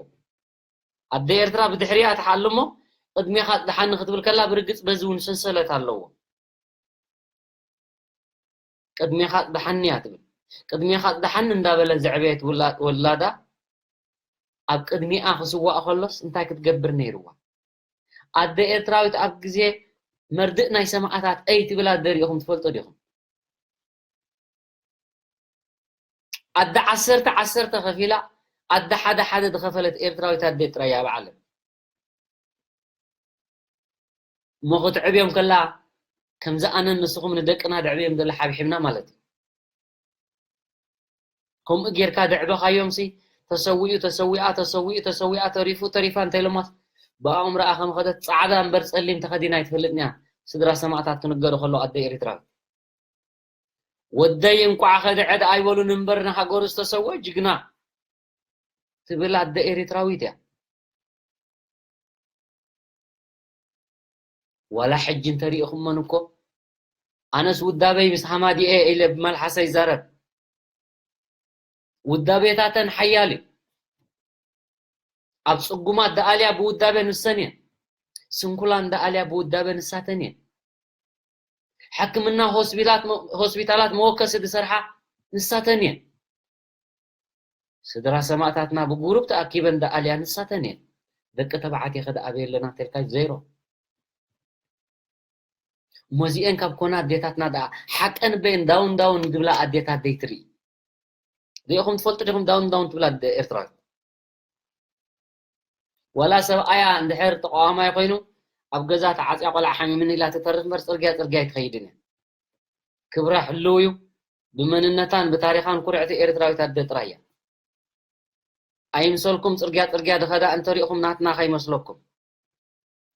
ኣደ ኤርትራ ብድሕሪኣ ትሓሉ እሞ ቅድሜኻ ጽድሓኒ ክትብል ከላ ብርግጽ በዚ እውን ሰንሰለት ኣለዎ ቅድሜኻ ጽድሓኒ እያ ትብል ቅድሜኻ ጽድሓኒ እንዳበለ ዘዕበየት ወላዳ ኣብ ቅድሚኣ ክስዋእ ከሎስ እንታይ ክትገብር ነይርዋ ኣደ ኤርትራዊት ኣብ ግዜ መርድእ ናይ ሰማእታት ኣይ ትብል ኣደ ሪኢኹም ትፈልጡ ዲኹም ኣደ ዓሰርተ ዓሰርተ ከፊላ ኣደ ሓደ ሓደ ዝኸፈለት ኤርትራዊት ኣደ ጥራይ ኣብ ዓለም እሞ ክትዕብዮም ከላ ከምዚ ኣነን ንስኹም ንደቅና ደዕብዮም ዘሎ ሓብሒብና ማለት እዩ ከምኡ ጌርካ ደዕበኻዮም ሲ ተሰዊኡ ተሰዊኣ ተሰዊኡ ተሰዊኣ ተሪፉ ተሪፋ እንተኢሎማስ ብኣእምሮኣ ከም ኸደት ጻዕዳ እምበር ጸሊም ተኸዲና ኣይትፈልጥን እያ ስድራ ሰማእታት ክንገሩ ከሎ ኣደ ኤሪትራዊ ወደይ እንቋዕ ከድዐ ደኣ ኣይበሉን እምበር ንሃገሩ ዝተሰወ ጅግና ትብል ኣደ ኤሪትራዊት እያ። ዋላ ሕጂ እንተሪኢኹመን እኮ ኣነስ ውዳበይ ምስ ሃማዲኤ ኢለ ብመልሓሰ ይዛረብ። ውዳቤታተን ሓያል እዩ። ኣብ ጽጉማት ደኣልያ ብውዳበ ንሰን እየን። ስንኩላን ደኣልያ ብውዳበ ንሳተን እየን። ሕክምና ሆስፒታላት መ- ሆስፒታላት መወከሲ ዝሰርሓ ንሳተን እየን። ስድራ ሰማእታትና ብጉሩብ ተኣኪበን ደኣልያ ንሳተን እየን። ደቂ ተባዕትዮ ከ ደኣ ኣበይ ኣለና ተልካ ዜሮ። እሞ እዚኤን ካብ ኮና ኣዴታትና ደኣ ሓቀን በየን ዳውን ዳውን ዝብላ ኣዴታት ደይትርኢ። ሪኢኹም ትፈልጡ ዲኹም ዳውን ዳውን ትብላ ኣደ ኤርትራዊት? ዋላ ሰብኣያ እንድሕር ተቃዋማይ ኮይኑ ኣብ ገዛ ተዓፅያ ቆልዓ ሓሚምኒ ኢላ ትተርፍ እምበር ፅርግያ ፅርግያ ኣይትኸይድን እያ። ክብራ ሕልው እዩ። ብመንነታን ብታሪኻን ኩርዕቲ ኤርትራዊት ኣደ ጥራይ እያ። ኣይምሰልኩም ፅርግያ ፅርግያ ድኸዳ እንተሪእኹም ናትና ከይመስለኩም።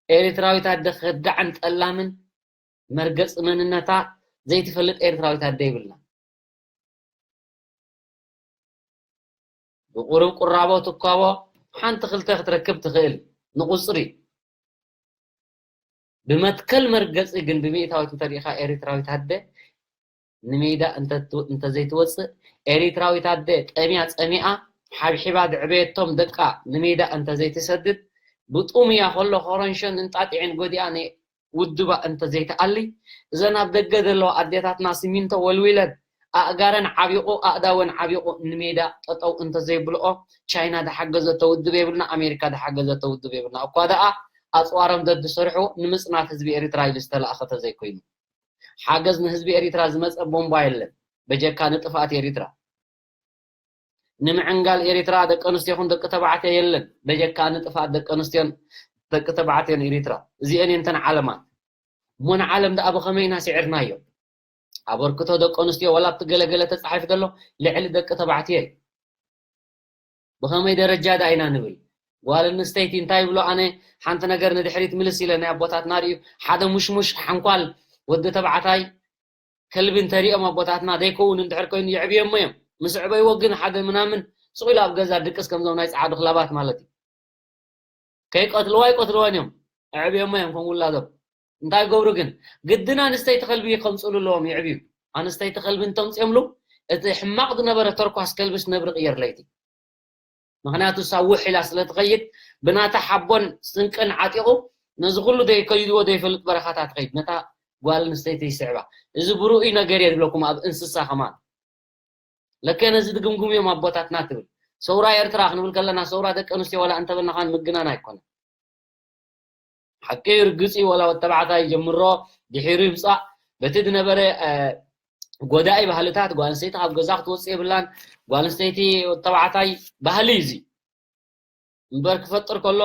ኤርትራዊት ኣደ ከዳዕን ጠላምን መርገፂ መንነታ ዘይትፈልጥ ኤርትራዊት ኣደ ይብልና። ብቁሩብ ቁራቦ ትኳቦ ሓንቲ ክልተ ክትረክብ ትኽእል ንቁፅሪ። ብመትከል መርገፂ ግን ብሚእታዊት እንተሪኢኻ ኤርትራዊት ኣደ ንሜዳ እንተ- እንተዘይትወፅእ፣ ኤሪትራዊት ኣደ ጠምያ ፀሚኣ ሓብሒባ ዘዕበየቶም ደቃ ንሜዳ እንተዘይትሰድድ፣ ብጡምያ ከሎ ኮረንሸን እንጣጢዐን ጎዲኣ ንውድባ እንተዘይትኣሊ፣ እዘን ኣብ ደገ ዘለዋ ኣዴታትና ሲሚንቶ ወልዊለን ኣእጋረን ዓቢቑ ኣእዳወን ዓቢቑ ንሜዳ ጠጠው እንተዘይብልኦ፣ ቻይና ዝሓገዘቶ ውድብ የብልና፣ ኣሜሪካ ዝሓገዘቶ ውድብ የብልና። እኳ ደኣ ኣፅዋሮም ዘድሰርሑ ንምፅናት ህዝቢ ኤሪትራ ኢሉ ዝተላእኸ ተዘይኮይኑ። ሓገዝ ንህዝቢ ኤሪትራ ዝመጸ ቦምባ የለን በጀካ ንጥፍኣት ኤሪትራ። ንምዕንጋል ኤሪትራ ደቂ ኣንስትዮ ይኹን ደቂ ተባዕትዮ የለን በጀካ ንጥፍኣት ደቂ ኣንስትዮን ደቂ ተባዕትዮን ኤሪትራ። እዚኤን እየን እተን ዓለማት። እሞ ንዓለም ደኣ ብኸመይ ኢና ስዒርናዮ? ኣበርክቶ ደቂ ኣንስትዮ ዋላ ኣብቲ ገለገለ ተጻሒፉ ዘሎ ልዕሊ ደቂ ተባዕትዮ እዩ። ብኸመይ ደረጃ ደኣ ኢና ንብል? ጓል ኣንስተይቲ እንታይ ይብሎ? ኣነ ሓንቲ ነገር ንድሕሪት ምልስ ኢለ ናይ ኣቦታትና ርእዩ ሓደ ሙሽሙሽ ሓንኳል ወዲ ተባዕታይ ከልቢ እንተሪኦም ኣቦታትና ዘይከውን እንድሕር ኮይኑ የዕብዮሞ እዮም። ምስ ዕበይዎ ግን ሓደ ምናምን ስቕ ኢሉ ኣብ ገዛ ድቅስ ከምዞም ናይ ጸዓዱ ክላባት ማለት እዩ። ከይቀትልዋ ኣይቀትልዋን እዮም። ኣዕብዮማ እዮም ከም ውላዶም። እንታይ ገብሩ ግን ግድን ኣንስተይቲ ከልቢ ከምፅሉ ኣለዎም ይዕብዩ። ኣንስተይቲ ከልቢ እንተምፅዮምሉ እቲ ሕማቕ ዝነበረ ተርኳስ ከልብስ ነብሪ ቅየር ለይቲ። ምክንያቱ እሳ ውሕ ኢላ ስለ ትኸይድ ብናታ ሓቦን ስንቅን ዓጢቑ ነዚ ኩሉ ዘይከይድዎ ዘይፈልጥ በረኻታት ትኸይድ ነታ ጓል ኣንስተይቲ ይስዕባ። እዚ ብርኡይ ነገር እየ ዝብለኩም ኣብ እንስሳ ከማን ለከ ነዚ ድግምጉም እዮም ኣቦታትና ትብል። ሰውራ ኤርትራ ክንብል ከለና ሰውራ ደቂ ኣንስትዮ ዋላ እንተበልና ኻን ምግናን ኣይኮነን። ሓቂ ርግጽ እዩ፣ ዋላ ወዲ ተባዕታይ ጀምሮ ድሒሩ ይምጻእ በቲ ዝነበረ ጎዳኢ ባህልታት ጓል ኣንስተይቲ ካብ ገዛ ክትወፅእ የብላን። ጓል ኣንስተይቲ ወዲ ተባዕታይ ባህሊ እዩ እዚ እምበር ክፈጥር ከሎ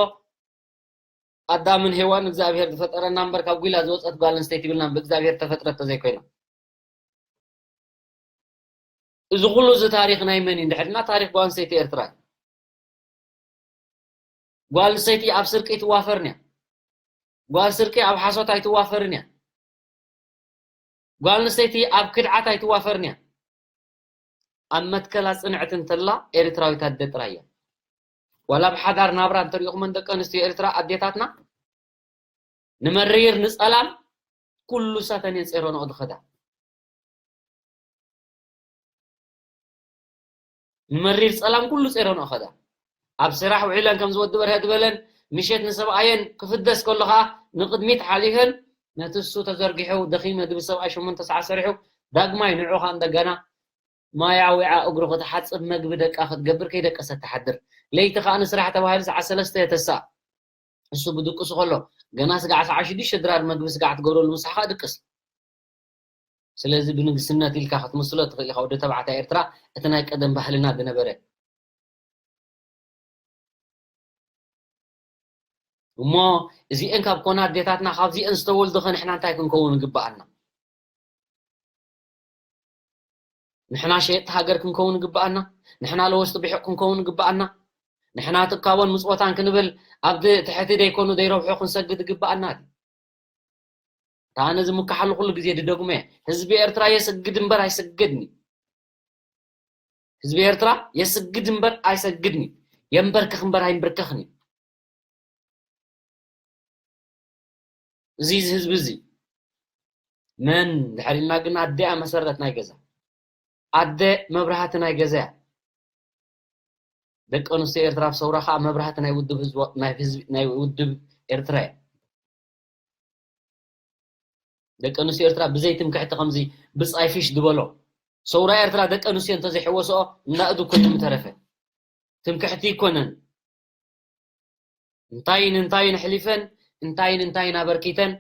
ኣዳምን ሄዋን እግዚኣብሔር ዝፈጠረና እምበር ካብ ጒላ ዝወፀት ጓል ኣንስተይቲ ይብልና ብእግዚኣብሔር ተፈጥረት ተዘይኮይና። እዚ ኩሉ እዚ ታሪኽ ናይ መን እዩ? እንድሕድና ታሪኽ ጓል ኣንስተይቲ ኤርትራ እዩ። ጓል ኣንስተይቲ ኣብ ስርቂ ኣይትዋፈርን እያ። ጓል ስርቂ ኣብ ሓሶት ኣይትዋፈርን እያ። ጓል ኣንስተይቲ ኣብ ክድዓት ኣይትዋፈርን እያ። ኣብ መትከላ ፅንዕቲ እንተላ ኤርትራዊት ኣደ ጥራይ እያ። ዋላ ኣብ ሓዳር ናብራ እንተሪእኹመን ደቂ ኣንስትዮ ኤርትራ ኣዴታትና ንመሪር ንፀላም ኩሉ ሳተን እየን ጼሮንኦ ዝኸዳ። ንመሪር ጸላም ኩሉ ጼሮንኦ ኸዳ። ኣብ ስራሕ ውዒለን ከም ዝወዲ በርሀ ዝበለን ምሸት ንሰብኣየን ክፍደስ ከሎ ኸኣ ንቕድሚት ሓሊፈን ነቲ እሱ ተዘርጊሑ ደኺመ ዝብል ሰብኣይ ሸሞንተ ሰዓት ሰሪሑ ዳግማይ ንዑ ኸኣ እንደገና ማይ ኣዊዓ እግሩ ክትሓጽብ መግቢ ደቃ ክትገብር ከይደቀሰት ትሓድር። ለይቲ ኸኣ ንስራሕ ተባሂሉ ሰዓት ሰለስተ እየ ተሳእ። እሱ ብድቅሱ ከሎ ገና ስጋዕ ሰዓት ሽዱሽተ ድራር መግቢ ስጋዕ ትገብረሉ ምሳሕ ኸኣ ድቅስ። ስለዚ ብንግስነት ኢልካ ክትምስሎ ትኽእል ኢኻ ወዲ ተባዕታይ ኤርትራ እቲ ናይ ቀደም ባህልና ዝነበረ። እሞ እዚኤን ካብ ኮና ኣዴታትና ካብዚኤን ዝተወልዱ ከ ንሕና እንታይ ክንከውን ይግብኣና? ንሕና ሸየጥቲ ሃገር ክንከውን ይግብኣና? ንሕና ለወስቲ ብሒቕ ክንከውን ይግብኣና? ንሕና ትካቦን ምጽወታን ክንብል ኣብቲ ትሕቲ ደይኮኑ ደይረብሑ ክንሰግድ ይግብኣና ድዩ? ኣነ ዝምክሓሉ ኩሉ ግዜ ድደግሞ እየ። ህዝቢ ኤርትራ የስግድ እምበር ኣይሰግድን እዩ። ህዝቢ ኤርትራ የስግድ እምበር ኣይሰግድን እዩ። የንበርክኽ እምበር ኣይንብርከኽን እዩ። እዚ፣ እዚ ህዝቢ እዚ መን ድሕር ኢልና ግን ኣደ እያ መሰረት ናይ ገዛ። ኣደ መብራህቲ ናይ ገዛ እያ። ደቂ ኣንስትዮ ኤርትራ ኣብ ሰውራ ከዓ መብራህቲ ናይ ውድብ ህዝቢ፣ ናይ ህዝቢ፣ ናይ ውድብ ኤርትራ እያ። ደቂ ኣንስትዮ ኤርትራ ብዘይ ትምክሕቲ ከምዚ ብጻይ ፊሽ ዝበሎ ሰውራ ኤርትራ ደቂ ኣንስትዮ እንተዘይሕወስኦ እንዳእዱ ኮይኑ ምተረፈ። ትምክሕቲ ይኮነን። እንታይን እንታይን ኣሕሊፈን፣ እንታይን እንታይን ኣበርኪተን፣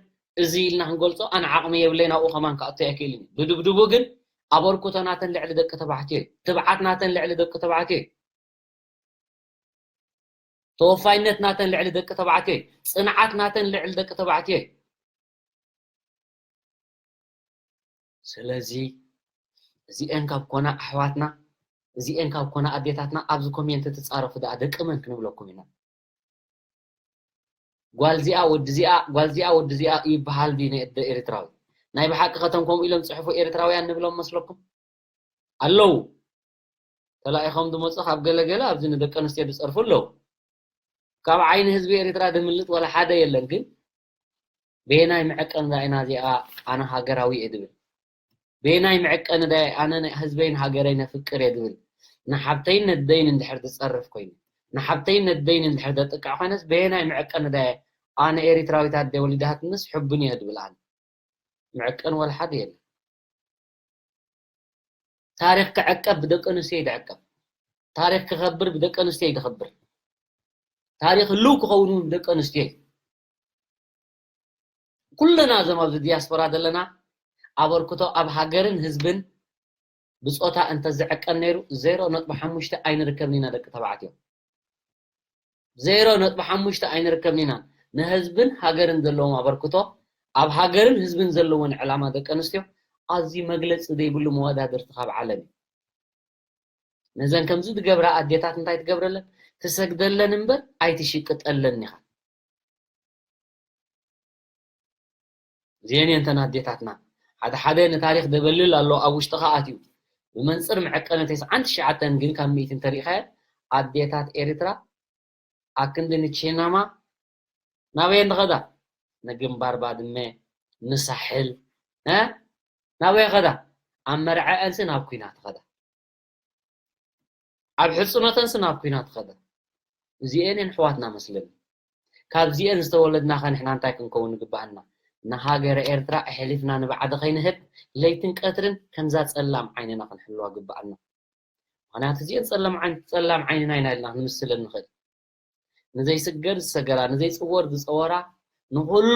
እዚ ኢልና ክንገልጾ ኣነ ዓቕሚ የብለይን፣ ኣብኡ ከማን ክኣቱ ኣይክእልን እዩ። ብድብድቡ ግን ኣበርክቶ ናተን ልዕሊ ደቂ ተባዕትዮ እዩ። ትብዓት ናተን ልዕሊ ደቂ ተባዕትዮ እዩ። ተወፋይነት ናተን ልዕሊ ደቂ ተባዕትዮ እዩ። ጽንዓት ናተን ልዕሊ ደቂ ተባዕትዮ እዩ። ስለዚ እዚኤን ካብ ኮና ኣሕዋትና፣ እዚኤን ካብ ኮና ኣዴታትና ኣብዚ ኮሜንት ትጻረፉ ደኣ ደቂ መን ክንብለኩም ኢና? ጓል ዚኣ ወዲ ዚኣ፣ ጓል ዚኣ ወዲ ዚኣ ይበሃል ድዩ ንእደ ኤርትራዊ? ናይ ብሓቂ ከተም ከምኡ ኢሎም ጽሕፉ ኤርትራውያን ንብሎም መስለኩም? ኣለዉ። ተላኢኾም ዝመጹ ካብ ገለ ገለ ኣብዚ ንደቂ ኣንስትዮ ዝጸርፉ ኣለዉ። ካብ ዓይኒ ህዝቢ ኤርትራ ድምልጥ ዋላ ሓደ የለን። ግን በየናይ መዐቀኒ ዳ ኢና እዚኣ ኣነ ሃገራዊ እየ ድብል? በየናይ መዐቀኒ ዳ ኣነ ናይ ህዝበይን ሃገረይን ኣፍቅር እየ ድብል? ንሓብተይን ነደይን እንድሕር ዝጸርፍ ኮይኑ፣ ንሓብተይን ነደይን እንድሕር ዘጥቅዕ ኮይነስ በየናይ መዐቀኒ ዳ ኣነ ኤሪትራዊት ኣደ ወሊዳትንስ ሕቡን እየ ድብል? ኣነ መዐቀኒ ዋላ ሓደ የለን። ታሪኽ ክዕቀብ ብደቂ ኣንስትዮ እዩ ዝዕቀብ። ታሪኽ ክኸብር ብደቂ ኣንስትዮ እዩ ዝኸብር። ታሪኽ ህልው ክኸውን እውን ብደቂ ኣንስትዮ እዩ። ኩልና እዞም ኣብዚ ዲያስፖራ ዘለና ኣበርክቶ ኣብ ሃገርን ህዝብን ብጾታ እንተዝዕቀን ነይሩ ዜሮ ነጥቢ ሓሙሽተ ኣይንርከብን ኢና ደቂ ተባዕትዮ። ዜሮ ነጥቢ ሓሙሽተ ኣይንርከብን ኢና። ንህዝብን ሃገርን ዘለዎም ኣበርክቶ፣ ኣብ ሃገርን ህዝብን ዘለወን ዕላማ ደቂ ኣንስትዮ ኣዝዩ መግለጺ ዘይብሉ መወዳድርቲ ካብ ዓለም እዩ። ነዘን ከምዚ ዝገብራ ኣዴታት እንታይ ትገብረለን? ትሰግደለን እምበር ኣይትሽቅጠለን ኢኻ። እዚአን እየን እተን ኣዴታትና። ሓደ ሓደ ንታሪኽ ደበልል ኣሎ ኣብ ውሽጥኻ ኣትዩ። ብመንጽር መዐቀኒ ተስዓን ትሽዓተን ግን ካብ ሚእቲ እንተሪኢኻየን ኣዴታት ኤርትራ ኣክንዲ ንቺናማ ናበየን ዝኸዳ? ንግንባር ባድመ፣ ንሳሕል፣ እ? ናበይ ኸዳ? ኣብ መርዐአንሲ ናብ ኲናት ኸዳ። ኣብ ሕጽኖተንሲ ናብ ኲናት ኸዳ። እዚኤን እየን ኣሕዋትና መስለኒ። ካብዚኤን ዝተወለድና ኸ ንሕና እንታይ ክንከውን ይግባኣና? ንሃገረ ኤርትራ ኣሕሊፍና ንባዕዲ ከይንህብ ለይትን ቀትርን ከምዛ ጸላም ዓይንና ክንሕልዋ ግባኣና። ምኽንያቱ እዚኤን ጸላም ዓይን-፣ ጸላም ዓይንና ኢና ኢልና ክንምስለን ንኽእል። ንዘይስገር ዝሰገራ፣ ንዘይጽወር ዝጸወራ፣ ንኹሉ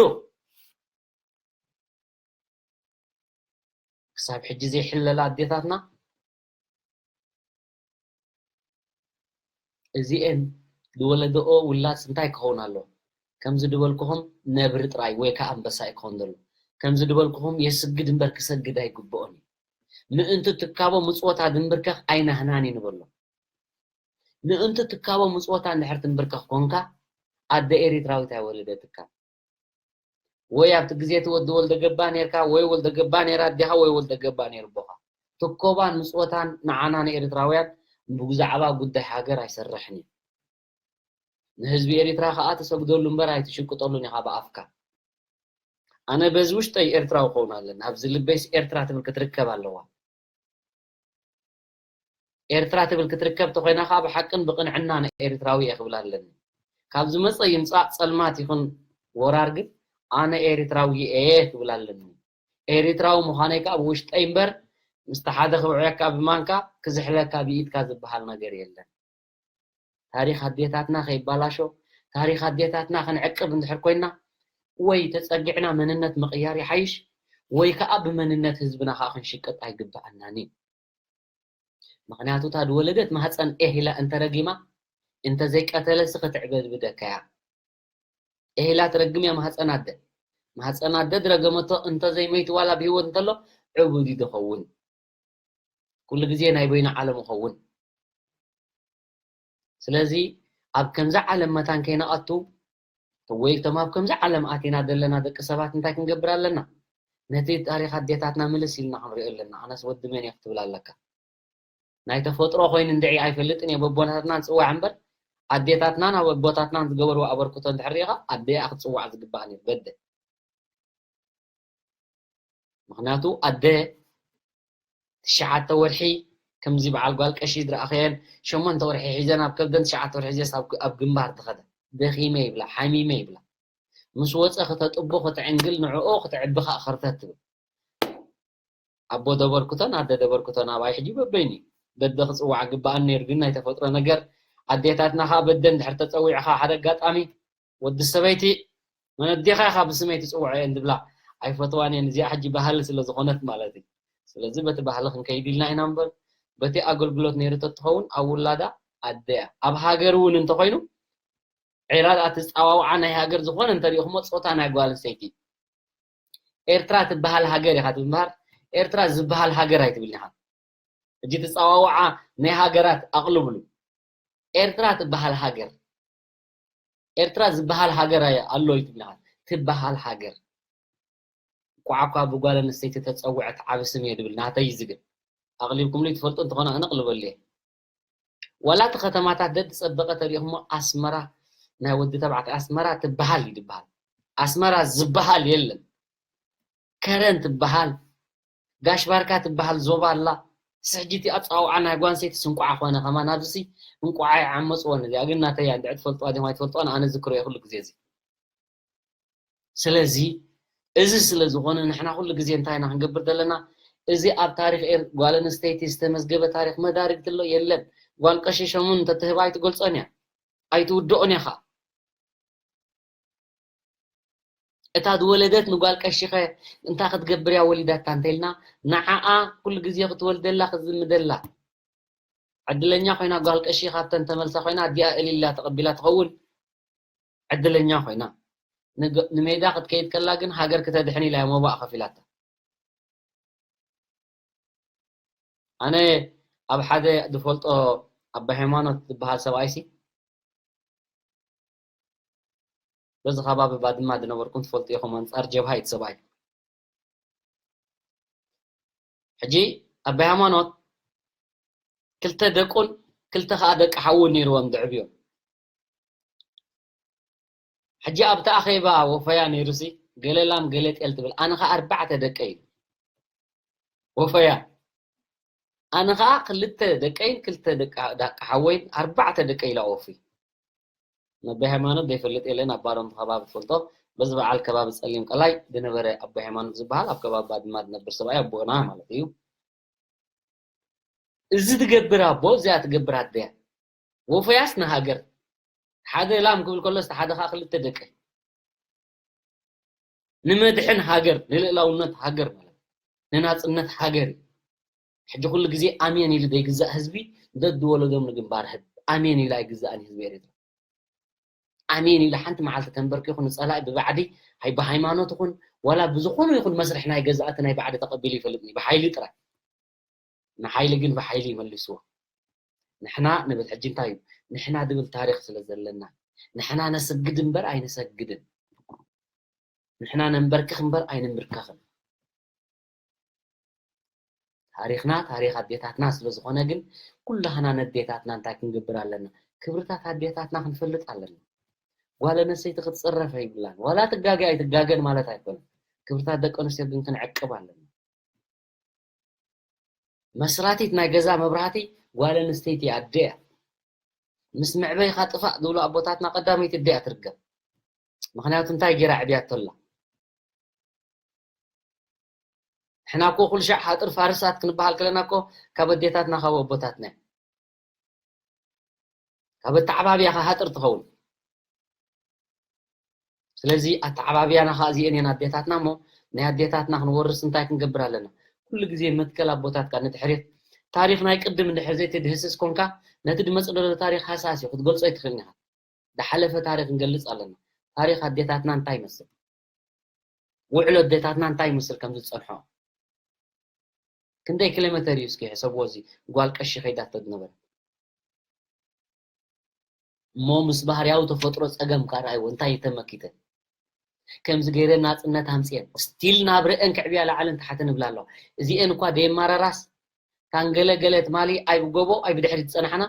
ክሳብ ሕጂ ዘይሕለላ ኣዴታትና እዚኤን ዝወለደኦ ውላድስ እንታይ ክኸውን ኣለዎ? ከምዚ ዝበልኩኹም ነብሪ ጥራይ ወይ ከኣ ኣንበሳ እዩ ክኸውን ዘለዎ። ከምዚ ዝበልኩኹም የስግድ እምበር ክሰግድ ኣይግብኦን እዩ። ምእንቲ ትካቦ ምጽወታ ድንብርከኽ ኣይናህናን እዩ ንበሎ። ምእንቲ ትካቦ ምጽወታ እንድሕር ትንብርከኽ ኮንካ ኣደ ኤሪትራዊት ኣይወለደትካ። ወይ ኣብቲ ግዜ እቲ ወዲ ወልደ ገባ ኔርካ፣ ወይ ወልደ ገባ ኔራ ኣዴኻ፣ ወይ ወልደ ገባ ኔሩ ኣቦኻ። ትኮባን ምጽወታን ንዓና ንኤርትራውያን ብዛዕባ ጉዳይ ሃገር ኣይሰርሕን እዩ። ንህዝቢ ኤሪትራ ከኣ ትሰግደሉ እምበር ኣይትሽቅጠሉን ኢኻ ብኣፍካ። ኣነ በዚ ውሽጠይ ኤርትራዊ ክኸውን ኣለኒ። ኣብዚ ልበይስ ኤርትራ ትብል ክትርከብ ኣለዋ። ኤርትራ ትብል ክትርከብ ተኾይና ከኣ ብሓቅን ብቕንዕና ንኤርትራዊ እየ ክብል ኣለኒ። ካብ ዝመጸ ይምጻእ ጸልማት ይኹን ወራር ግን ኣነ ኤርትራዊ እየ ክብል ኣለኒ። ኤርትራዊ ምዃነይ ከኣ ብውሽጠይ እምበር ምስቲ ሓደ ክብዕየካ ብማንካ ክዝሕለካ ብኢድካ ዝበሃል ነገር የለን። ታሪኽ ኣዴታትና ከይባላሾ፣ ታሪኽ ኣዴታትና ክንዕቅብ እንድሕር ኮይና፣ ወይ ተጸጊዕና መንነት ምቕያር ይሓይሽ፣ ወይ ከኣ ብመንነት ህዝብና ከኣ ክንሽቅጥ ኣይግብኣናን እዩ። ምኽንያቱ እታ ዝወለደት ማህጸን ኤህ ኢላ እንተረጊማ፣ እንተዘይቀተለሲ ክትዕበድብደካ እያ። ኤህ ኢላ ትረግም እያ ማህጸን ኣደ። ማህጸን ኣደ ዝረገመቶ እንተዘይመይቱ ዋላ ብህይወት እንተሎ ዕቡድ እዩ ዝኸውን። ኩሉ ግዜ ናይ በይኑ ዓለም ይኸውን። ስለዚ ኣብ ከምዚ ዓለም መታን ከይንኣቱ ወይ እቶም ኣብ ከምዚ ዓለም ኣቲና ዘለና ደቂ ሰባት እንታይ ክንገብር ኣለና? ነቲ ታሪኽ ኣዴታትና ምልስ ኢልና ክንሪኦ ኣለና። ኣነስ ወዲ መን እየ ክትብል ኣለካ። ናይ ተፈጥሮ ኮይኑ እንድዒ ኣይፈልጥን እየ፣ በቦታትናን ጽዋዕ እምበር፣ ኣዴታትናን ኣብ ኣቦታትናን ዝገበርዎ ኣበርክቶ እንድሕር ርኢኻ፣ ኣደ እያ ክትጽዋዕ ዝግባኣ ነይሩ፣ በደ። ምኽንያቱ ኣደ ትሽዓተ ወርሒ ከምዚ በዓል ጓል ቀሺ ዝረኣኸየን፣ ሸሞንተ ወርሒ ሒዘን ኣብ ከብደን፣ ትሽዓተ ወርሒ ሒዘስ ኣብ፣ ኣብ ግንባር ትኸዳ። ደኺመ ይብላ፣ ሓሚመ ይብላ። ምስ ወጸ ክተጥቡ፣ ክትዕንግል፣ ንዕኡ ክትዕቢ ከኣ ከርተት ትብል። ኣቦ ደበርክቶን ኣደ ደበርክቶን ኣባይ ሕጂ በበይኑ እዩ። በደ ክጽዋዕ ግባኣን ነይሩ፣ ግን ናይ ተፈጥሮ ነገር፣ ኣዴታትና ከኣ በደ እንድሕር ተጸዊዕኻ ሓደ ኣጋጣሚ፣ ወዲ ሰበይቲ መን ኣዴኻ ኢኻ ብስመይ ትጽውዖ እየን ዝብላ ኣይፈትዋን እየን። እዚኣ ሕጂ ባህሊ ስለ ዝኾነት ማለት እዩ። ስለዚ በቲ ባህሊ ክንከይድ ኢልና ኢና እምበር፣ በቲ ኣገልግሎት ነይሩ ተትኸውን ኣብ ውላዳ ኣደ እያ። ኣብ ሃገር እውን እንተኾይኑ፣ ዒራ ደኣ ትጻዋውዓ ናይ ሃገር ዝኾነ እንተሪእኹሞ ጾታ ናይ ጓል ኣንስተይቲ። ኤርትራ ትበሃል ሃገር ኢኻ ትብል እምበኣር፣ ኤርትራ ዝበሃል ሃገር ኣይትብልን ኢኻ። ሕጂ ትጻዋውዓ ናይ ሃገራት ኣቕልብሉ። ኤርትራ ትበሃል ሃገር፣ ኤርትራ ዝበሃል ሃገር ኣየ-፣ ኣሎ እዩ ትብል ኢኻ። ትበሃል ሃገር። እንቋዕ እኳ ብጓል ኣንስተይቲ ተጸውዐት ዓቢ ስም እየ ድብል፣ ናተይ እዩ ዝብል። ኣቕሊብኩምሉ ትፈልጡ እንተኾነ ኣነ ኣቕልበሉ እየ። ዋላ እቲ ከተማታት ደድ ጸበቐ ተሪእኹሞ ኣስመራ ናይ ወዲ ተባዕታይ ኣስመራ ትበሃል እዩ ድበሃል። ኣስመራ ዝበሃል የለን። ከረን ትበሃል፣ ጋሽ ባርካ ትበሃል ዞባ ኣላ። ስሕጂ እቲ ኣጸዋውዓ ናይ ጓል ኣንስተይትስ እንቋዕ ኮነ ከማን ኣብዚሲ እንቋዕ ኣይዓመጽዎን። እዚኣ ግን ናተይ እያ፣ እንድዒ ትፈልጥዋ ዲኹም ኣይትፈልጥዋን ኣነ ዝክሮ እየ ኩሉ ግዜ እዚ። ስለዚ እዚ ስለ ዝኾነ ንሕና ኩሉ ግዜ እንታይ ኢና ክንገብር ዘለና? እዚ ኣብ ታሪኽ ኤር-፣ ጓል ኣንስተይቲ ዝተመዝገበ ታሪኽ መዳርግቲ ኣሎ የለን። ጓል ቀሺ ሸሙ እንተትህባ ኣይትገልጾን እያ፣ ኣይትውድኦን እያ ኸኣ። እታ ዝወለደት ንጓል ቀሺኸ እንታይ ክትገብር እያ ወሊዳታ እንተኢልና፣ ንዓኣ ኩሉ ግዜ ክትወልደላ ክትዝምደላ። ዕድለኛ ኮይና ጓል ቀሺ ካብተን ተመልሳ ኮይና ኣዲኣ እልል ኢላ ተቐቢላ ትኸውን። ዕድለኛ ኮይና። ንገ-፣ ንሜዳ ክትከይድ ከላ ግን ሃገር ክተድሕን ኢላ እያ መባእ ከፊላታ። ኣነ ኣብ ሓደ ዝፈልጦ ኣባ ሃይማኖት ዝበሃል ሰብኣይሲ፣ በዚ ከባቢ ባድማ ዝነበርኩም ትፈልጡ ኢኹም፣ ኣንጻር ጀብሃ እዩ እቲ ሰብኣይ። ሕጂ ኣባ ሃይማኖት ክልተ ደቁን ክልተ ከኣ ደቂ ሓውን ነይርዎም ዘዕብዮም። ሕጂ ኣብቲ ኣኼባ ወፈያ ነይሩሲ፣ ገለ ላም ገለ ጤል ትብል፣ ኣነ ኸኣ ኣርባዕተ ደቀይ ኢሉ። ወፈያ። ኣነ ኸኣ ክልተ ደቀይን ክልተ ደቂ፣ ደቂ ሓወይን ኣርባዕተ ደቀይ ኢሉ ኣወፍዩ። ነቢ ሃይማኖት ዘይፈልጥ የለን፣ ኣብ ባሮም ከባቢ ትፈልጦ፣ በዚ በዓል ከባቢ ጸሊም ቀላይ ዝነበረ ኣቦ ሃይማኖት ዝበሃል ኣብ ከባቢ ባድማ ዝነብር ሰብኣይ ኣቦና ማለት እዩ። እዚ ትገብር ኣቦ፣ እዚኣ ትገብር ኣደያ። ወፈያስ ንሃገር። ሓደ ላም ክብል ከሎስ ሓደ ኸኣ ክልተ ደቂ። ንመድሕን ሃገር፣ ንልእላውነት ሃገር ማለት፣ ንናጽነት ሃገር እዩ። ሕጂ ኩሉ ግዜ ኣሜን ኢሉ ዘይግዛእ ህዝቢ፣ ደድወለዶም ንግንባር ህብ-፣ ኣሜን ኢሉ ኣይግዛእን ህዝቢ ኤርትራ። ኣሜን ኢሉ ሓንቲ መዓልቲ ተንበርኪኹ ንጸላኢ ብባዕዲ፣ ሃይ ብሃይማኖት ይኹን፣ ዋላ ብዝኾነ ይኹን መስርሕ ናይ ገዛእቲ ናይ ባዕዲ ተቐቢሉ ይፈልጥ እዩ፣ ብሓይሊ ጥራይ። ንሓይሊ ግን ብሓይሊ ይመልስዎ። ንሕና ንብል ሕጂ እንታይ እዩ? ንሕና ድብል ታሪኽ ስለ ዘለና፣ ንሕና ነስግድ እምበር ኣይንሰግድን። ንሕና ነንበርክኽ እምበር ኣይንንብርከኽን። ታሪኽና ታሪኽ ኣዴታትና ስለ ዝኾነ ግን ኩላህና ነዴታትና እንታይ ክንገብር ኣለና? ክብርታት ኣዴታትና ክንፈልጥ ኣለና። ጓል ኣንስተይቲ ክትጽረፍ ኣይብላን። ዋላ ትጋገ ኣይትጋገን ማለት ኣይኮነን። ክብርታት ደቂ ኣንስትዮ ግን ክንዕቅብ ኣለና። መስራቲት ናይ ገዛ መብራህቲ ጓል ኣንስተይቲ ኣደ እያ። ምስ መዕበይኻ ጥፋእ ዝብሉ ኣቦታትና ቀዳመይቲ ኣደ እያ ትርከብ። ምኽንያቱ እንታይ ጌራ ዕብያቶ ኣላ? ንሕና እኮ ኩሉ ሻዕ ሃጥር ፋርሳት ክንበሃል ከለና እኮ ካብ ኣዴታትና ካብ ኣቦታትና እዩ። ካብ ኣተዓባብያ ከ ሃጥር ትኸውን። ስለዚ ኣተዓባብያና ከኣ እዚኤን እየን ኣዴታትና እሞ ናይ ኣዴታትና ክንወርስ እንታይ ክንገብር ኣለና? ኩሉ ግዜ መትከል ኣቦታትካ ንድሕሪት ታሪኽ ናይ ቅድም እንድሕር ዘይትድህስስ ኮንካ ነቲ ዝመጽእ ዘሎ ታሪኽ ሃሳስ እዩ ክትገልጾ ኣይትኽእልን ኢኻ። ዝሓለፈ ታሪኽ ክንገልጽ ኣለና። ታሪኽ ኣዴታትና እንታይ ይመስል? ውዕሎ ኣዴታትና እንታይ ይመስል ከም ዝጸንሖ? ክንደይ ኪሎ ሜተር እዩ እስኪ ሕሰብዎ፣ እዚ ጓል ቀሺ ከይዳቶ ዝነበረ? እሞ ምስ ባህርያዊ ተፈጥሮ ጸገም ከኣ ረኣይዎ፣ እንታይ እዩ ተመኪተ? ከምዚ ገይረን ናፅነት ኣምፅኤን ስቲል ናብ ርአን ክዕብያ ላዕልን ታሕትን ይብላ ኣለዋ። እዚአን እኳ ደየማራራስ ታንገለገለ ትማሊ ኣይብጎቦ ኣይብድሕሪት ዝፀናሕና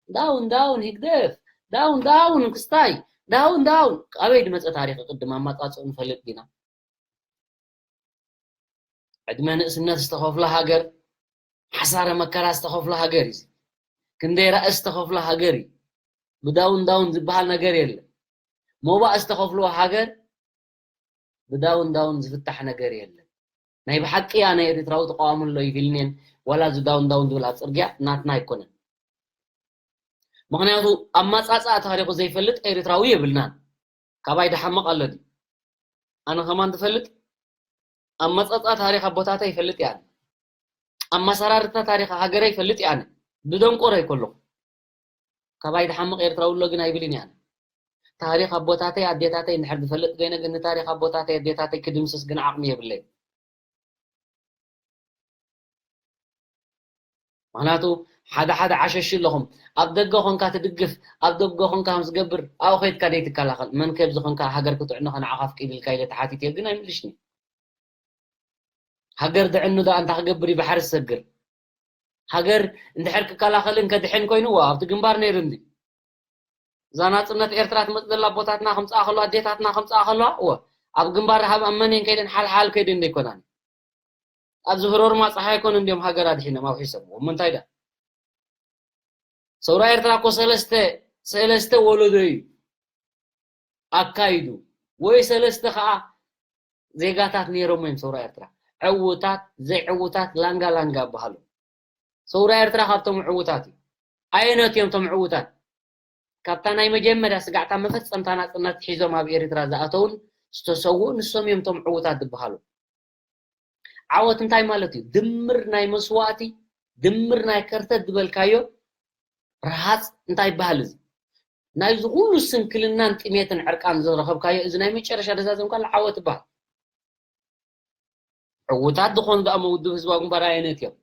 ዳውን ዳውን ህግደፍ ዳውን ዳውን ክስታይ ዳውን ዳውን ኣበይ ድመፀ ታሪክ ቅድም ኣማፃፅኡ ንፈልጥ ዲና? ዕድመ ንእስነት ዝተኸፍሎ ሃገር ሓሳረ መከራ ዝተኸፍሎ ሃገር እዩ። ክንደይ ራእስ ዝተኸፍሎ ሃገር እዩ። ብዳውን ዳውን ዝበሃል ነገር የለ። ሞባእ ዝተኸፍልዎ ሃገር ብዳውን ዳውን ዝፍታሕ ነገር የለን። ናይ ብሓቂ እያ ናይ ኤርትራዊ ተቃዋሚ ኣሎ ይብልኔን ዋላ እዚ ዳውን ዳውን ዝብል ኣብ ፅርግያ ናትና ኣይኮነን። ምክንያቱ ኣመፃፅኣ ታሪኩ ዘይፈልጥ ኤርትራዊ የብልናን። ካባይ ድሓምቕ ኣሎ ድዩ? ኣነ ከማን ትፈልጥ ኣመፃፅኣ ታሪክ ኣቦታተይ ይፈልጥ እየ። ኣመሰራርታ ታሪክ ሃገረይ ይፈልጥ እየ። ብደንቆሮ ኣይኮለኹ። ካባይ ድሓምቕ ኤርትራዊ ኣሎ ግን ኣይብልን እየ። ታሪክ ኣቦታተይ ኣዴታተይ እንድሕር ዝፈልጥ ኮይነ ግን ንታሪክ ኣቦታተይ ኣዴታተይ ክድምስስ ግን ዓቕሚ የብለይ። ምክንያቱ ሓደ ሓደ ዓሸሽ ኣለኹም ኣብ ደገ ኮንካ ትድግፍ ኣብ ደገ ኮንካ ከም ዝገብር ኣብኡ ከይድካ ደይ ትከላኸል መን ከብዚ ኮንካ ሃገር ክትዕኖ ከነዓኻ ፍቂድልካ ኢለ ተሓቲት ግን ኣይምልሽኒ። ሃገር ድዕኑ ዶ ኣንታ ክገብር እዩ ባሕሪ ዝሰግር። ሃገር እንድሕር ክከላኸልን ከድሕን ኮይኑ እዋ ኣብቲ ግንባር ነይሩ እንዲ እዛ ናፅነት ኤርትራ ትመፅ ዘላ ኣቦታትና ከምፅኣ ከለዋ ኣዴታትና ከምፅኣ ከለዋ እወ ኣብ ግንባር ሃብ ኣመኔን ከይደን ሓልሓል ከይደን ዘይኮናን ኣብዚ ህሮርማ ፀሓይ ኮን እንዲዮም ሃገር ኣድሒኖም ኣውሒሶም እሞ እንታይ ዳ ሰውራ ኤርትራ እኮ ሰለስተ ሰለስተ ወለዶ እዩ ኣካይዱ ወይ ሰለስተ ከዓ ዜጋታት ነይሮም እዮም ሰውራ ኤርትራ ዕውታት ዘይዕውታት ላንጋ ላንጋ ይበሃሉ ሰውራ ኤርትራ ካብቶም ዕውታት እዩ ኣየነት እዮም ቶም ዕውታት ካብታ ናይ መጀመርያ ስጋዕታ መፈጸምታ ናጽነት ሒዞም ኣብ ኤርትራ ዝኣተውን ዝተሰውኡ ንሶም እዮም ቶም ዕውታት ዝበሃሉ ዓወት እንታይ ማለት እዩ ድምር ናይ መስዋእቲ ድምር ናይ ከርተት ዝበልካዮ ረሃፅ እንታይ ይበሃል እዚ ናይዚ ኩሉ ስንክልናን ጥሜትን ዕርቃን ዝረኸብካዮ እዚ ናይ መጨረሻ ደዛዘምካ ዓወት ይበሃል ዕውታት ዝኾኑ ደኣ መውድብ ህዝባዊ ግንባር ኣየነት እዮም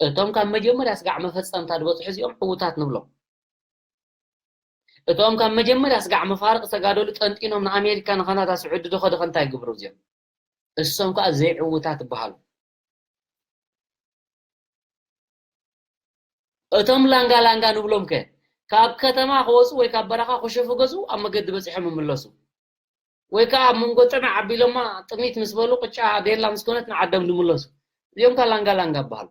እቶም ካብ መጀመርያ ስጋዕ መፈፀምታ ዝበፅሑ እዚኦም ዕውታት ንብሎም እቶም ካብ መጀመርያ ስጋዕ መፋርቕ ዝተጋደሉ ጠንጢኖም ንኣሜሪካ ንካናዳ ስዑዲ ድኸ ድኸ እንታይ ግብሩ እዚኦም እሶም ከዓ ዘይዕውታት ይበሃሉ እቶም ላንጋ ላንጋ ንብሎም ከ ካብ ከተማ ክወፁ ወይ ካብ በረኻ ክሸፉ ገዝኡ ኣብ መገዲ በፂሖም ይምለሱ ወይ ከዓ ኣብ መንጎ ጥምዕ ኣቢሎማ ጥሚት ምስ በሉ ቅጫ ቤላ ምስ ኮነት ንዓዶም ዝምለሱ እዚኦም ከ ላንጋ ላንጋ ይበሃሉ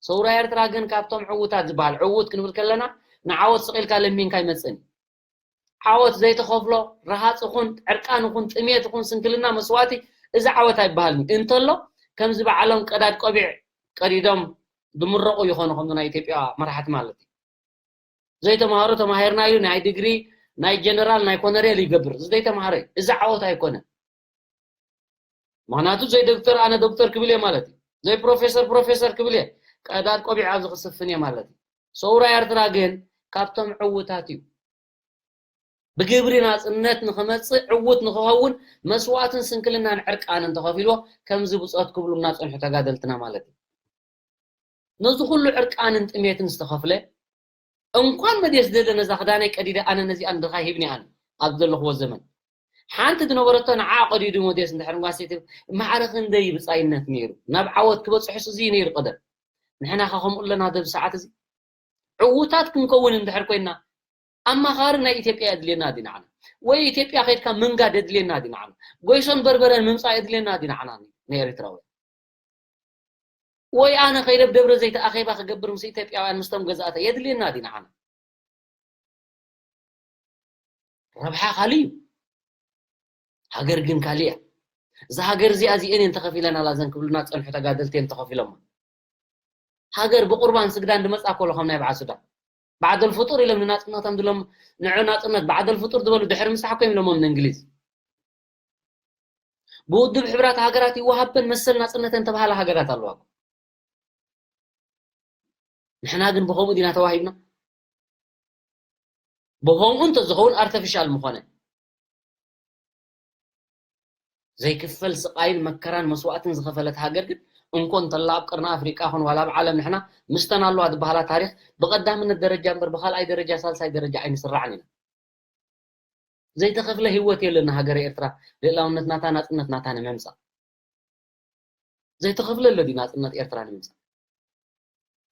ሰውራ ኤርትራ ግን ካብቶም ዕውታት ዝበሃል ዕውት ክንብል ከለና ንዓወት ስቕ ኢልካ ለሚንካ ኣይመፅእን ዓወት ዘይተኸፍሎ ረሃፅ ኹን ዕርቃን ኹን ጥሜት ኹን ስንክልና መስዋእቲ እዚ ዓወት ኣይበሃልን እንተሎ ከምዚ በዓሎም ቀዳድ ቆቢዕ ቀዲዶም ዝምረቑ ይኾኑ ከምዚ ናይ ኢትዮጵያ መራሕቲ ማለት እዩ ዘይተማሃሩ ተማሂርና ኢሉ ናይ ዲግሪ ናይ ጀነራል ናይ ኮነሬል ይገብር እዚ ዘይተማሃረ እዚ ዓወት ኣይኮነን ምክንያቱ ዘይ ዶክተር ኣነ ዶክተር ክብል እየ ማለት እዩ ዘይ ፕሮፌሰር ፕሮፌሰር ክብል እየ ቀዳድ ቆቢዕ ኣብዚ ክስፍን እየ ማለት እዩ ሰውራ ኤርትራ ግን ካብቶም ዕውታት እዩ ብግብሪ ናፅነት ንክመፅእ ዕውት ንክኸውን መስዋእትን ስንክልናን ዕርቃንን ተኸፊልዎ ከምዚ ብፆት ክብሉ እናፀንሑ ተጋደልትና ማለት እዩ ነዚ ኩሉ ዕርቃንን ጥሜትን ዝተኸፍለ እንኳን መድየስ ደደ ነዛ ክዳነይ ቀዲደ ኣነ ነዚኣ ንድኻ ሂብኒ ኣነ ኣብ ዘለኽዎ ዘመን ሓንቲ ዝነበረቶ ንዓ ቀዲዱ መድየስ እንድሕር ጓሰይቲ ማዕረ ክንደይ ብፃይነት ነይሩ ናብ ዓወት ክበፅሑስ እዚ ነይሩ ቀደም ንሕና ከ ከምኡ ኣለና ኣብዚ ሰዓት እዚ ዕዉታት ክንከውን እንድሕር ኮይና ኣማኻሪ ናይ ኢትዮጵያ የድልየና ዲ ንዓና ወይ ኢትዮጵያ ከድካ ምንጋድ የድልየና ዲ ንዓና ጎይሶን በርበረን ምምፃእ የድልየና ዲ ንዓና ንኤርትራውያን ወይ ኣነ ከይደ ኣብ ደብረ ዘይት ኣኼባ ክገብር ምስ ኢትዮጵያውያን ምስቶም ገዛእተ የድልየና ድዩ ንዓና? ረብሓ ካልእ እዩ፣ ሃገር ግን ካልእ እያ። እዛ ሃገር እዚኣ እዚአን እየን ተኸፊለናላ፣ እዘን ክብሉና ዝጸንሑ ተጋደልቲ እዮም ተኸፊሎማ። ሃገር ብቁርባን ስግዳን ድመጽኣ ኮሎ ከም ናይ በዓል ሱዳን። ባዕደል ፍጡር ኢሎም ንናጽነቶም ድሎም ንዑ ናጽነት ባዕደል ፍጡር ዝበሉ ድሕሪ ምሳሕ እኮ እዮም ኢሎሞም ንእንግሊዝ። ብውድብ ሕብራት ሃገራት ይወሃበን መሰል ናጽነተን ተባሃላ ሃገራት ኣለዋ እኮ። ንሕና ግን ብኸምኡ ዲና ተዋሂብና? ብኸምኡ እንተዝኸውን ኣርተፊሻል ምኾነ። ዘይክፈል ስቓይን መከራን መስዋእትን ዝኸፈለት ሃገር ግን እንኮ እንተላ ኣብ ቀርኒ ኣፍሪቃ ኹን ዋላ ኣብ ዓለም ንሕና ምስተን ኣለዋ ዝበሃላ ታሪኽ ብቐዳምነት ደረጃ እምበር ብኻልኣይ ደረጃ ሳልሳይ ደረጃ ኣይንስራዕን ኢና። ዘይተኸፍለ ህይወት የለን። ሃገረ ኤርትራ ልእላውነት ናታ፣ ናጽነት ናታ ንምምጻእ ዘይተኸፍለ ኣሎ ድዩ ናጽነት ኤርትራ ንምምጻእ?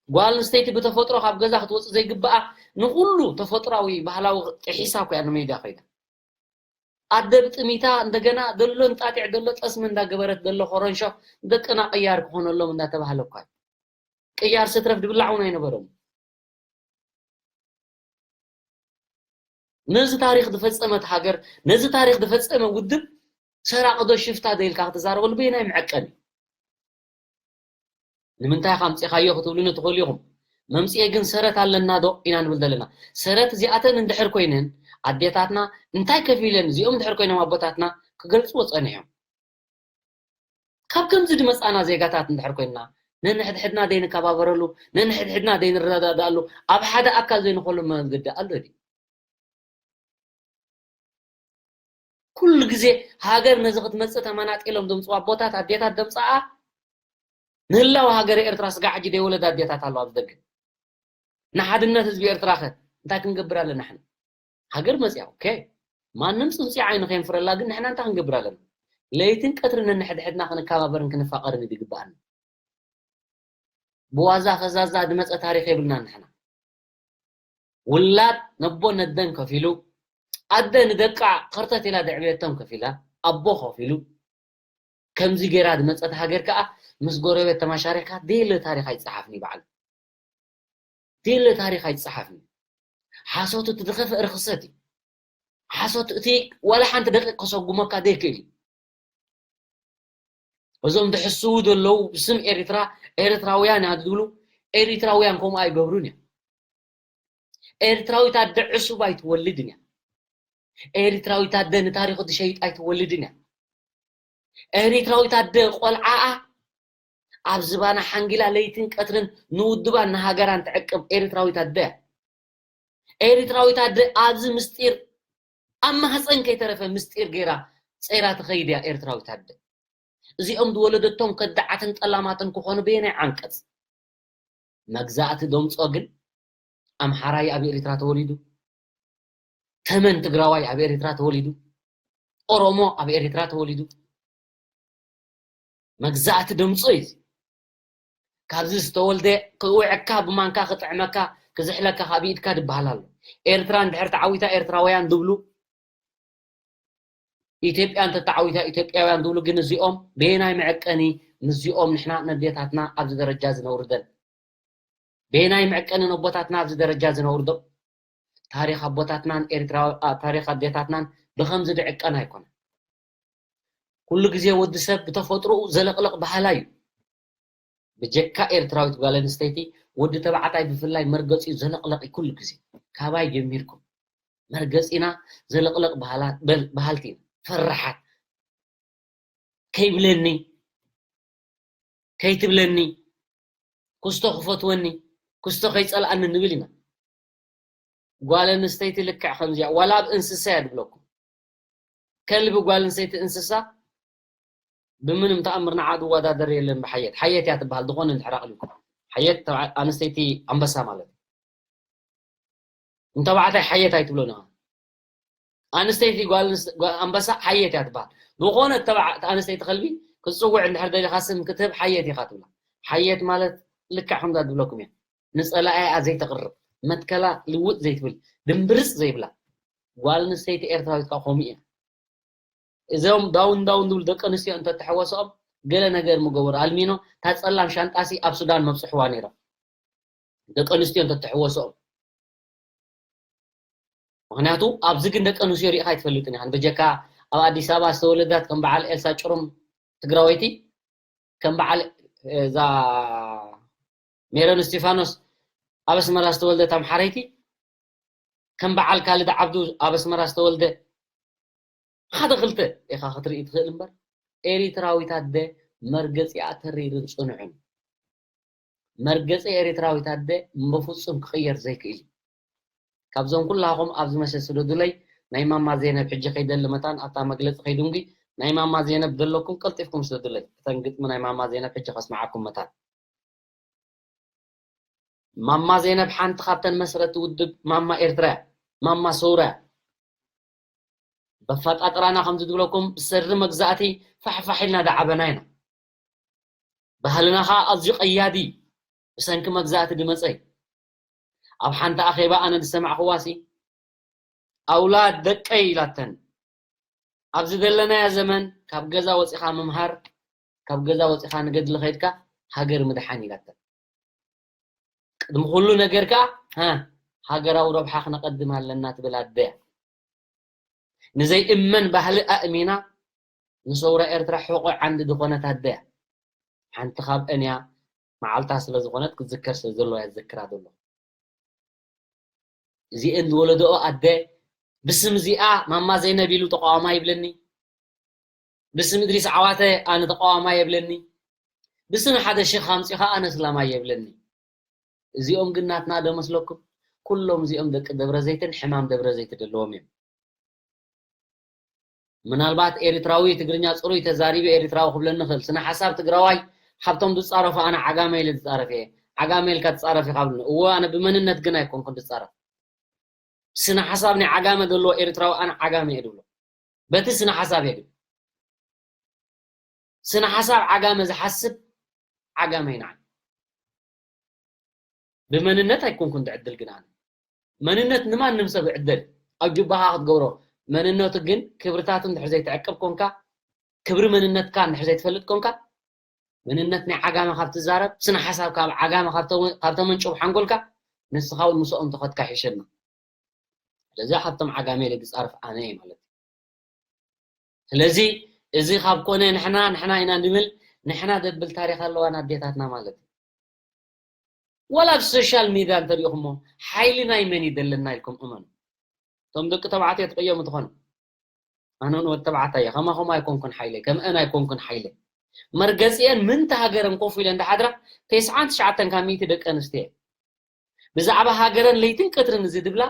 ጓል ኣንስተይቲ ብተፈጥሮ ካብ ገዛ ክትወጽእ ዘይግብኣ፣ ንኹሉ ተፈጥራዊ ባህላዊ ጥሒሳ እኮ እያ ንሜዳ ኮይና። ኣደ ብጥሚታ እንደገና ደሎ እንጣጢዕ ደሎ ጠስሚ እንዳገበረት ደሎ ኮረንሾ ደቅና ቅያር ክኾነሎም እንዳተባህለ እኳ እዩ። ቅያር ስትረፍ ድብላዕ እውን ኣይነበሮም። ነዚ ታሪኽ ዝፈጸመት ሃገር፣ ነዚ ታሪኽ ዝፈጸመ ውድብ ሰራቒ ዶ ሽፍታ ዶ ኢልካ ክትዛረበሉ በየናይ መዐቀኒ? ንምንታይ ኢኻ ኣምጺኻዮ ክትብሉኒ ትኽእሉ ኢኹም። መምጽኤ ግን ሰረት ኣለና ዶ ኢና ንብል ዘለና። ሰረት እዚኣተን እንድሕር ኮይነን ኣዴታትና እንታይ ከፊለን እዚኦም እንድሕር ኮይኖም ኣቦታትና ክገልጽዎ ጸኒሖም። ካብ ከምዚ ዝመጻና ዜጋታት እንድሕር ኮይንና ነንሕድሕድና ዘይንከባበረሉ፣ ነንሕድሕድና ዘይንረዳዳእሉ፣ ኣብ ሓደ ኣካል ዘይንኾሉ መንገዲ ኣሎ ድዩ? ኩሉ ግዜ ሃገር ነዚ ክትመጽእ ተመናጢሎም ዘምጽኡ ኣቦታት ኣዴታት ዘምጽኣ ንህላው ሃገረ ኤርትራ ስጋዕ ሕጂ ዘይወለዳ ኣዴታት ኣለዋ ኣብዚ ደገ። ንሓድነት ህዝቢ ኤርትራ ከ እንታይ ክንገብር ኣለና ንሕና? ሃገር መጽያ ኦኬ፣ ማንም ጽንጺ ዓይኒ ከየንፍረላ፣ ግን ንሕና እንታይ ክንገብር ኣለና? ለይትን ቀትርን ነንሕድሕድና ክንከባበርን ክንፋቐርን እዩ ዝግብኣና። ብዋዛ ፈዛዛ ዝመጸ ታሪኽ የብልናን ንሕና። ውላድ ነቦ ነደን ከፊሉ፣ ኣደ ንደቃ ከርተት ኢላ ደዕብየቶም ከፊላ፣ ኣቦ ከፊሉ፣ ከምዚ ገይራ ዝመጸት ሃገር ከኣ ምስ ጎረቤት ተማሻሪኽካ ደየለ ታሪኽ ኣይጸሓፍን እዩ በዓል። ደየለ ታሪኽ ኣይጸሓፍን እዩ። ሓሶት እቲ ዝኸፍእ ርኽሰት እዩ። ሓሶት እቲ ዋላ ሓንቲ ደቂቕ ከሰጉመካ ዘይክእል እዩ። እዞም ዝሕስዉ ዘለዉ ብስም ኤርትራ፣ ኤርትራውያን ኢና ዝብሉ፣ ኤሪትራውያን ከምኡ ኣይገብሩን እዮም። ኤርትራዊት ኣደ ዕሱብ ኣይትወልድን እያ። ኤሪትራዊት ኣደ ንታሪኹ ትሸይጥ ኣይትወልድን እያ። ኤሪትራዊት ኣደ ቆልዓኣ ኣብ ዝባና ሓንጊላ ለይትን ቀትርን ንውድባን ንሃገራን ትዕቅብ ኤሪትራዊት ኣደ እያ። ኤሪትራዊት ኣደ ኣብዚ ምስጢር ኣብ ማህፀን ከይተረፈ ምስጢር ገይራ ጸይራ ትኸይድ እያ ኤርትራዊት ኣደ። እዚኦም ዝወለደቶም ከዳዓትን ጠላማትን ክኾኑ በየናይ ዓንቀጽ? መግዛእቲ ደምጾ ግን ኣምሓራይ ኣብ ኤሪትራ ተወሊዱ፣ ተመን ትግራዋይ ኣብ ኤሪትራ ተወሊዱ፣ ኦሮሞ ኣብ ኤሪትራ ተወሊዱ። መግዛእቲ ደምጾ እዩ። ካብዚ ዝተወልደ ክውዕካ ብማንካ ክጥዕመካ ክዝሕለካ ካብ ኢድካ ድበሃል ኣሎ። ኤርትራ እንድሕር ተዓዊታ ኤርትራውያን ድብሉ፣ ኢትዮጵያ እንተተዓዊታ ኢትዮጵያውያን ድብሉ፣ ግን እዚኦም በየናይ መዐቀኒ ምስዚኦም ንሕና ነዴታትና ኣብዚ ደረጃ ዝነውርደን? በየናይ መዐቀኒ ነቦታትና ኣብዚ ደረጃ ዝነውርዶ? ታሪኽ ኣቦታትናን ኤርትራ፣ ኣ፣ ታሪኽ ኣዴታትናን ብኸምዚ ድዕቀን ኣይኮነን። ኩሉ ግዜ ወዲ ሰብ ብተፈጥሮኡ ዘለቕለቕ በሃላይ እዩ። ብጀካ ኤርትራዊት ጓል ኣንስተይቲ፣ ወዲ ተባዕታይ ብፍላይ መርገጺኡ ዘለቕለቕ እዩ ኩሉ ግዜ። ካባይ ጀሚርኩም። መርገጺና ዘለቕለቕ በሃላ-፣ በል-፣ በሃልቲ ኢና። ፈራሓት። ከይብለኒ፣ ከይትብለኒ፣ ክስቶ ክፈትወኒ፣ ክስቶ ከይጸልኣኒ ንብል ኢና። ጓል ኣንስተይቲ ልክዕ ከምዚኣ፣ ዋላ ኣብ እንስሳ እያ ድብለኩም። ከልቢ ጓል ኣንስተይቲ እንስሳ ብምንም ተኣምር ንዓ ዝወዳደር የለን ብሓየት። ሓየት እያ ትበሃል፣ ዝኾነ እንድሕር ኣቕሊልኩም። ሓየት ተባ-፣ ኣንስተይቲ ኣንበሳ ማለት እዩ። ንተባዕታይ ሓየት ኣይትብሎን ኢኻ። ኣንስተይቲ ጓል ኣንስ-፣ ጓል ኣንበሳ ሓየት እያ ትበሃል። ዝኾነ ተባዕ-፣ ኣንስተይቲ ከልቢ ክትጽውዕ እንድሕር ደሊኻ ስም ክትህብ ሓየት ኢኻ ትብላ። ሓየት ማለት ልክዕ ከምዛ ትብለኩም እያ። ንጸላኢኣ ዘይተቕርብ፣ መትከላ ልውጥ ዘይትብል፣ ድምብርጽ ዘይብላ። ጓል ኣንስተይቲ ኤርትራዊት ከኣ ከምኡ እያ። እዞም ዳውን ዳውን ዝብሉ ደቂ ኣንስትዮ እንተተሐወስኦም ገለ ነገር ምገበሩ። ኣልሚኖ እታ ጸላም ሻንጣሲ ኣብ ሱዳን መብጽሕዋ ነይሮም። ደቂ ኣንስትዮ እንተተሐወስኦም። ምኽንያቱ ኣብዚ ግን ደቂ ኣንስትዮ ሪኢኻ ኣይትፈልጥን ኢኻ። በጀካ ኣብ ኣዲስ ኣበባ ዝተወለዳት ከም በዓል ኤልሳ ጭሩም ትግራወይቲ፣ ከም በዓል እዛ ሜሮን እስቲፋኖስ ኣብ ኣስመራ ዝተወልደት ኣምሓረይቲ፣ ከም በዓል ካልድ ዓብዱ ኣብ ኣስመራ ዝተወልደ ሓደ ክልተ ኢኻ ክትርኢ ትኽእል እምበር፣ ኤሪትራዊት ኣደ መርገጺኣ ተሪርን ጽኑዕን። መርገጺ ኤሪትራዊት ኣደ በፍጹም ክቕየር ዘይክእል እዩ። ካብዞም ኩላኹም ኣብዚ መሸ ስደዱለይ፣ ናይ ማማ ዜነብ ሕጂ ከይደሊ መታን ኣብታ መግለጺ ከይድንጉ፣ ናይ ማማ ዜነብ ዘለኩም ቀልጢፍኩም ስደዱለይ። እተን ግጥሚ ናይ ማማ ዜነብ ሕጂ ከስምዓኩም መታን። ማማ ዜነብ ሓንቲ ካብተን መስረቲ ውድብ ማማ ኤርትራ እያ። ማማ ሰውራ እያ። በፋጣጥራና ከምዚ ዝብለኩም ብሰሪ መግዛእቲ ፋሕፋሕ ኢልና ዳዓበና ኢና። ባህልና ከዓ ኣዝዩ ቀያዲ እዩ። ብሰንኪ መግዛእቲ ድመፀ እዩ። ኣብ ሓንቲ ኣኼባ ኣነ ዝሰማዕክዋሲ ኣውላድ ደቀይ ኢላተን፣ ኣብዚ ዘለናዮ ዘመን ካብ ገዛ ወፂኻ ምምሃር፣ ካብ ገዛ ወፂኻ ንገድሊ ከይድካ ሃገር ምድሓን ኢላተን። ቅድሚ ኩሉ ነገር ከዓ ሃ፣ ሃገራዊ ረብሓ ክነቐድም ኣለና ትብል ኣደ እያ። ንዘይእመን ባህሊ ኣእሚና ንሰውራ ኤርትራ ሕቖ ዓንዲ ዝኾነት ኣደ እያ። ሓንቲ ካብአን እያ፣ መዓልታ ስለ ዝኾነት ክትዝከር ስለ ዘለዋ እያ ዝዝክራ ዘለኹ። እዚአን ዝወለደኦ ኣደ ብስም እዚኣ ማማ ዘይነብ ኢሉ ተቃዋማይ ይብለኒ፣ ብስም እድሪስ ዓዋተ ኣነ ተቃዋማይ የብለኒ፣ ብስም ሓደ ሽኽ ኣምፂኻ ኣነ ስላማይ የብለኒ። እዚኦም ግን ናትና ዶ መስለኩም? ኩሎም እዚኦም ደቂ ደብረ ዘይትን ሕማም ደብረ ዘይት ዘለዎም እዮም። ምናልባት ኤርትራዊ ትግርኛ ፅሩይ ተዛሪቢ ኤርትራዊ ክብለኒ ይኽእል። ስነ ሓሳብ ትግራዋይ ካብቶም ዝፃረፉ ኣነ ዓጋመ ኢለ ዝፃረፍ እየ። ዓጋመ ኢልካ ትፃረፍ ኢኻ ብሉኒ። እወ ኣነ ብመንነት ግን ኣይኮንኩን ዝፃረፍ። ስነ ሓሳብ ናይ ዓጋመ ዘለዎ ኤርትራዊ ኣነ ዓጋመ እየ ዝብሎ። በቲ ስነ ሓሳብ እየ ዝብል። ስነ ሓሳብ ዓጋመ ዝሓስብ ዓጋመ ይንዓል። ብመንነት ኣይኮንኩን ዝዕድል ግን ኣነ። መንነት ንማንም ሰብ ይዕደል። ኣብ ጅባኻ ክትገብሮ። መንነቱ ግን ክብርታቱ እንድሕር ዘይትዕቅብ ኮንካ፣ ክብሪ መንነትካ እንድሕር ዘይትፈልጥ ኮንካ፣ መንነት ናይ ዓጋመ ካብ ትዛረብ፣ ስነ ሓሳብ ካብ ዓጋመ ካብ ተወ-፣ ካብ ተመንጭው ሓንጎልካ፣ ንስኻ እውን ምስኦም ተኸድካ ይሕሸና። ስለዚ ካብቶም ዓጋመ ኢለ ዝጻረፍ ኣነ እየ ማለት እዩ። ስለዚ እዚ ካብ ኮነ ንሕና፣ ንሕና ኢና ንብል፣ ንሕና ዘብል ታሪኽ ኣለዋና ኣዴታትና ማለት እዩ። ዋላ ኣብ ሶሻል ሚድያ እንተሪኢኹሞ፣ ሓይሊ ናይ መን እዩ ዘለና ኢልኩም እመኑ። እቶም ደቂ ተባዕትዮ ትቕየሙ ትኾኑ። ኣነ እውን ወዲ ተባዕታይ እየ። ከማኹም ኣይኮንኩን ሓይለይ፣ ከምአን ኣይኮንኩን ሓይለይ። መርገጺአን ምንቲ ሃገረን ኮፍ ኢለን ዝሓድራ ተስዓን ትሽዓተን ካብ ሚእቲ ደቂ ኣንስትዮ እየን። ብዛዕባ ሃገረን ለይትን ቀትርን እዚ ድብላ፣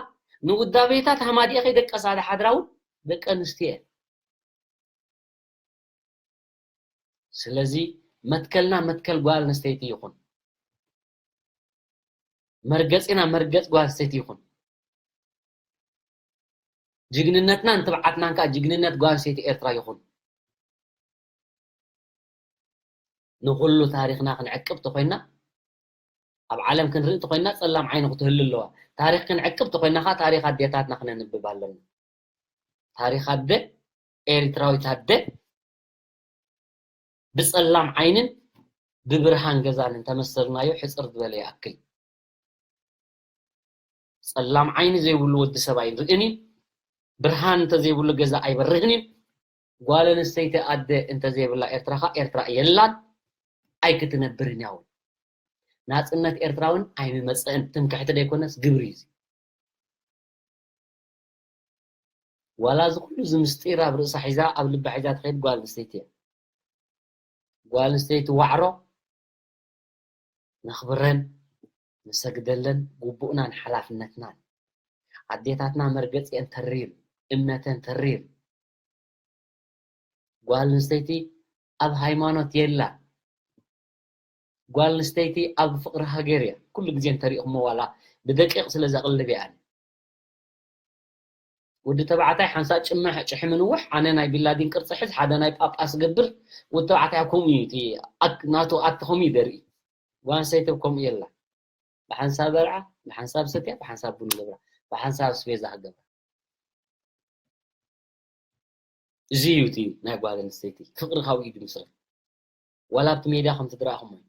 ንውዳቤታት ሃማዲኤ ከይደቀሳ ዝሓድራ እውን ደቂ ኣንስትዮ እየን። ስለዚ መትከልና መትከል ጓል ኣንስተይቲ ይኹን። መርገጺና መርገጽ ጓል ኣንስተይቲ ይኹን። ጅግንነትናን ትብዓትናን ከዓ ጅግንነት ጓል ኣንስተይቲ ኤርትራ ይኹን። ንኹሉ ታሪኽና ክንዕቅብ ተኾይና፣ ኣብ ዓለም ክንርኢ ተኾይና ጸላም ዓይኒ ክትህሉ ኣለዋ። ታሪኽ ክንዕቅብ ተኾይና ከዓ ታሪኽ ኣዴታትና ክነንብብ ኣለና። ታሪኽ ኣደ፣ ኤርትራዊት ኣደ፣ ብጸላም ዓይንን ብብርሃን ገዛን እንተመሰልናዮ ሕጽር ዝበለ ይኣክል። ጸላም ዓይኒ ዘይብሉ ወዲ ሰብ ኣይንርእን እዩ። ብርሃን እንተዘይብሉ ገዛ ኣይበርህን እዩ። ጓል ኣንስተይቲ ኣደ እንተዘይብላ ኤርትራ ኸኣ ኤርትራ የላን፣ ኣይክትነብርን እያ እውን። ናጽነት ኤርትራ እውን ኣይምመጽእን። ትምክሕቲ ደይኮነስ ግብሪ እዩ እዚ። ዋላ እዚ ኩሉ እዚ ምስጢር ኣብ ርእሳ ሒዛ፣ ኣብ ልባ ሒዛ ትኸይድ ጓል ኣንስተይቲ እያ። ጓል ኣንስተይቲ ዋዕሮ ነኽብረን፣ ንሰግደለን፣ ግቡእናን ሓላፍነትናን። ኣዴታትና መርገጺአን ተሪር፣ እምነተን ተሪር። ጓል ኣንስተይቲ ኣብ ሃይማኖት የላ። ጓል ኣንስተይቲ ኣብ ፍቕሪ ሃገር እያ። ኩሉ ግዜ እንተሪእኹሞ ዋላ ብደቂቕ ስለ ዘቕልብ እየ ኣነ። ወዲ ተባዕታይ ሓንሳእ ጭምሕ ጭሕሚ ንውሕ፣ ኣነ ናይ ቢላዲን ቅርጺ ሕዝ፣ ሓደ ናይ ጳጳስ ገብር፣ ወዲ ተባዕታይ ከምኡ እዩ። እቲ ኣክ-፣ ናቱ ኣቲ ከምኡ እዩ ደርኢ። ጓል ኣንስተይቲ ከምኡ የላ። ብሓንሳብ በልዓ፣ ብሓንሳብ ሰትያ፣ ብሓንሳብ ቡን ገብራ፣ ብሓንሳብ ኣስቤዛ ክገብራ። እዚ እዩ እቲ ናይ ጓል ኣንስተይቲ ፍቕሪ ካብኡ እዩ ዝምስረት። ዋላ ኣብቲ ሜድያ ከምቲ ዝረኣኹሞ እዩ።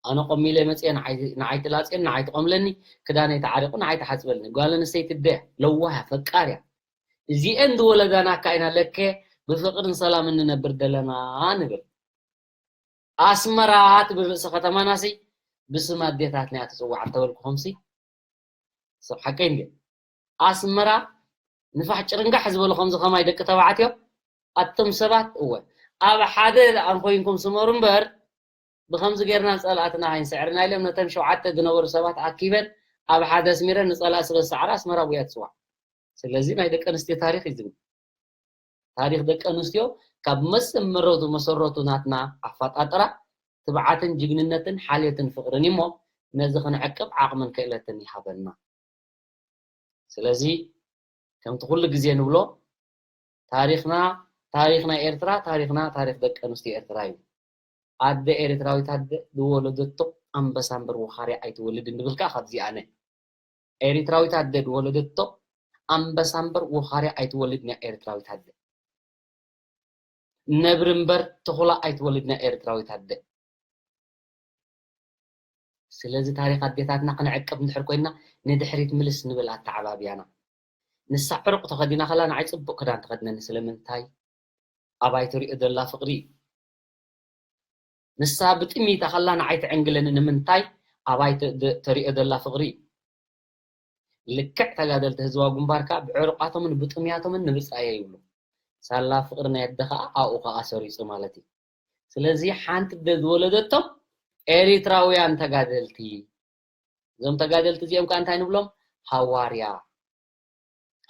ኣነ ቆሚለ መፅየ ንዓይ፣ ንዓይ ትላፅየኒ፣ ንዓይ ትቆምለኒ፣ ክዳነይ ተዓሪቑ፣ ንዓይ ትሓፅበልኒ። ጓል ኣንስተይቲ ኣደ እያ፣ ለዋህ እያ፣ ፈቃር እያ። እዚአን ዝወለዳና እካ ኢና ለከ ብፍቕርን ሰላምን ንነብር ዘለና ንብል። ኣስመራ ትብል ርእሲ ከተማናሲ ብስም ኣዴታትና እያ ትፅዋዕ እንተበልኩኹምሲ፣ ሰብ ሓቀይ እንድየ። ኣስመራ ንፋሕ ጭርንጋሕ ዝበሉ ከምዚ ከማይ ደቂ ተባዕትዮ፣ ኣቶም ሰባት፣ እወ፣ ኣብ ሓደ ደኣ እንኮይንኩም ስመሩ እምበር፣ ብኸምዚ ጌርና ንጸላእትና ኣይንስዕርና ኢሎም ነተን ሸውዓተ ዝነበሩ ሰባት ኣኪበን ኣብ ሓደ ኣስሚረን ንጸላእ ስለ ዝሰዓራ ኣስመራ ብያ ትጽዋዕ። ስለዚ ናይ ደቂ ኣንስትዮ ታሪኽ እዩ ዝብል። ታሪኽ ደቂ ኣንስትዮ ካብ መሰመረቱ መሰረቱ ናትና ኣፈጣጥራ ትብዓትን ጅግንነትን ሓልዮትን ፍቕርን እዩ እሞ ነዚ ክንዕቅብ ዓቕምን ክእለትን ይሃበና። ስለዚ ከምቲ ኩሉ ግዜ ንብሎ ታሪኽና፣ ታሪኽ ናይ ኤርትራ፣ ታሪኽና ታሪኽ ደቂ ኣንስትዮ ኤርትራ እዩ። ኣደ ኤርትራዊት ኣደ ዝወለደቶ ኣንበሳ እምበር ወኻርያ ኣይትወልድ እንድብል ከዓ ካብዚኣ ነ። ኤርትራዊት ኣደ ዝወለደቶ ኣንበሳ እምበር ወኻርያ ኣይትወልድ ናይ ኤርትራዊት ኣደ። ነብሪ እምበር ተኹላ ኣይትወልድ ናይ ኤርትራዊት ኣደ። ስለዚ ታሪኽ ኣዴታትና ክነዕቅብ እንድሕር ኮይና ንድሕሪት ምልስ ንብል ኣተዓባብያና። ንሳ ዕሩቕ ተኸዲና ከላ ንዓይ ጽቡቕ ክዳን ተኸድነኒ ስለምንታይ? ኣባይ ትሪኦ ዘላ ፍቕሪ እዩ። ንሳ ብጥሚታ ከላ ንዓይ ትዕንግለኒ ንምንታይ? ኣባይ ተ-፣ ደ-፣ ተሪኦ ዘላ ፍቕሪ እዩ። ልክዕ ተጋደልቲ ህዝባዊ ግንባር ከኣ ብዕሩቓቶምን ብጥምያቶምን ንብጻየ ይብሉ። ሳላ ፍቕሪ ናይ ኣደ ከኣ ኣብኡ ከኣ ሰሪጹ ማለት እዩ። ስለዚ ሓንቲ ኣደ ዝወለደቶም ኤሪትራውያን ተጋደልቲ። እዞም ተጋደልቲ እዚኦም ከኣ እንታይ ንብሎም? ሃዋርያ።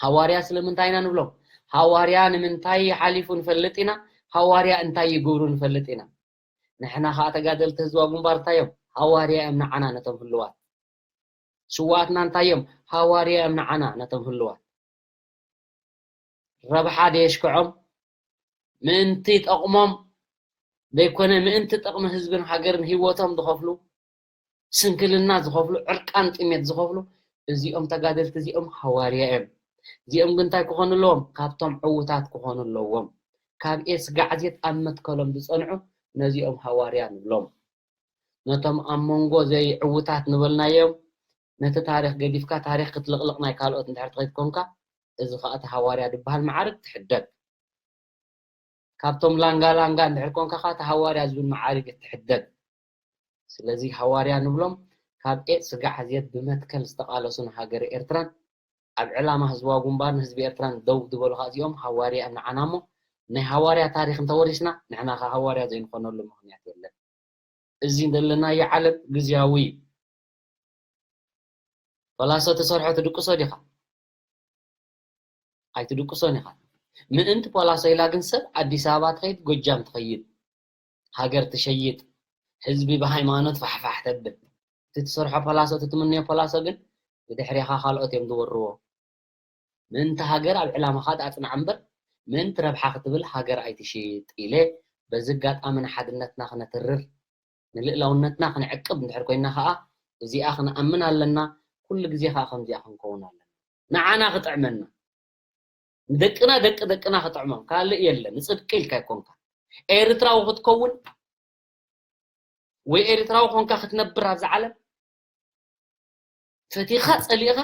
ሃዋርያ ስለምንታይ ኢና ንብሎም? ሃዋርያ ንምንታይ ሓሊፉ ንፈልጥ ኢና፣ ሃዋርያ እንታይ ይግብሩ ንፈልጥ ኢና። ንሕና ከኣ ተጋደልቲ ህዝባዊ ግንባር እንታይ እዮም? ሃዋርያ እዮም ንዓና ነቶም ህልዋት። ስውኣትና እንታይ እዮም? ሃዋርያ እዮም ንዓና ነቶም ህልዋት። ረብሓ ደየሽክዖም፣ ምእንቲ ጠቕሞም ዘይኮነ ምእንቲ ጠቕሚ ህዝብን ሃገርን ህይወቶም ዝኸፍሉ፣ ስንክልና ዝኸፍሉ፣ ዕርቃን ጥሜት ዝኸፍሉ፣ እዚኦም ተጋደልቲ እዚኦም ሃዋርያ እዮም። እዚኦም ግን እንታይ ክኾኑ ኣለዎም? ካብቶም ዕዉታት ክኾኑ ኣለዎም። ካብ ኤስ ጋዕዜት ኣብ መትከሎም ዝጸንዑ ነዚኦም ሃዋርያ ንብሎም። ነቶም ኣብ መንጎ ዘይዕዉታት ንበልናዮም፣ ነቲ ታሪኽ ገዲፍካ ታሪኽ ክትልቕልቕ ናይ ካልኦት እንድሕር ትኸይድ ኮንካ፣ እዚ ኸኣ እቲ ሃዋርያ ዝበሃል መዓርግ ትሕደግ። ካብቶም ላንጋ ላንጋ እንድሕር ኮንካ ኸኣ እቲ ሃዋርያ ዝብል መዓርግ ትሕደግ። ስለዚ ሃዋርያ ንብሎም ካብ ኤጽ ጋዕዝየት ብመትከል ዝተቓለሱ ንሃገረ ኤርትራን ኣብ ዕላማ ህዝባዊ ግንባርን ህዝቢ ኤርትራን ደው ዝበሉ ኸኣ እዚኦም ሃዋርያ እዮም ንዓና እሞ ናይ ሃዋርያ ታሪኽ እንተወሪስና ንሕና ኸኣ ሃዋርያ ዘይንኾነሉ ምኽንያት የለን። እዚ ዘለናዮ ዓለም ግዝያዊ እዩ። ፖላሶ ትሰርሖ ትድቅሶ ዲኻ? ኣይትድቅሶን ኢኻ። ምእንቲ ፖላሶ ኢላ ግን ሰብ ኣዲስ ኣበባ ትኸይድ፣ ጎጃም ትኸይድ፣ ሃገር ትሸይጥ፣ ህዝቢ ብሃይማኖት ፋሕፋሕ ተብል። እቲ ትሰርሖ ፖላሶ፣ እቲ ትምነዮ ፖላሶ ግን ብድሕሬኻ ካልኦት እዮም ዝወርዎ። ምእንቲ ሃገር ኣብ ዕላማኻ ኣጽናዕ እምበር፣ ምእንቲ ረብሓ ክትብል ሃገር ኣይትሽይጥ ኢለ በዚ ኣጋጣሚ ንሓድነትና ክነትርር፣ ንልእላውነትና ክንዕቅብ እንድሕር ኮይና ኸኣ፣ እዚኣ ክንኣምን ኣለና፣ ኩሉ ግዜ ኸኣ ከምዚኣ ክንከውን ኣለና። ንዓና ክጥዕመና፣ ንደቅና ደቂ ደቅና ክጥዕሞም፣ ካልእ የለን። ንጽድቂ ኢልካ ኣይኮንካ። ኤርትራዊ ክትከውን ወይ ኤርትራዊ ኮንካ ክትነብር ኣብዚ ዓለም ፈቲኻ ጸሊእኻ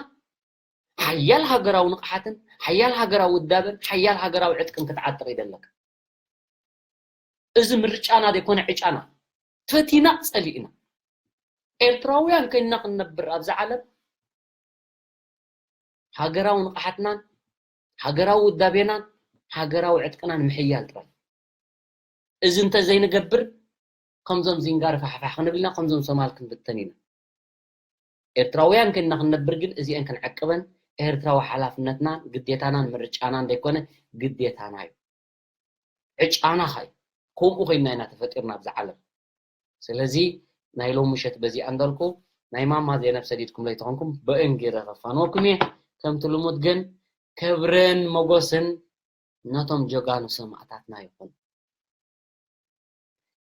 ሓያል ሃገራዊ ንቕሓትን ሓያል ሃገራዊ ውዳበን ሓያል ሃገራዊ ዕጥቅን ክትዓጥቕ እዩ ዘለካ። እዚ ምርጫና ዘይኮነ ዕጫና። ፈቲና ጸሊእና። ኤርትራውያን ኮይንና ክንነብር ኣብዚ ዓለም ሃገራዊ ንቕሓትናን ሃገራዊ ውዳቤናን ሃገራዊ ዕጥቅናን ምሕያል ጥራይ። እዚ እንተዘይንገብር ከምዞም ዚንጋር ፋሕፋሕ ክንብል ኢና፣ ከምዞም ሶማል ክንብተን ኢና። ኤርትራውያን ኮይንና ክንነብር ግን እዚአን ክንዕቅበን ኤርትራዊ ሓላፍነትናን ግዴታናን ምርጫናን ዘይኮነ ግዴታና እዩ። ዕጫና ኸዩ ከምኡ ኮይንና ኢና ተፈጢርና ኣብዚ ዓለም። ስለዚ ናይ ሎሚ ምሸት በዚኣ እንዳልኩ ናይ ማማ ዜነብ ሰዲድኩም ለይተኾንኩም ብእንጊረ ከፋንወኩም እየ። ከምቲ ልሙድ ግን ክብርን ሞጎስን ነቶም ጀጋኑ ሰማእታትና ይኹን።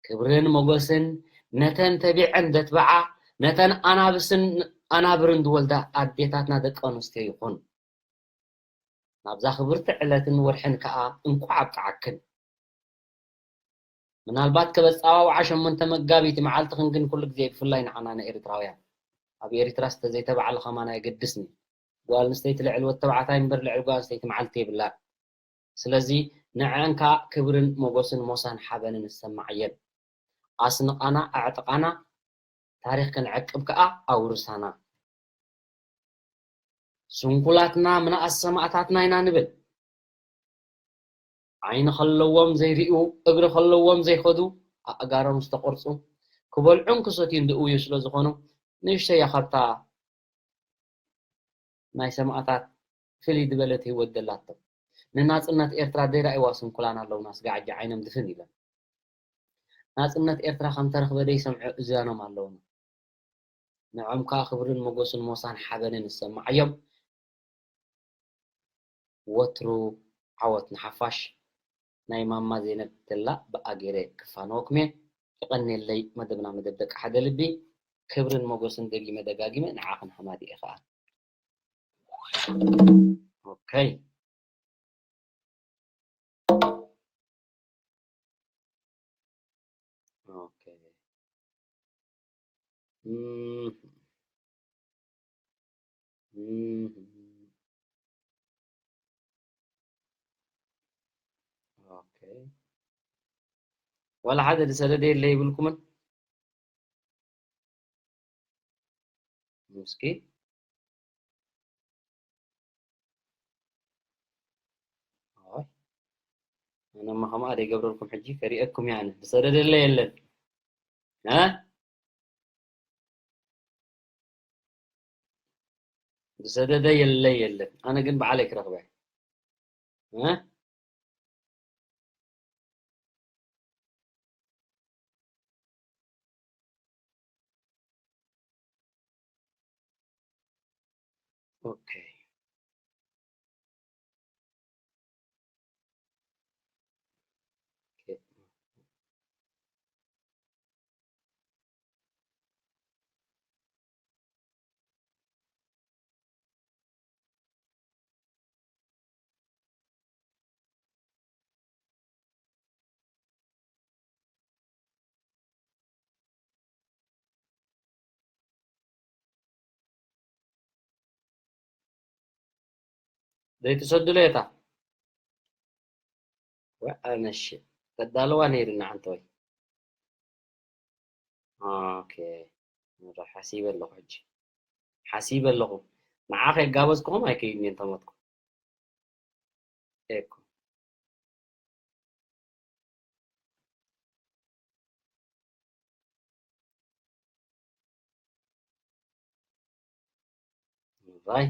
ክብርን ሞጎስን ነተን ተቢዐን ዘትብዓ፣ ነተን ኣናብስን ኣናብርን ዝወልዳ ኣዴታትና ደቂ ኣንስትዮ ይኹን። ናብዛ ክብርቲ ዕለትን ወርሕን ከኣ እንቋዕ ኣብቅዓክን። ምናልባት ከበጻዋውዓ ሸሞንተ መጋቢት መዓልትኽን ግን ኩሉ ግዜ ብፍላይ ንዓና ንኤርትራውያን ኣብ ኤርትራ ዝተዘይተባዕለ ከማን ኣየገድስን እዩ። ጓል ኣንስተይቲ ልዕሊ ወዲ ተባዕታይ እምበር ልዕሊ ጓል ኣንስተይቲ መዓልቲ የብላን። ስለዚ ንዐን ከኣ ክብርን ሞጎስን ሞሳን ሓበንን ይሰማዓየን። ኣስንቓና ኣዕጥቓና ታሪኽ ክንዕቅብ ከኣ ኣውርሳና። ስንኩላትና ምንኣስ ሰማእታትና ኢና ንብል። ዓይኒ ከለዎም ዘይርእዩ፣ እግሪ ከለዎም ዘይኸዱ፣ ኣእጋሮም ዝተቖርጹ፣ ክበልዑን ክሰትዩን ዝእውዩ ስለ ዝኾኑ፣ ንእሽተይ እያ ካብታ ናይ ሰማእታት ፍልይ ዝበለት ህይወት ዘላቶም። ንናጽነት ኤርትራ ዘይረኣይዋ ስንኩላን ኣለውና፣ ስጋዕ ዓይኖም ድፍን ኢሎም። ናጽነት ኤርትራ ከም ተረኽበ ዘይሰምዑ እዝያኖም ኣለውና። ንዖም ከኣ ክብርን ሞጎስን ሞሳን ሓበንን ይሰማዓዮም። ወትሩ ዓወት ንሓፋሽ። ናይ ማማ ዜነብ ተላ ብኣገይረ ክፋነወኩም እየ። የቐንየለይ። መደብና መደብ ደቂ ሓደ ልቢ። ክብርን ሞገስን ደጊመ ደጋጊመ ንዓኽን ሓማድ እየ ኸኣ። ኦከይ። ኦከይ። እም፣ እም፣ ኦከይ። ዋላ ሓደ ዝሰደደ የለ ይብልኩምን? እስኪ። ኣይ፣ ኣነማ ከምኣ ደይገብረልኩም ሕጂ ከሪአኩም እየ ኣነ። ዝሰደደለ የለን። እ? ዝሰደደ የለ የለን። ኣነ ግን ባዕለይ ክረኽበ እየ። እ? ኦኬ። ኦኬ። ዘይትሰድሎ የታ። ወ-፣ ኣነሽ ተዳልዋ ነይርና ዓንተወይ። ኦኬ። ሓሲበ ኣለኹ ሕጂ። ሓሲበ ኣለኹ። ንዓኸ የጋበዝኩኹም ኣይከይድን እየ እንተሞትኩ። ኤኮ። ባይ።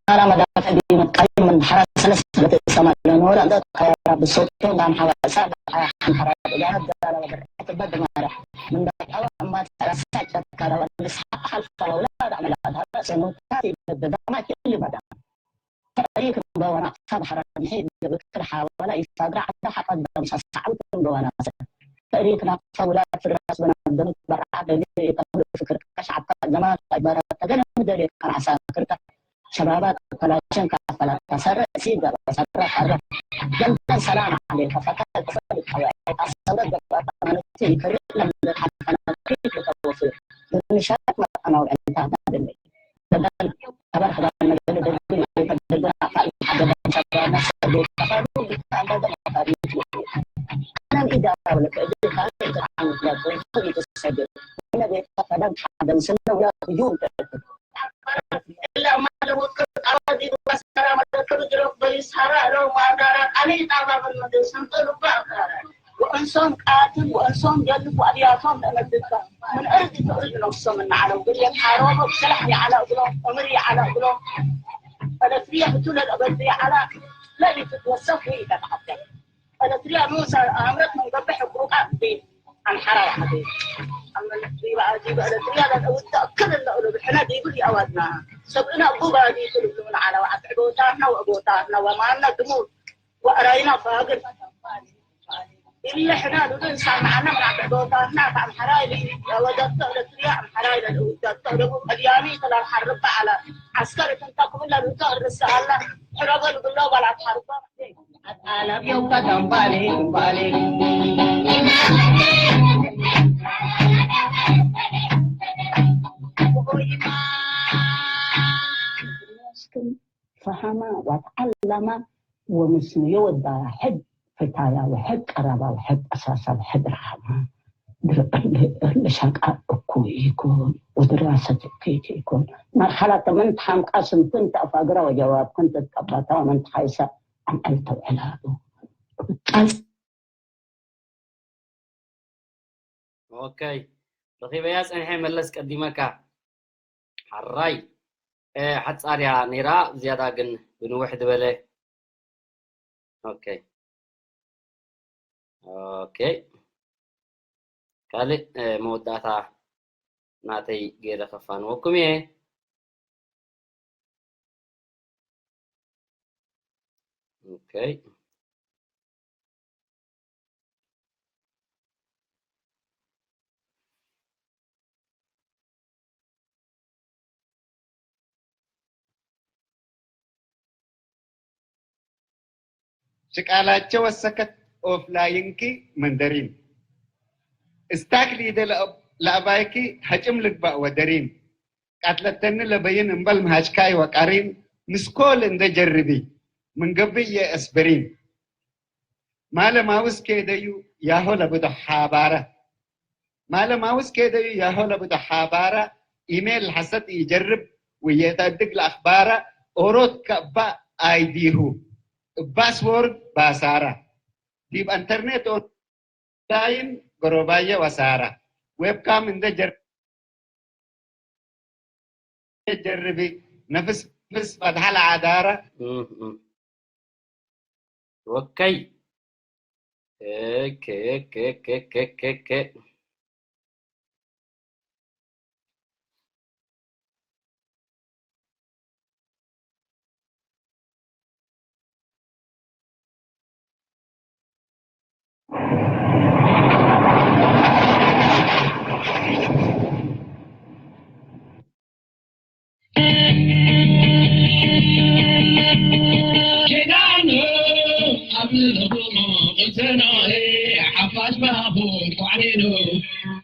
ቃላ መዳፈ ዲመት ቃይም ምን ሐራ ሰለስ በተ ሰማ ለኖራ እንደ ቃራ ብሶቶ ዳም ሐዋሳ ሐራ ጥጋና ዳላ ወገር ተበደ ማራ ምን ዳቃዋ አማ ራሳ ጨካራ ወልስ ሐልፋ ወላ ዳመላ ዳራ ሰኖታ ይበደማ ይበዳ ተሪክ በወና ሳብ ሐራ ምሄድ ብክል ሐዋላ ይሳግራ ሐዳ ሐቀ ደምሳ ሳዕውት በወና ሰ ተሪክ ናቅፋ ውላ ፍራስ በና ደምት በራ ደሊ ተምር ፍክር ከሻዕካ ዘማ ባራ ተገለ ደሊ ከራሳ ክርታ شبابات كلاشن كفلا تسرع سيدا وسرع حرة جندا سلام عليك فكان تسرع حياة الثورة جبارة مالتي كريم لم تحدث أنا كيف تتوفي من شاك ما أنا وعيتها ما دمي جندا أبر حدا ما جندا دمي جندا فعل حدا ما شاك ما سبب فعل حدا ما فعل أنا إذا أقول لك إذا كان أنت عم تلاقي تسجل أنا بيتفادى حدا سنة ولا يوم ወእንሶም ቃትን ወእንሶም ገልፍ ወእድያቶም ለመድካ ምን እርድ ትእርድ ነፍሶም እናዓለው ብልየት ሓሮሞ ብሰላሕ ይዓላ እግሎም እምር ይዓላ እግሎም ፈለፍየ ህቱ ለለበድ ይዓላ ለሊቱ ትወሰፍ ይተባዓተ Eritrea nuusa amrat mun gabbe huquqa bi an hara wa hadi amma riba aji ba Eritrea da uta kala la ulu hana di bi awatna sabina buba di tulu ala wa abota na wa abota na wa manna dumu wa arayna fagil illa hana dudun sama'na min abota na fa an hara li wa wajadta Eritrea an hara ila uta tulu al yami tala harba ala askar tantakum la uta risala haraba billah wala harba ፈሃማ ዋት ዓላማ ወምስኑ የወዳ ሕድ ፈታያ ወሕድ ቀረባ ወሕድ ቀሳሳ ወሕድ ረሃማ ለሻቃ እኩ ይኩን ወድራሰት ከይት ይኩን መርሓላ ተመንት ሓምቃ ስንትን ተኣፋግራ ወጀዋብ ክንት ተቀባታ ወመንት ሓይሳ ኣምዕል ተውዕላሉ ቃል ኦኬ፣ ረኺበያ ጸኒሐ፣ መለስ ቀዲመካ። ሓራይ። እ፣ ሓጻር እያ ነይራ፣ ዝያዳ ግን ብንውሕ ዝበለ። ኦኬ። ኦኬ። ካልእ፣ እ፣ መወዳእታ ናተይ ገይረ ከፋንወኩም እየ። ኦኬ። ሽቃላቸ ወሰከት ኦፍላይንኪ መንደሪን። እስታክ ሊደ ለአብ-፣ ለአባይኪ ሀጭም ልግባእ ወደሪን። ቃትለተኒ ለበይን እምበል መሃጅካይ ወቃሪን። ምስኮል እንደ ጀርቢ ምን ገብይ የአስበሪን። ማለ ማውስ ኬደዩ ያሆ ለብዶ ሓባረ። ማለ ማውስ ኬደዩ ያሆ ለብዶ ሓባረ። ኢሜል ሐሰት ይጀርብ ወየታድግ ለአኽባረ። ኦሮት ከባ አይዲሁ እባስወርድ ባሳረ። ዲብ አንተርኔት ኦንላይን ገሮባየ ወሳረ። ዌብካም እንደ ጀር-፣ ጀርቢ ነፍስ ምስ ፈትሐ ለዓዳረ። እም፣ እም። ኦኬ። ኦኬ፣ ኦኬ፣ ኦኬ፣ ኦኬ፣ ኦኬ። ኪዳኑ ኣብ ልቡ ቅሰናኤ ሓፋሽ ባኹ ኳዕሊሉ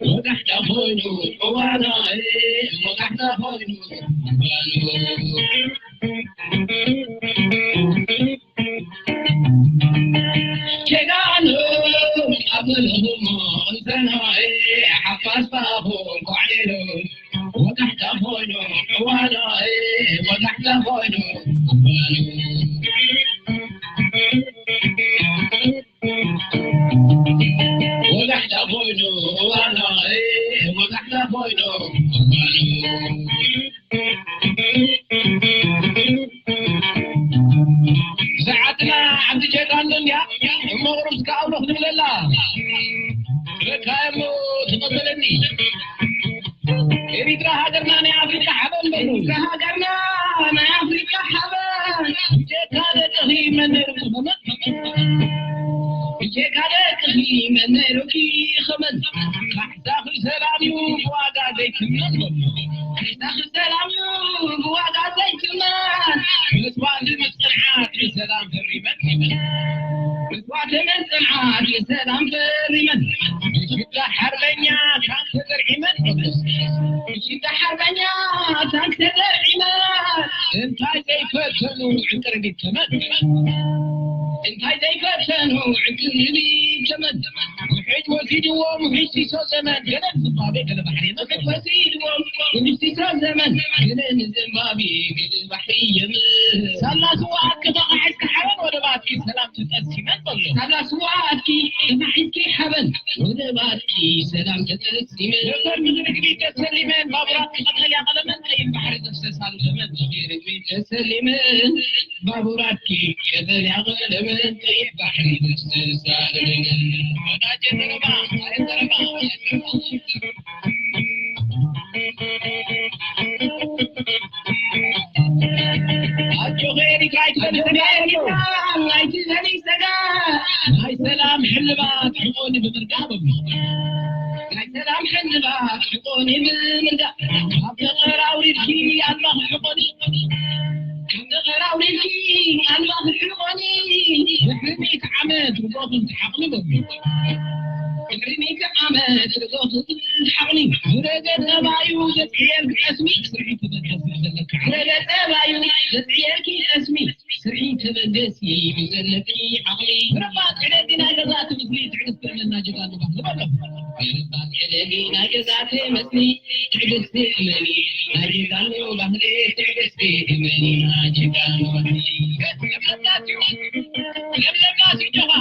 ወጋሕታ ኮይኑ እዋናኤ ወጋሕታ ኮይኑ እዋኑ። ኪዳኑ ኣብ ልቡ ቅሰናኤ ሓፋሽ ባኹ ኳዕሊሉ ወጋሕታ ኮይኑ እዋናይ ወጋሕታ ኮይኑ እዋኑ። ወጋሕታ ኮይኑ እዋናይ ወጋሕታ ኮይኑ እዋኑ። ሰዓትና ዓዲ ጀጋኑ እንድያ እሞ ቁሩብ እስከ ኣውሎ ክንብለላ። ረካየሞ ትቐበለኒ። ኤሪትራ ሃገርና ናይ ኣፍሪቃ ሓበን በሉ። ኤሪትራ ሃገርና ናይ ኣፍሪቃ ሓበን። ብጀካ ደቅኺ መን ነይሩ ክኸመን? ብጀካ ደቅኺ መን ነይሩኪ ክኸመን? ካሕሳኺ ሰላም እዩ ብዋጋ ዘይትመን በሉ። ካሕሳኺ ሰላም እዩ ብዋጋ ዘይትመን። መስዋእቲ ምጽንዓት ብሰላም ፈሪመን። መስዋእቲ ምጽንዓት ብሰላም ፈሪመን። ሽዳ ሓርበኛ ታንክ ተዘርዒመን። ሽዳ ሓርበኛ ታንክ ተዘርዒመን። እንታይ ዘይፈተኑ ዕንቅርቢት ተመን። እንታይ ዘይፈተኑ ዕንቅርቢት ተመን። ውሕጅ ወሲድዎም ውሕጅ ሲሶ ዘመን። ገለ ንዝምባብዌ ገለ ባሕሪ የመን። ውሕጅ ወሲድዎም ውሕጅ ሲሶ ዘመን። ገለ ንዝምባብዌ ገለ ባሕሪ የመን። ሳላ ስውኣት ከተኻሕስ ክሓበን ወደባትኪ ሰላም ተጠሲመን በሎ። ሳላ ስውኣትኪ ተታሒዝኪ ሓበን ወደባትኪ ሰላም ተጠሲመን። ነፈር ምድሪ ግቢ ተሰሊመን ባቡራት ቀጠልያ ቀለመን ቀይሕ ባሕሪ ተፍሰሳሉ ደመን። ምድሪ ግቢ ተሰሊመን ባቡራትኪ ቀጠልያ ቀለመን ቀይሕ ባሕሪ ተፍሰሳሉ ደመን። ወዳጀ ዘረባ፣ ኣረ ዘረባ፣ ኣረ ዘረባ። ኣጆኺ ኤሪትራ ኣይትዘኒ፣ ኣጆኺ ኤሪትራ ኣይትዘኒ ሰጋ። ናይ ሰላም ሕልባት ሕቆኒ ብምርዳእ በሉ። ናይ ሰላም ሕልባት ሕቆኒ ብምርዳእ። ካብ ፍቕር ኣውሪድኪ ኣልማኺ ሕቆኒ። ካብ ፍቕር ኣውሪድኪ ኣልማኺ ሕቆኒ። ድሕሪ ሚእቲ ዓመት ርጎኺ ትሓቕኒ በሉ። ድሕሪ ሚእቲ ዓመት ርጎኺ ሓቕሊ ዝረገ ጠባዩ ዘጽየልኪ ጠስሚ ስርሒ ተበገሲ ዘለካ። ዝረገ ጠባዩ ዘጽየልኪ ጠስሚ ስርሒ ተበገሲ ብዘለኪ ዓቕሊ። ምርባጥ ዕደጊ ናይ ገዛ ትምስሊ ትዕግስቲ እመና ጀጋኑ ባህሊ በሎ። ምርባጥ ዕደጊ ናይ ገዛ ትምስሊ ትዕግስቲ እመኒ ናይ ጀጋኑ ባህሊ ትዕግስቲ እመኒ ናይ ጀጋኑ ባህሊ። ለምለምና ሲጆኻ።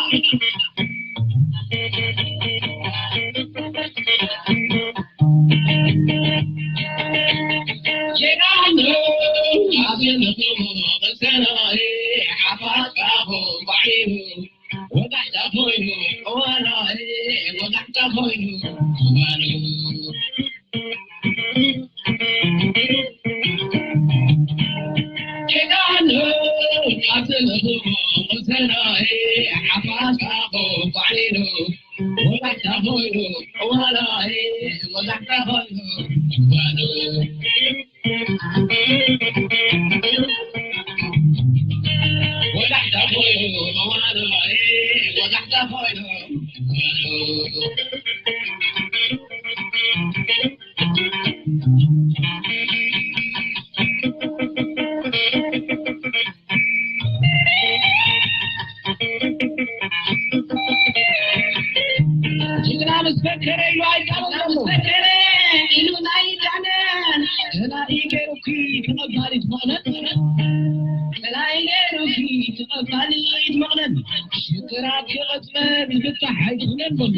ጅግና ምስ ፈከረ ኢሉ ኣይዳነን ዘሎ። ፈከረ ኢሉ ኣይዳነን። ከላኢ ገይሩኪ ተቐባሊት መቕለን። ከላኢ ገይሩኪ ተቐባሊት መቕለን። ሽግራት ክቕጽመ ዝፍታሕ ኣይኮነን በሉ።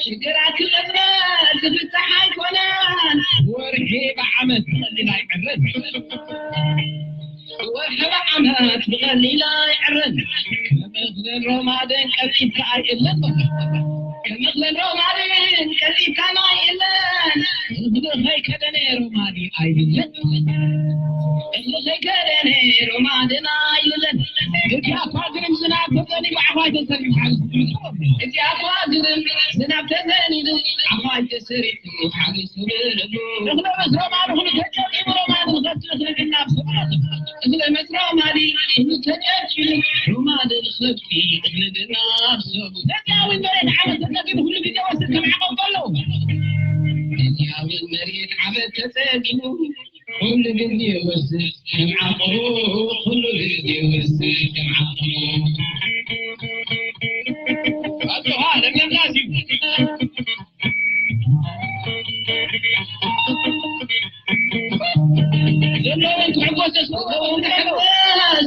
ሽግራት ክቕጽመ ዝፍታሕ ኣይኮነን። ወርሒ ብዓመት ብቐሊል ኣይዕረን። ወርሒ ብዓመት ብቐሊል ኣይዕረን። ከም እኽልን ሮማድን ቀልጢፍካ ኣይእለን በሉ። ከም እኽልን ሮማድን ቀልጢፍካ ኣይእለን። እኽሊ ከይከደነ ሮማዲ ኣይብለን። እኽሊ ከይከደነ ሮማድን ኣይብለን። እቲ ኣኳ ግርም ዝናብ ተዘኒቡ ዓፋይ ተሰሪሑ ሓግስ። እቲ ኣኳ ግርም ዝናብ ተዘኒቡ ዓፋይ ተሰሪሑ ሓግስ። እኽሊ ምስ ሮማዲ ኩሉ ተጨብጭቡ፣ ሮማዲ ንኸስስ ንግና ብስራት። እኽሊ ምስ ሮማዲ ኩሉ ተጨብጭቡ፣ ሮማዲ ንኸብቲ እኽሊ ግና ብሰቡ። ነዚኣ እውን መሬት ዓመት ተጸጊቡ ኩሉ ግዜ ወስድ ከም ዓቐብ ከሎ። ነዚኣ እውን መሬት ዓመት ተጸጊቡ ኩሉ ግዜ ወስድ ከም ዓቐቡ፣ ኩሉ ግዜ ወስድ ከም ዓቐቡ። ኣጆኻ ለምለም ዳስ እዩ። ዘለውን ክሕጎስ ተሰውኦ ክሕጎስ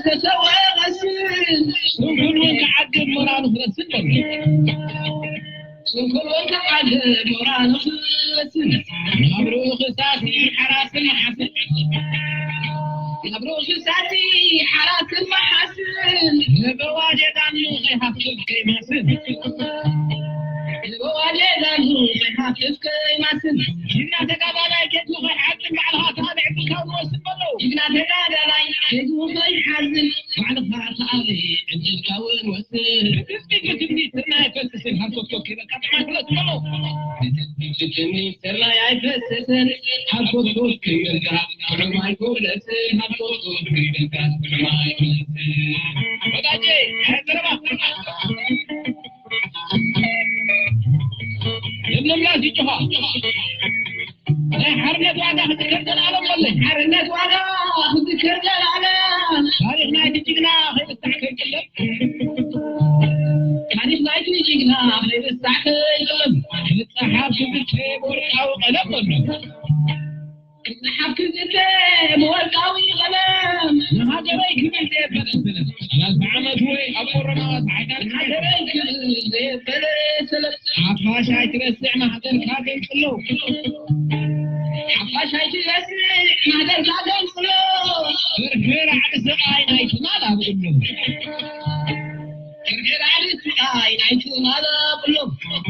ተሰውኦ ቀስን። ስንኩል እውን ክዓግብ ሞራሉ ክረስን በሉ። ስንኩል እውን ክዓግብ ሞራሉ ክረስን። ናብርኡ ክሳሲ ሓራስን መሓስን። ናብርኡ ክሳሲ ሓራስን መሓስን። ንበዋጀ ዳኑ ከይሃፍትብ ከይማስን። ንበዋጀ ዳኑ ከይሃፍትብ ከይማስን። ጅግና ተጋዳላይ ጌቱ ከይሓዝን ባዕልኻ ተኣለ ዕድልካ እውን ወስድ በሎ። ጅግና ተጋዳላይ ጌቱ ከይሓዝን ባዕልኻ ተኣለ ዕድልካ እውን ወስድ። ብትንቢት ብትንቢት ስርናይ ኣይፈስስን፣ ሃርኮት ኮፍ ከይበልካ ጥዕማይ ፍለጥ በሎ። ብትንቢት ብትንቢት ስርናይ ኣይፈስስን፣ ሃርኮት ኮፍ ከይበልካ ጥዑም ኣይኮነትን፣ ሃርኮት ኮፍ ከይበልካ ጥዑም ኣይኮነትን። ወዳጄ፣ ኣይ ዘረባ። ለምለም ላስ ይጮኻ። ናይ ሓርነት ዋጋ ክዝከር ዘላለም በለይ። ሓርነት ዋጋ ክዝከር ዘላለም። ታሪኽ ናይቲ ጅግና ከይርሳዕ ከይቅለም። ታሪኽ ናይቲ ጅግና ከይርሳዕ ከይቅለም። ክጸሓፍ ክዝከር ወርቃዊ ቀለም በሎ። ክጸሓፍ ክዝከር ብወርቃዊ ቀለም። ንሃገረይ ክብል ዘየበለ ሰለፍ። ሰላሳ ዓመት ወይ ኣብ ኦሮማዋ ጻዕዳ። ንሃገረይ ክብል ዘየበለ ሰለፍ። ሓፋሽ ኣይትረስዕ ማህደርካ ገንጽሎ። ሓፋሽ ኣይትረስዕ ማህደርካ ገንጽሎ። ፍርፍር ዓዲ ስቓይ ናይ ትማል ኣብእሎ። ፍርፍር ዓዲ ስቓይ ናይ ትማል ኣብእሎ።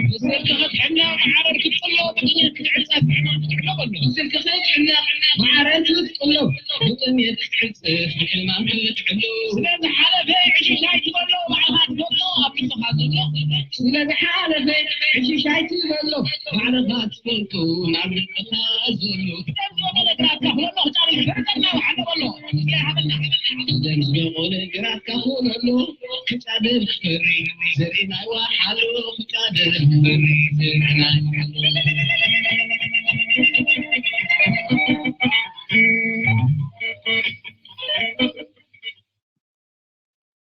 ብስልኪ ክትሕነቕ ማዕረር ክትጽሎ፣ ብጥሜት ክትዕጸፍ ክትዕሎ በሎ። ብስልኪ ክትሕነቕ ማዕረር ክትጽሎ፣ ብጥሜት ክትዕጸፍ ብሕማም ክትዕሎ። ስለ ዝሓለፈ ዕሽሽ ኣይትበሎ፣ ባዕልኻ ትፈልጦ ኣብ ልብኻ ዘሎ። ስለ ዝሓለፈ ዕሽሽ ኣይትበሎ፣ ባዕልኻ ትፈልጦ ናብ ልብኻ ዘሎ። ደም ዝበለ ግራትካ ኩለሎ፣ ህጻን እዩ፣ ከርተና ወሓለ በሎ። እስኪ ሃበና፣ ሃበና፣ ሃበና። ደም ዝበለ ግራትካ ኩለሎ፣ ክጻደፍ ክፈሪ፣ ዘርኢ ናይ ወሓሎ፣ ክጻደፍ ክፈሪ፣ ዘርኢ ናይ ወሓሎ።